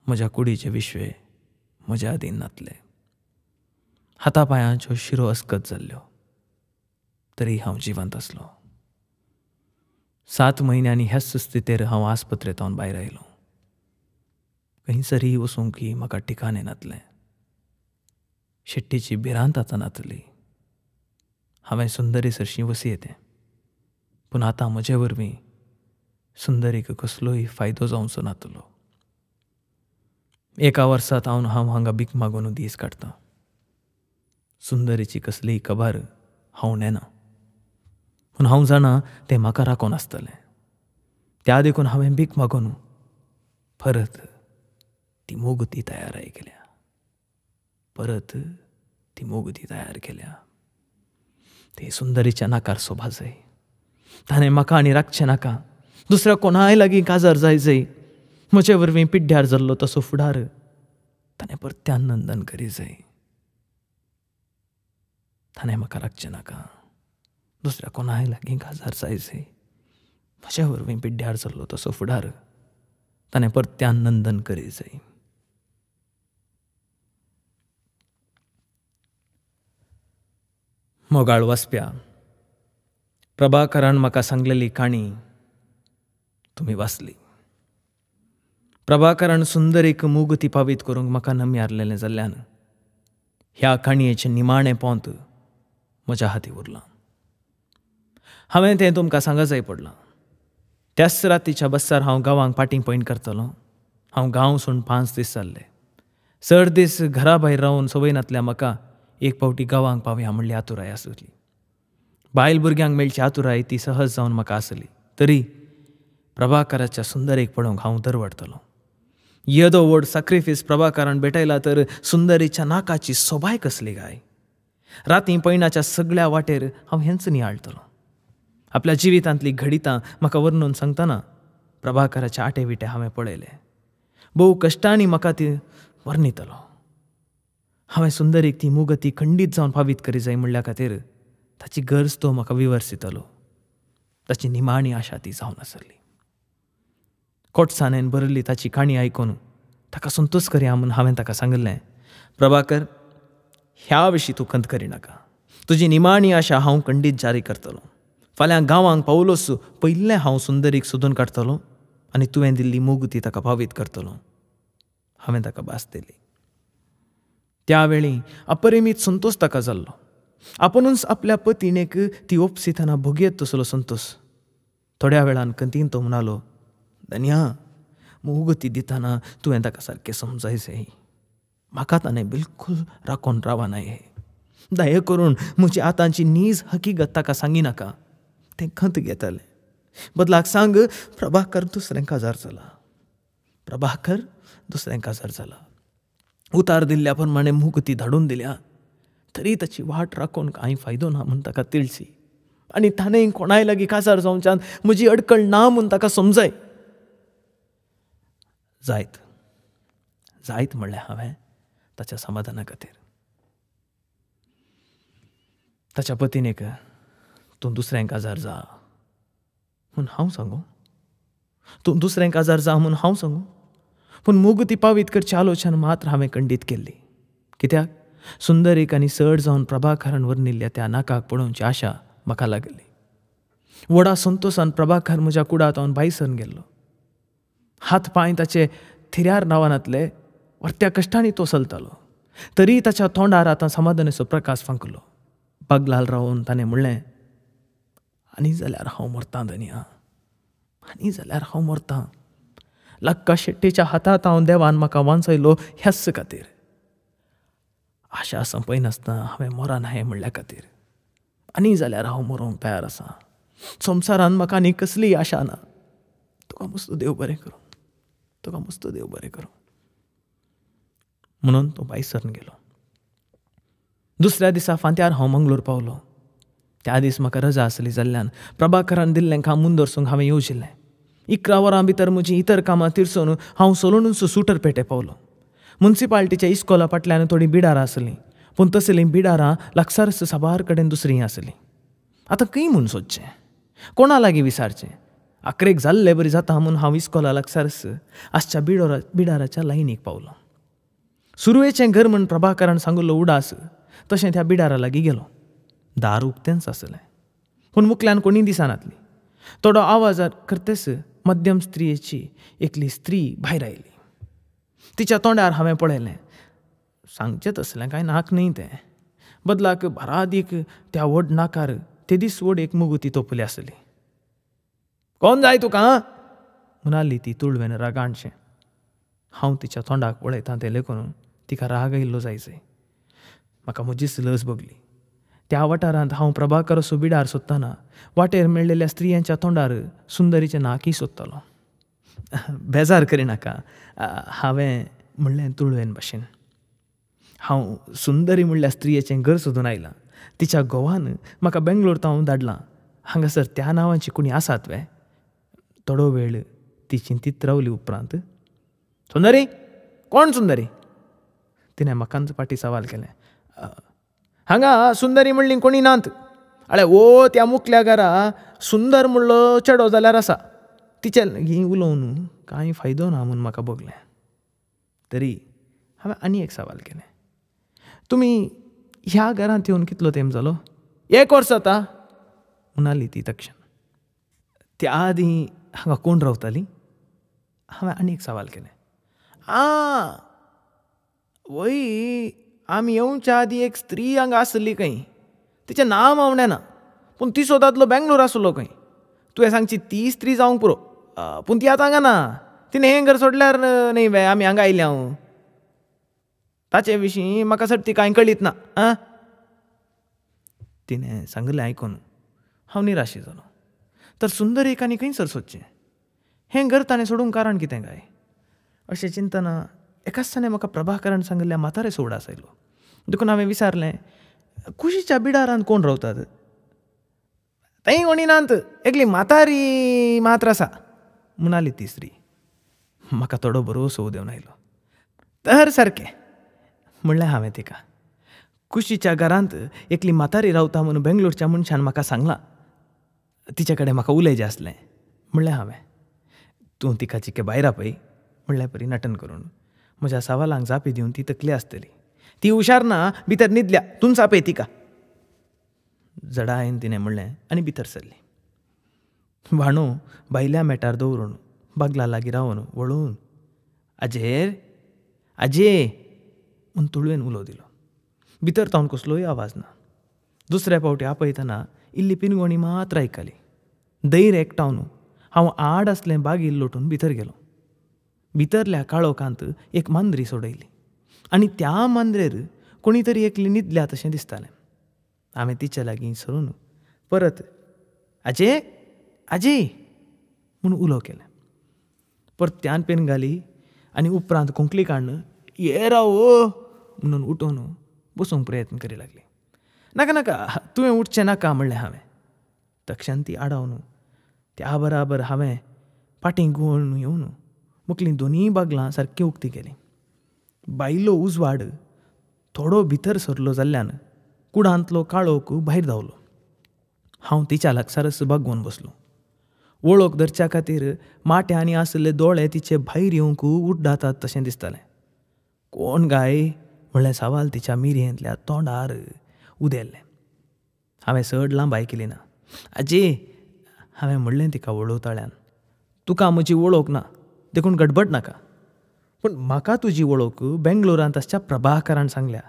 म्हज्या कुडीचे विश्वे म्हज्या अधीन नातले. हाता पांयांच्यो शिरो अस्कत जाल्ल्यो, तरी हांव जिवंत आसलो. 7 म्हयन्यांनी ह्याच स्थितीर हांव आस्पत्रेंत भायर आयलो. खंयसरय वचूंक म्हाका ठिकाणें नातलें. शेट्टीची भिरांत आतां नातली. हांवें सुंदरी सरशीं वसी येतें, पूण आतां म्हजे वरवीं सुंदरीक कसलोय फायदो जावचो नातलो. एका वर्सा तावन हांव हांगा भीक मागून दीस काडटां. सुंदरीची कसलीय खबर हांव नेना, पूण हांव जाणा तें म्हाका राखून आसतलें. त्या देखून हांवें भीक मागून परत ती मोगती तयार केल्या, परत ती मोगती तयार केल्या. ते सुंदरीच्या नाकार सोबा जाय. ताणें म्हाका आनी राखचें नाका. दुसऱ्या कोणाय लागीं काजार जाय जाय. म्हजे वरवीं पिड्ड्यार जाल्लो तसो फुडार ताणें परत्यान नंदन करी जाय. ताणें म्हाका राखचें नाका. दुसऱ्या कोणाय लागीं काजार जाय जाय. म्हजे वरवीं पिड्ड्यार जाल्लो तसो फुडार ताणें परत्यान नंदन करी जाय. मोगाळ वाचप्या, प्रभाकरान म्हाका सांगलेली काणी तुमी वाचली. प्रभाकरान सुंदरीक मुगती पावीत करूंक म्हाका नमयारलेलें जाल्ल्यान ह्या काणयेचें निमाणें पोंत म्हज्या हाती उरलां. हांवें तें तुमकां सांगा जाय पडलां. त्याच रातीच्या बस्सार हांव गांवांक पाटीं पयण करतलो. हांव गांव सोडून 5 दीस जाल्ले. चड दीस घरा भायर रावन संवय नातल्या म्हाका एक फावटी गांवांक पावया म्हणली आतुराय आसली. बायल भुरग्यांक मेळची आतुराय ती सहज जावन म्हाका आसली. तरी प्रभाकराच्या सुंदरीक पळोवंक हांव दरवडटलो. येदो व्हड साक्रिफीस प्रभाकरान भेटयला तर सुंदरीच्या नाकाची सोबाय कसली काय. राती पयणाच्या सगळ्या वाटेर हांव हेंच नियाळटलो. आपल्या जिवितांतली घडितां म्हाका वर्णून सांगतना प्रभाकराचे आटे विटे हांवें पळयले. भोव कश्टांनी म्हाका ती वर्णितलो. हांवें सुंदरीक ती मुगती खंडीत जावन पावीत करी जाय म्हणल्या खातीर ताची गरज तो म्हाका विवर्सितलो. ताची निमाणी आशा ती जावन आसली. कोटसाणेन भरिल्ली ताची काणी आयकून ताका संतोश करया म्हूण हांवें ताका सांगिल्लें, प्रभाकर, ह्या विशीं तूं खंत करिनाका. तुजी निमाणी आशा हांव खंडीत जारी करतलो. फाल्यां गांवांक पावलोस पयलें हांव सुंदरीक सोदून काडटलो आनी तुवें दिल्ली मुगती ताका पावीत करतलो. हांवें ताका भास दिली. त्या वेळी अपरिमीत संतोश ताका जाल्लो. आपुणूच आपल्या पतीणेक ती ओपसितना भोगयत तसलो संतोश. थोड्या वेळान कंतीन तो म्हणालो, धन्या, मुगती दितना तुवें ताका सारकें समजाय जाय. म्हाका ताणें बिलकूल राखून रावना हे. दया करून म्हजी आतांची नीज हकीगत ताका सांगिनाका. तें खंत घेतलें. बदलाक सांग, प्रभाकर दुसरें काजार जाला. प्रभाकर दुसरें काजार जाला. उतार दिल्ल्या प्रमाणे मुगती धाडून दिल्या तरी ताची वाट राखून कांय फायदो ना म्हूण ताका तिळसी. आनी ताणें कोणाय लागीं काजार जावच्यान म्हजी अडकळ ना म्हूण ताका समजाय. जायत जायत म्हणलें हांवें ताच्या समाधाना खातीर. ताच्या पतीनेक तूं दुसऱ्यां काजार जा म्हूण हांव सांगू, तूं दुसऱ्यां काजार जा म्हूण हांव सांगू. पूण मोग ती पावीत करची आलोचन मात्र हांवें खंडीत केल्ली. कित्याक सुंदरीक आनी चड जावन प्रभाकरान वर्णिल्ल्या त्या नाकाक पळोवची आशा म्हाका लागिल्ली. व्हडा संतोशान प्रभाकर म्हज्या कुडांत हांव भायर सरून गेल्लो. हात पांय ताचे थिऱ्यार नांवानातले, वरत्या कश्टांनी तो चलतालो. तरी ताच्या तोंडार आतां समाधानाचो प्रकाश फांकलो. बगलाल रावून ताणें म्हणलें, आनी जाल्यार हांव मरतां धनया, आनी जाल्यार हांव मरतां. लक्का शेट्टीच्या हातांत हांव देवान म्हाका वांचयलो ह्याच खातीर. आशा संपयनासतना हांवें मरान हांवें म्हणल्या खातीर. आनी जाल्यार हांव मरोंक तयार आसा. संवसारान म्हाका आनी कसलीय आशा ना. तुका मस्त देव बरें करूं, तुका मस्त देव बरें करूं. म्हणून तो भायर सरून गेलो. दुसऱ्या दिसा फांत्यार हांव मंगळूर पावलो. त्या दीस म्हाका रजा आसली जाल्ल्यान प्रभाकरान दिल्लें काम मुंदरसूंक हांवें येवजिल्लें. 11 वरां भितर म्हजीं इतर कामां तिरसून हांव सोलूनच सुटर पेटे पावलो. मुन्सिपाल्टीच्या इस्कोला फाटल्यान थोडीं बिडारां आसलीं, पूण तसलीं बिडारां लागसारच साबार कडेन दुसरीं आसलीं. आतां खंय म्हूण सोदचें, कोणा लागीं विचारचें? आकरेक जाल्ले बरी जाता म्हूण हांव इस्कोला लागसारच आसच्या बिडाराच्या लायनीक पावलो. सुरवेचें घर म्हूण प्रभाकरान सांगिल्लो उडास तशें त्या बिडारा लागीं गेलो. दार उक्तेंच आसलें, पूण मुकल्यान कोणी दिसनातली. थोडो आवाज करतेच मध्यम स्त्रियेची एकली स्त्री भायर आयली. तिच्या तोंडार हांवें पळयलें. सांगचें तसलें कांय नाक न्हय तें. बदलाक बारादीक त्या व्हड नाकार तेदीस व्हड एक मुगुती तोपली आसली. कोण जाय तुका म्हणाली ती तुळवेन रागानशें. हांव तिच्या तोंडाक पळयतां तें लेखून तिका राग आयिल्लो जायजय. म्हाका म्हजीच लज भोगली. त्या वाठारांत हांव प्रभाकर असो बिडार सोदतना वाटेर मेळिल्ल्या स्त्रियांच्या तोंडार सुंदरीचें नाकय सोदतालो. बेजार करिनाका, हांवें म्हणलें तुळवेन भाशेन. हांव सुंदरी म्हणल्या स्त्रियेचें घर सोदून आयलां. तिच्या घोवान म्हाका बेंगलोर तावन धाडलां. हांगासर त्या नांवाची कोणी आसात वे? थोडो वेळ ती चिंतीत रावली. उपरांत सुंदरी, कोण सुंदरी? तिणें म्हाकाच फाटीं सवाल केलें. हांगा सुंदरी म्हणली कोणी नात. अळे ओ त्या मुकल्या घरा सुंदर म्हणलो चेडो जाल्यार आसा. तिचे लागीं उलोवन कांय फायदो ना म्हूण म्हाका भोगलें. तरी हांवें आनी एक सवाल केलें, तुमी ह्या घरांत येवन कितलो तेंप जालो? 1 वर्स जाता म्हणाली ती तक्षण. त्या आदीं हांगा कोण रावताली? हांवें आनी एक सवाल केलें. आं वय, आमी येवच्या आदीं एक स्त्री हांगा आसली खंय. तिचें नांव हांव नेना, पूण तिचो दादलो बेंगलोर आसलो खंय. तुवें सांगची ती स्त्री जावंक पुरो, पूण ती आतां हांगा ना. तिणें हें घर सोडल्यार न्हय वे आमी हांगा आयल्या. हांव ताचे विशीं म्हाका सट ती कांय कळीत ना. आं तिणें सांगलें आयकून हांव निराशी जालो. तर सुंदरीक आनी खंयसर सोदचें? हें घर ताणें सोडूंक कारण कितें काय? अशें चिंतना एकाच ताणें म्हाका प्रभाकरान सांगिल्ल्या म्हातारेचो उगडास आयलो. देखून हांवें विचारलें, कुशीच्या बिडारांत कोण रावतात? थंय कोणी नात, एकली म्हातारी मात्र आसा म्हणाली ती स्त्री. म्हाका थोडो बरोसो उदेवन आयलो. तर सारकें म्हणलें हांवें तिका. कुशीच्या घरांत एकली म्हातारी रावता म्हणून बेंगलोरच्या मनशान म्हाका सांगलां. तिचे कडेन म्हाका उलयचें आसलें म्हणलें हांवें. तूं तिका चिके भायर आपय म्हणल्या परी नटन करून म्हज्या सवालांक जापी दिवन ती तकली आसतली. ती हुशार ना, भितर न्हिदल्या, तूंच आपय तिका. जडायेन तिणें म्हणलें आनी भितर सरली. व्हाणो भायल्या मेटार दवरून बागला लागीं रावन वळून आजेर आजे म्हूण तुळवेन उलो दिलो. भितर तावन कसलोय आवाज ना. दुसऱ्या फावटी आपयतना इल्ली पिनगोणी मात्र आयकली. धैर एकटावन हांव आड आसलें बागीर लोटून भितर गेलो. भितरल्या काळोखांत एक मांद्री सोडयली आनी त्या मांद्रेर कोणी तरी एकली न्हिदल्या तशें दिसतालें. हांवें तिच्या लागीं सरून परत आजे आजे म्हूण उलो केलें. परत्यान पेन घाली आनी उपरांत खोंकली काडून ये राव म्हणून उठोवन बसूंक प्रयत्न करी लागली. नाका नाका, तुवें उठचें नाका म्हणलें हांवें. तक्षण ती आडावन त्या बराबर हांवें फाटीं घुंवून येवन मुकलीं दोनूय बागलां सारकीं उक्ती केलीं. बायलो उजवाड थोडो भितर सरलो जाल्ल्यान कुडांतलो काळोख भायर धांवलो. हांव तिच्या लागसारच बागोवन बसलो. वळख धरच्या खातीर माट्यांनी आशिल्ले दोळे तिचे भायर येवंक उड्डातात तशें दिसतालें. कोण गाय म्हणलें सवाल तिच्या मिरयेंतल्या तोंडार उदेल्लें. हांवें चड लांबाय केली ना. आजी, हांवें म्हणलें तिका वळवताळ्यान, तुका म्हजी वळख ना देखून गडबड नाका, पूण म्हाका तुजी वळख बेंगलोरांत आसच्या प्रभाकरान सांगल्या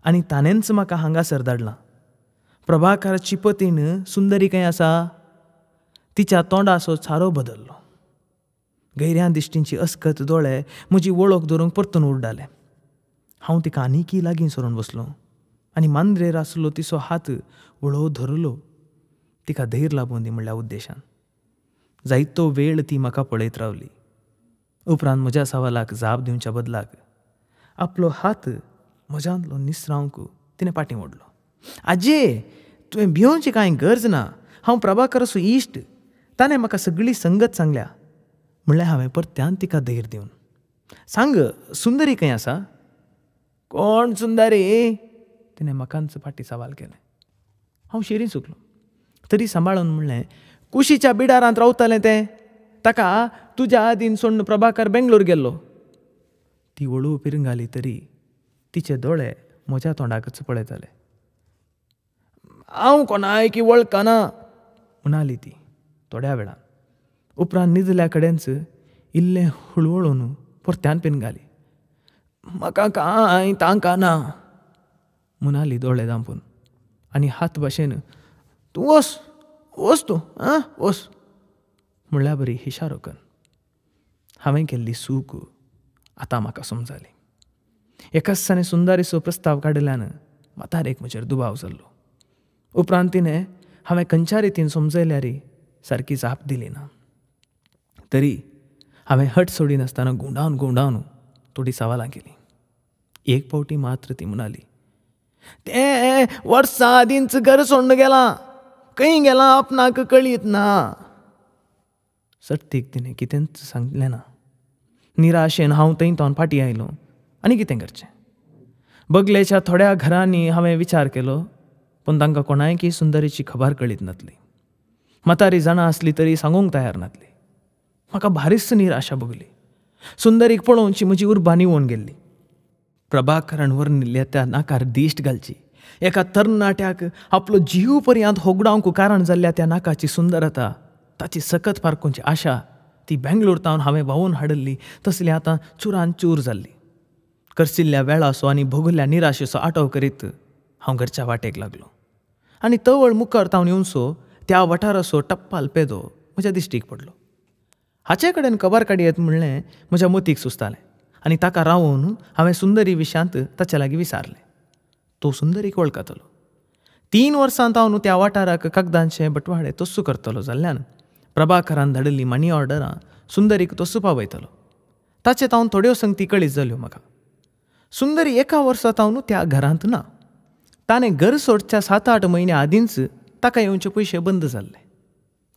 आनी ताणेंच म्हाका हांगासर धाडलां. प्रभाकराची पतीण सुंदरी खंय आसा? तिच्या तोंडाचो चारो बदल्लो. गैऱ्यां दिश्टींची अस्कत दोळे म्हजी वळख धरूंक परतून उरडाले. हांव तिका आनीकय लागीं सरून बसलो आनी मांद्रेर आसलो तिचो हात वळो धरलो, तिका धैर्य लाबून दी म्हणल्या उद्देशान. जायतो वेळ ती म्हाका पळयत रावली. उपरांत म्हज्या सवालाक जाप दिवच्या बदलाक आपलो हात म्हज्यांतलो निसरावंक तिणें फाटीं ओडलो. आजे, तुवें भिवची कांय गरज ना, हांव प्रभाकराचो इश्ट, ताणें म्हाका सगळी संगत सांगल्या म्हणल्यार हांवें परत्यान तिका धैर्य दिवन, सांग सुंदरी खंय आसा? कोण सुंदरी? तिणें म्हाकाच फाटीं सवाल केलें. हांव शिरी चुकलो तरी सांबाळून म्हणलें, कुशीच्या बिडारांत रावतालें तें, ताका तुज्या आदीन सोडून प्रभाकर बेंगलोर गेल्लो. ती वळू पिरंगाली तरी तिचे दोळे म्हज्या तोंडाकच पळयताले. हांव कोणाय की वळखना म्हणाली ती थोड्या वेळान. उपरांत निजल्या कडेनच इल्लें हुळवळून परत्यान पिनगाली. म्हाका कांय तांकां ना म्हणाली दोळे धांपून आनी हात भाशेन, तूं वस वस तूं आं वस म्हणल्या बरी इशारो कर. हांवें केल्ली चूक आतां म्हाका समजाली. एकाच दिसांनी सुंदरीचो प्रस्ताव काडिल्ल्यान म्हातारेक म्हजेर दुबाव जाल्लो. उपरांत तिणें हांवें खंयच्या रितीन समजयल्यार सारकी जाप दिली ना. तरी हांवें हट सोडिनासतना घुंवडावन घुंवडावन थोडी सवालां केलीं. एक फावटी मात्र ती म्हणाली, तें वर्सां आदींच घर सोडून गेलां, खंय गेलां आपणाक कळीत ना. सट्टीक तिणें कितेंच सांगलें ना. निराशेन हांव थंय तावन फाटीं आयलो आनी कितें करचें. बगलेच्या थोड्या घरांनी हांवें विचार केलो, पूण तांकां कोणायकी सुंदरीची खबर कळीत नासली. म्हातारी जाणा आसली तरी सांगूंक तयार नासली. म्हाका भारीच निराशा भोगली. सुंदरीक पळोवची म्हजी उर्बा निवोवन गेल्ली. प्रभाकरान वर्णिल्ल्या त्या नाकार दिश्ट घालची, एका तरणाट्याक आपलो जीव पर्यंत होगडावंक कारण जाल्ल्या त्या नाकाची सुंदरता, ताची सकत पारखुंची आशा ती बेंगलोर तावन हांवें व्हांवून हाडिल्ली तसली आतां चुरान चूर जाल्ली. करसिल्ल्या वेळाचो आनी भोगल्ल्या निराशेचो आटव करीत हांव घरच्या वाटेक लागलो आनी तवळ मुखार तावन येवचो त्या वाठाराचो टप्पाल पेदो म्हज्या दिश्टीक पडलो. हाचे कडेन खबर काडयेत म्हणलें म्हज्या मतीक सुचतालें आनी ताका रावोवन हांवें सुंदरी विशयांत ताचे लागीं विचारलें. तो सुंदरीक वळखतलो. 3 वर्सां तावन त्या वाठाराक कागदांचे बटवाडे तस्सू करतलो जाल्ल्यान प्रभाकरान धाडिल्ली मनी ऑर्डरां सुंदरीक तस्सू पावयतलो. ताचे तावन थोड्यो संगती कळीत जाल्यो म्हाका. सुंदरी एका वर्सा तावन त्या घरांत ना. ताणें घर सोडच्या 7-8 म्हयन्या आदींच ताका येवचे पयशे बंद जाल्ले.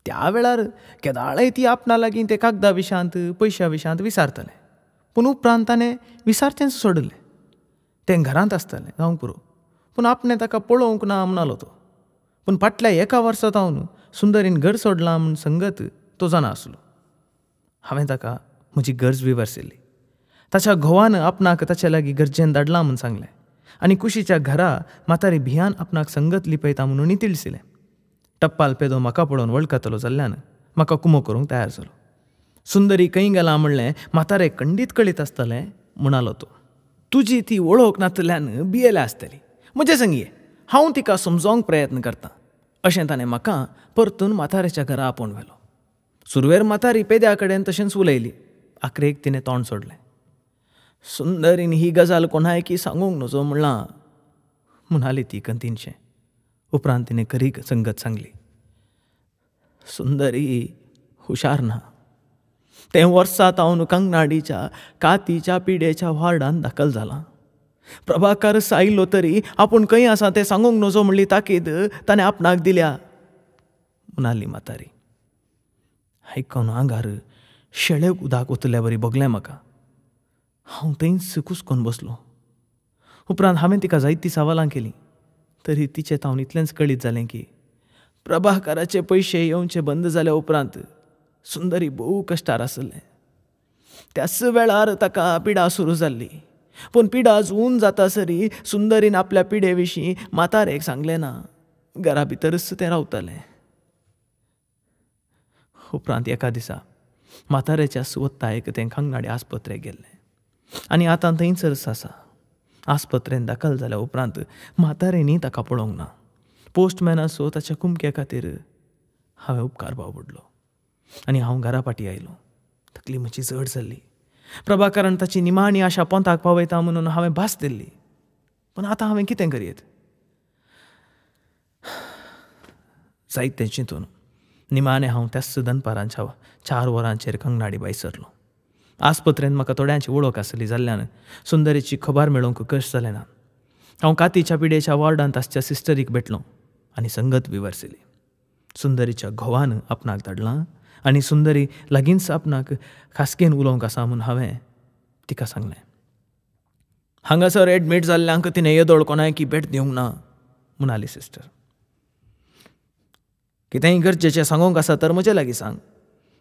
त्या वेळार केदाळय ती आपणा लागीं ते कागदा विशयांत पयश्या विशयांत विचारतलें, पूण उपरांत ताणें विचारचेंच सोडलें. तें घरांत आसतालें जावंक पुरो, पूण आपणें ताका पळोवंक ना म्हणालो तो. पूण फाटल्या एका वर्सा तावन सुंदरीन घर सोडलां म्हूण संगत तो जाणा आसलो. हांवें ताका म्हजी गरज विवर्सिल्ली. ताच्या घोवान आपणाक ताचे लागीं गरजेन धाडलां म्हूण सांगलें आनी कुशीच्या घरा म्हातारी भियान आपणाक संगत लिपयता म्हणून तिळसिलें. टप्पाल पेदो म्हाका पळोवन वळखतलो जाल्ल्यान म्हाका कुमो करूंक तयार जालो. सुंदरी खंय गेलां म्हणलें म्हातारे खंडीत कळीत आसतलें म्हणालो तो. तुजी ती वळख नातल्यान भियेल्या आसतली, म्हजे संगी हांव तिका समजोवंक प्रयत्न करतां अशें ताणें म्हाका परतून म्हातारेच्या घरा आपोवन व्हेलो. सुरवेर म्हातारी पेद्या कडेन तशेंच उलयली. आखरेक तिणें तोंड सोडलें. सुंदरीन ही गजाल कोणायकी सांगूंक नजो म्हणलां म्हणाली ती कंतीनशें. उपरांत तिणें खरी संगत सांगली. सुंदरी हुशार ना. तें वर्सा तावन कंगनाडीच्या कातीच्या पिडेच्या वॉर्डान दाखल जालां. प्रभाकर आयलो तरी आपूण खंय आसा तें सांगूंक नजो म्हणली ताकीद ताणें आपणाक दिल्या म्हणाली म्हातारी. आयकून आंगार शेळे उदक ओतल्या बरी भोगलें म्हाका. हांव थंयच कुसकोन बसलो. उपरांत हांवें तिका जायतीं सवालां केलीं तरी तिचें तावन इतलेंच कळीत जालें की प्रभाकराचे पयशे येवचे बंद जाल्या उपरांत सुंदरी भोव कश्टार आसलें. त्याच वेळार ताका पिडा सुरू जाल्ली. पूण पिडा जून जाता सरी सुंदरीन आपल्या पिडे विशीं म्हातारेक सांगलें ना. घरा भितरच तें रावतालें. उपरांत एका दिसा म्हातारेच्या सुवत्तायक तें कांगनाडी आस्पत्रेक गेल्लें आनी आतां थंयसरच आसा. आस्पत्रेन दाखल जाल्या उपरांत म्हातारेनी ताका पळोवंक ना. पोस्टमॅनाचो ताच्या कुमक्या खातीर हांवें उपकार बावडलो आनी हांव घरा फाटीं आयलो. तकली म्हजी जड जाल्ली. प्रभाकरान ताची निमाणी आशा पोंताक पावयता म्हणून हांवें भास दिल्ली. पूण आतां हांवें कितें करयेत? जायतें चिंतून निमाणें हांव त्याच दनपारांच्या 4 वरांचेर कंगनाडी बाय सरलो. आस्पत्रेन म्हाका थोड्यांची वळख आसली जाल्ल्यान सुंदरीची खबर मेळोवंक कश्ट जालें ना. हांव कातीच्या पिडेच्या वॉर्डांत आसच्या सिस्टरीक भेटलो आनी संगत विवर्सली. सुंदरीच्या घोवान आपणाक धाडलां आनी सुंदरी लागींच आपणाक खासगेन उलोवंक आसा म्हूण हांवें तिका सांगलें. हांगासर एडमीट जाल्ल्यांक तिणें येदोळ कोणायकी भेट दिवंक ना म्हणाली सिस्टर. कितेंय गरजेचें सांगूंक आसा तर म्हजे लागीं सांग,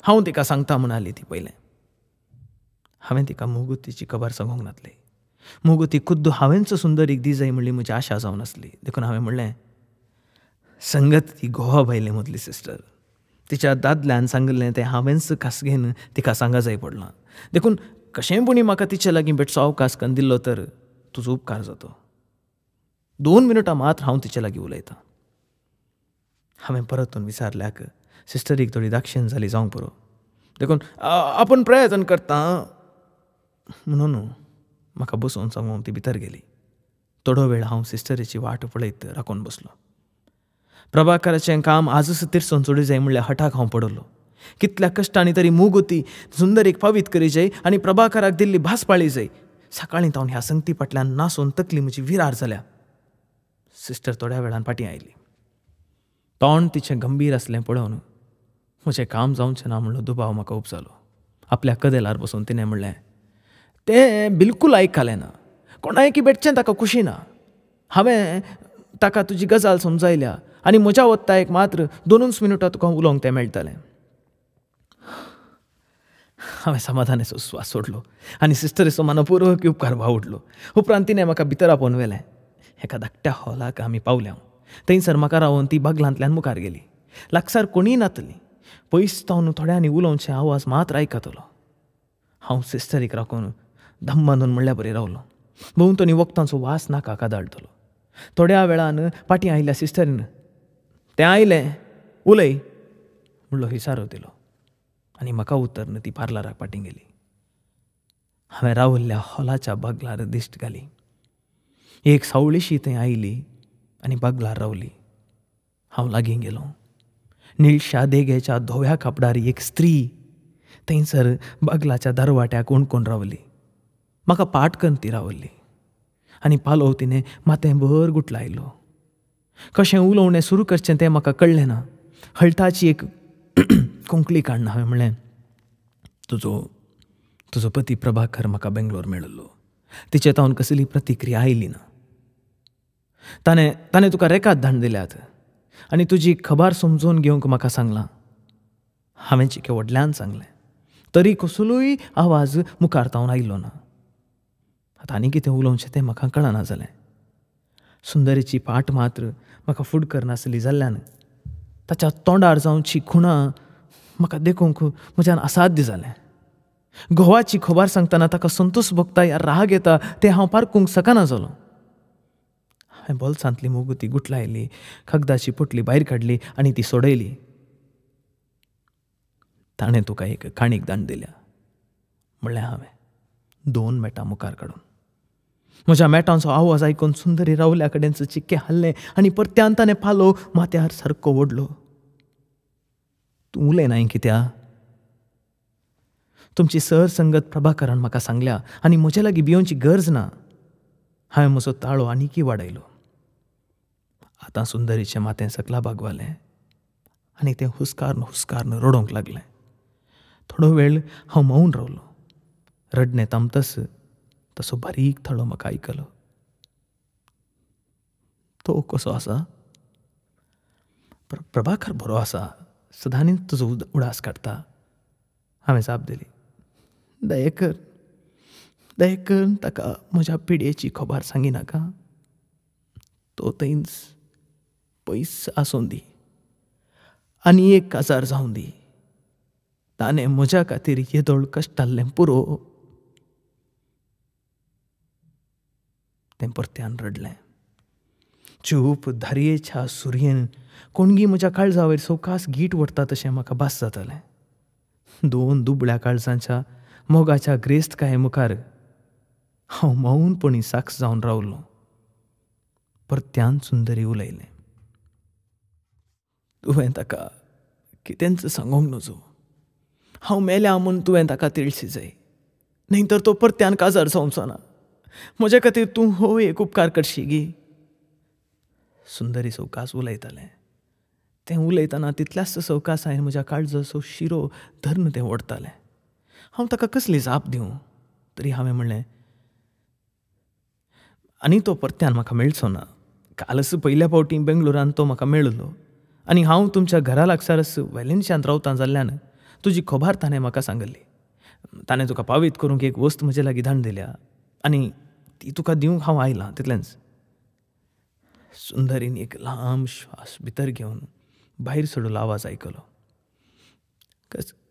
हांव तिका सांगता म्हणाली ती पयलें. हांवें तिका मुगुतीची खबर सांगूंक नासली. मुगुती खुद्द हांवेंच सुंदरीक दी जाय म्हणली म्हजी आशा जावन आसली. देखून हांवें म्हणलें, संगत ती घोवा बायले मदली सिस्टर. तिच्या दादल्यान सांगिल्लें तें हांवेंच खासगेन तिका सांगा जाय पडलां. देखून कशेंय पुणी म्हाका तिचे लागीं भेटचो अवकाश कन्न दिल्लो तर तुजो उपकार जातो. 2 मिनटां मात्र हांव तिचे लागीं उलयतां. हांवें परतून विचारल्याक सिस्टरीक थोडी दाक्षेण जाली जावंक पुरो. देखून आपूण प्रयत्न करता म्हणून म्हाका बसोवन सांगूंक ती भितर गेली. थोडो वेळ हांव सिस्टरीची वाट पळयत राखून बसलो. प्रभाकराचें काम आजच तिरसोन सोडी जाय म्हणल्यार हठाक हांव पडलो. कितल्या कश्टांनी तरी मुगुती सुंदरीक पावीत करी जाय आनी प्रभाकराक दिल्ली भास पाळी जाय. सकाळीं तावन ह्या संगती फाटल्यान नासून तकली म्हजी विरार जाल्या. सिस्टर थोड्या वेळान फाटीं आयली. तोंड तिचें गंभीर आसलें पळोवन म्हजें काम जावचें ना म्हणलो दुबाव म्हाका उपजालो. आपल्या कदेलार बसून तिणें म्हणलें, तें बिलकूल आयकलें ना. कोणायकी भेटचें ताका खुशी ना. हांवें ताका तुजी गजाल समजायल्या आनी म्हज्या वत्तायक मात्र 2 मिनटां तुका उलोवंक तें मेळटलें. हांवें समाधानाचो श्वास सोडलो आनी सिस्टरीचो मनपूर्वक उपकार वावुडलो. उपरांत तिणें म्हाका भितर आपोवन व्हेलें. एका धाकट्या हॉलाक आमी पावल्या. थंयसर म्हाका रावन ती बागलांतल्यान मुखार गेली. लागसार कोणीय नातली. पयस तावन थोड्यांनी उलोवचे आवाज मात्र आयकतलो. हांव सिस्टरीक राखून दम बांदून म्हणल्या बरी रावलो. भोंवतणी वखदांचो वास नाका कादाळटलो. थोड्या वेळान फाटीं आयिल्ल्या सिस्टरीन तें आयलें, उलय म्हणलो इशारो दिलो आनी म्हाका उतरन ती पार्लराक फाटीं गेली. हांवें रावल्ल्या हॉलाच्या बागलार दिश्ट घाली. एक सावळीशी थंय आयली आनी बागलार रावली. हांव लागीं गेलो. निळशा देगेच्या धव्या कापडार एक स्त्री थंयसर बागलाच्या दरवाट्याक हुणकून रावली. म्हाका पाट करून ती रावली आनी पालोव तिणें माथें भर गुटलायलो. कशें उलोवणें सुरू करचें तें म्हाका कळ्ळें ना. हळताची एक कोंकली काडून हांवें म्हणलें, तुजो पती प्रभाकर म्हाका बेंगलोर मेळिल्लो. तिचे तावन कसली प्रतिक्रिया आयली ना. ताणें ताणें तुका रेकाद धाडून दिल्यात आनी तुजी खबर समजून घेवंक म्हाका सांगलां. हांवें चिके व्हडल्यान सांगलें तरी कसलोय आवाज मुखार तावन आयलो ना. आतां आनी कितें उलोवचें तें म्हाका कळना जालें. सुंदरीची पाट मात्र म्हाका फूड करनासली जाल्ल्यान ताच्या तोंडार जावची खुणां म्हाका देखूंक म्हज्यान असाध्य जालें. घोवाची खबर सांगतना ताका संतोष भोगता या राग येता तें हांव पारकूंक शकना जालो. हांवें बोल्सांतली मुगुती गुटलायली, कागदाची पोटली भायर काडली आनी ती सोडयली. ताणें तुका एक काणीक दांड दिल्या म्हणलें हांवें 2 मेटां मुखार काडून. म्हज्या मेटांचो आवाज आयकून सुंदरी रावल्या कडेन चिक्के हाल्लें आनी परत्यान ताणें पालो माथ्यार सारको ओडलो. तूं उलयनाय कित्या? तुमची सर संगत प्रभाकरान म्हाका सांगल्या आनी म्हजे लागीं भियोवची गरज ना. हांवें म्हजो ताळो आनीकय वाडयलो. आतां सुंदरीचें माथें सकला बागवालें आनी तें हुस्कारन हुस्कारन रडोवंक लागलें. थोडो वेळ हांव मौन रावलो. रडणें थांबतस तसो बारीक थळो म्हाका आयकलो. तो कसो आसा? प्रभाकर बरो आसा, सदांच तुजो उडास काडटा. हांवें जाप दिली. दयेकर दयेकर ताका म्हज्या पिडयेची खबर सांगिनाका. तो थंयच पयस आसूं दी आनी एक काजार जावं दी. ताणें म्हज्या खातीर येदोळ कश्टाल्लें पुरो. तें परत्यान रडलें. चूप धारयेच्या सुरयेन कोणगी म्हज्या काळजा वयर सवकास गीट ओडटा तशें म्हाका भास जातालें. दोन दुबळ्या काळजांच्या मोगाच्या ग्रेस्तकाये मुखार हांव मौनपणी साक्ष जावन रावलो. परत्यान सुंदरी उलयलें. तुवें ताका कितेंच सांगूंक नजो. हांव मेल्या म्हूण तुवें ताका तिळशी जाय, न्हय तर तो परत्यान काजार जावचो ना. म्हजे खातीर तूं हो एक उपकार करशी गी. सुंदरी सवकास उलयतालें. तें उलयतना तितल्याच सवकास हांवें म्हज्या काळजाचो शिरो धरून तें ओडटालें. हांव ताका कसली जाप दिवं? तरी हांवें म्हणलें, आनी तो परत्यान म्हाका मेळचो ना. कालच पयल्या फावटी बेंगळुरान तो म्हाका मेळलो आनी हांव तुमच्या घरा लागसारच वेलेन्शियांत रावतां जाल्ल्यान तुजी खबर ताणें म्हाका सांगली. ताणें तुका पावीत करूंक एक वस्त म्हजे लागीं धाडून दिल्या आनी ती तुका दिवंक हांव आयलां तितलेंच. सुंदरीन एक लांब श्वास भितर घेवन भायर सोडलो आवाज आयकलो.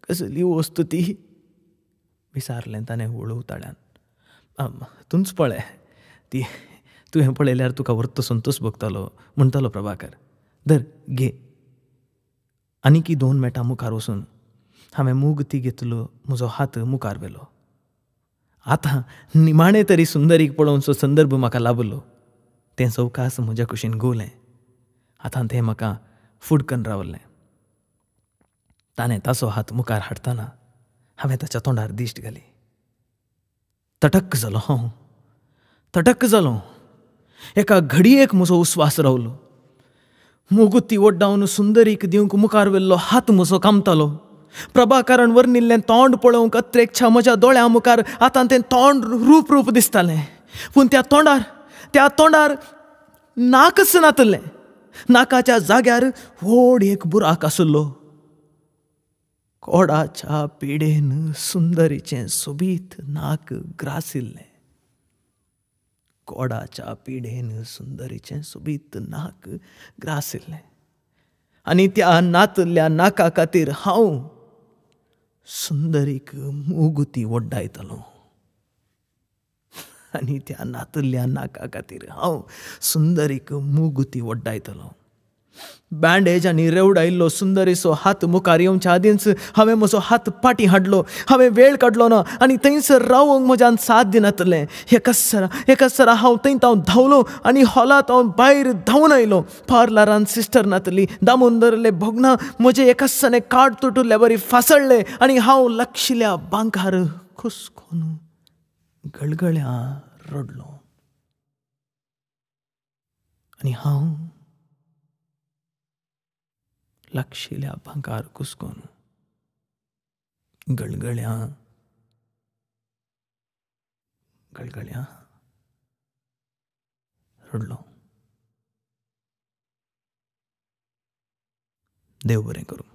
कसली वस्त ती? विचारलें ताणें हळू ताळ्यान. तूंच पळय ती, तुवें पळयल्यार तुका व्हरतो संतोश भोगतालो म्हणटालो प्रभाकर. धर घे. आनीकी 2 मिनटां मुखार वचून हांवें मूग ती घेतलो. म्हजो हात मुखार व्हेलो. आतां निमाणें तरी सुंदरीक पळोवचो संदर्भ म्हाका लाभलो. तें सवकास म्हज्या कुशीन घुंवलें. आतां तें म्हाका फुडकन रावलें. ताणें ताचो हात मुखार हाडटना हांवें ताच्या तोंडार दिश्ट घाली. तटक जालो हांव, तटक जालो. एका घडयेक म्हजो उस्वास रावलो. मोगुती ओड्डावन सुंदरीक दिवंक मुखार व्हेल्लो हात म्हजो कामतालो. प्रभाकरान वर्णिल्लें तोंड पळोवंक अत्रेक्षा म्हज्या दोळ्यां मुखार आतां तें तोंड रूप रूप दिसतालें. पूण त्या तोंडार, त्या तोंडार नाकच नातलें. नाकाच्या जाग्यार व्हड एक बुराक आशिल्लो. कोडाच्या पिडेन सुंदरीचें सोबीत नाक ग्रासिल्लें. कोडाच्या पिडेन सुंदरीचें सोबीत नाक ग्रासिल्लें आनी त्या नातल्या नाका खातीर हांव सुंदरीक मुगुती ओड्डायतलो. आनी त्या नातल्या नाका खातीर हांव सुंदरीक मुगुती ओड्डायतलो. बँडेज आनी रेवडायल्लो सुंदरीचो हात मुखार येवच्या आदींच हांवें म्हजो हात फाटीं हाडलो. हांवें वेळ काडलो ना आनी थंयसर रावंक म्हज्यान साथ दिनातलें. एकासरा हांव थंय हांव धांवलो आनी हॉलांत हांव भायर धांवून आयलो. पार्लरान सिस्टर नातली. दामोदरले भोगना म्हजें एकासने काड तुटुल्ल्या बरी फासळ्ळें आनी हांव लक्षिल्या बांकार खुसखोन गळगळ्यां रडलो. आनी हांव लागशिल्या बांकार कुसकोन गळगळ्यां गळगळ्यां रडलो. देव बरें करूं.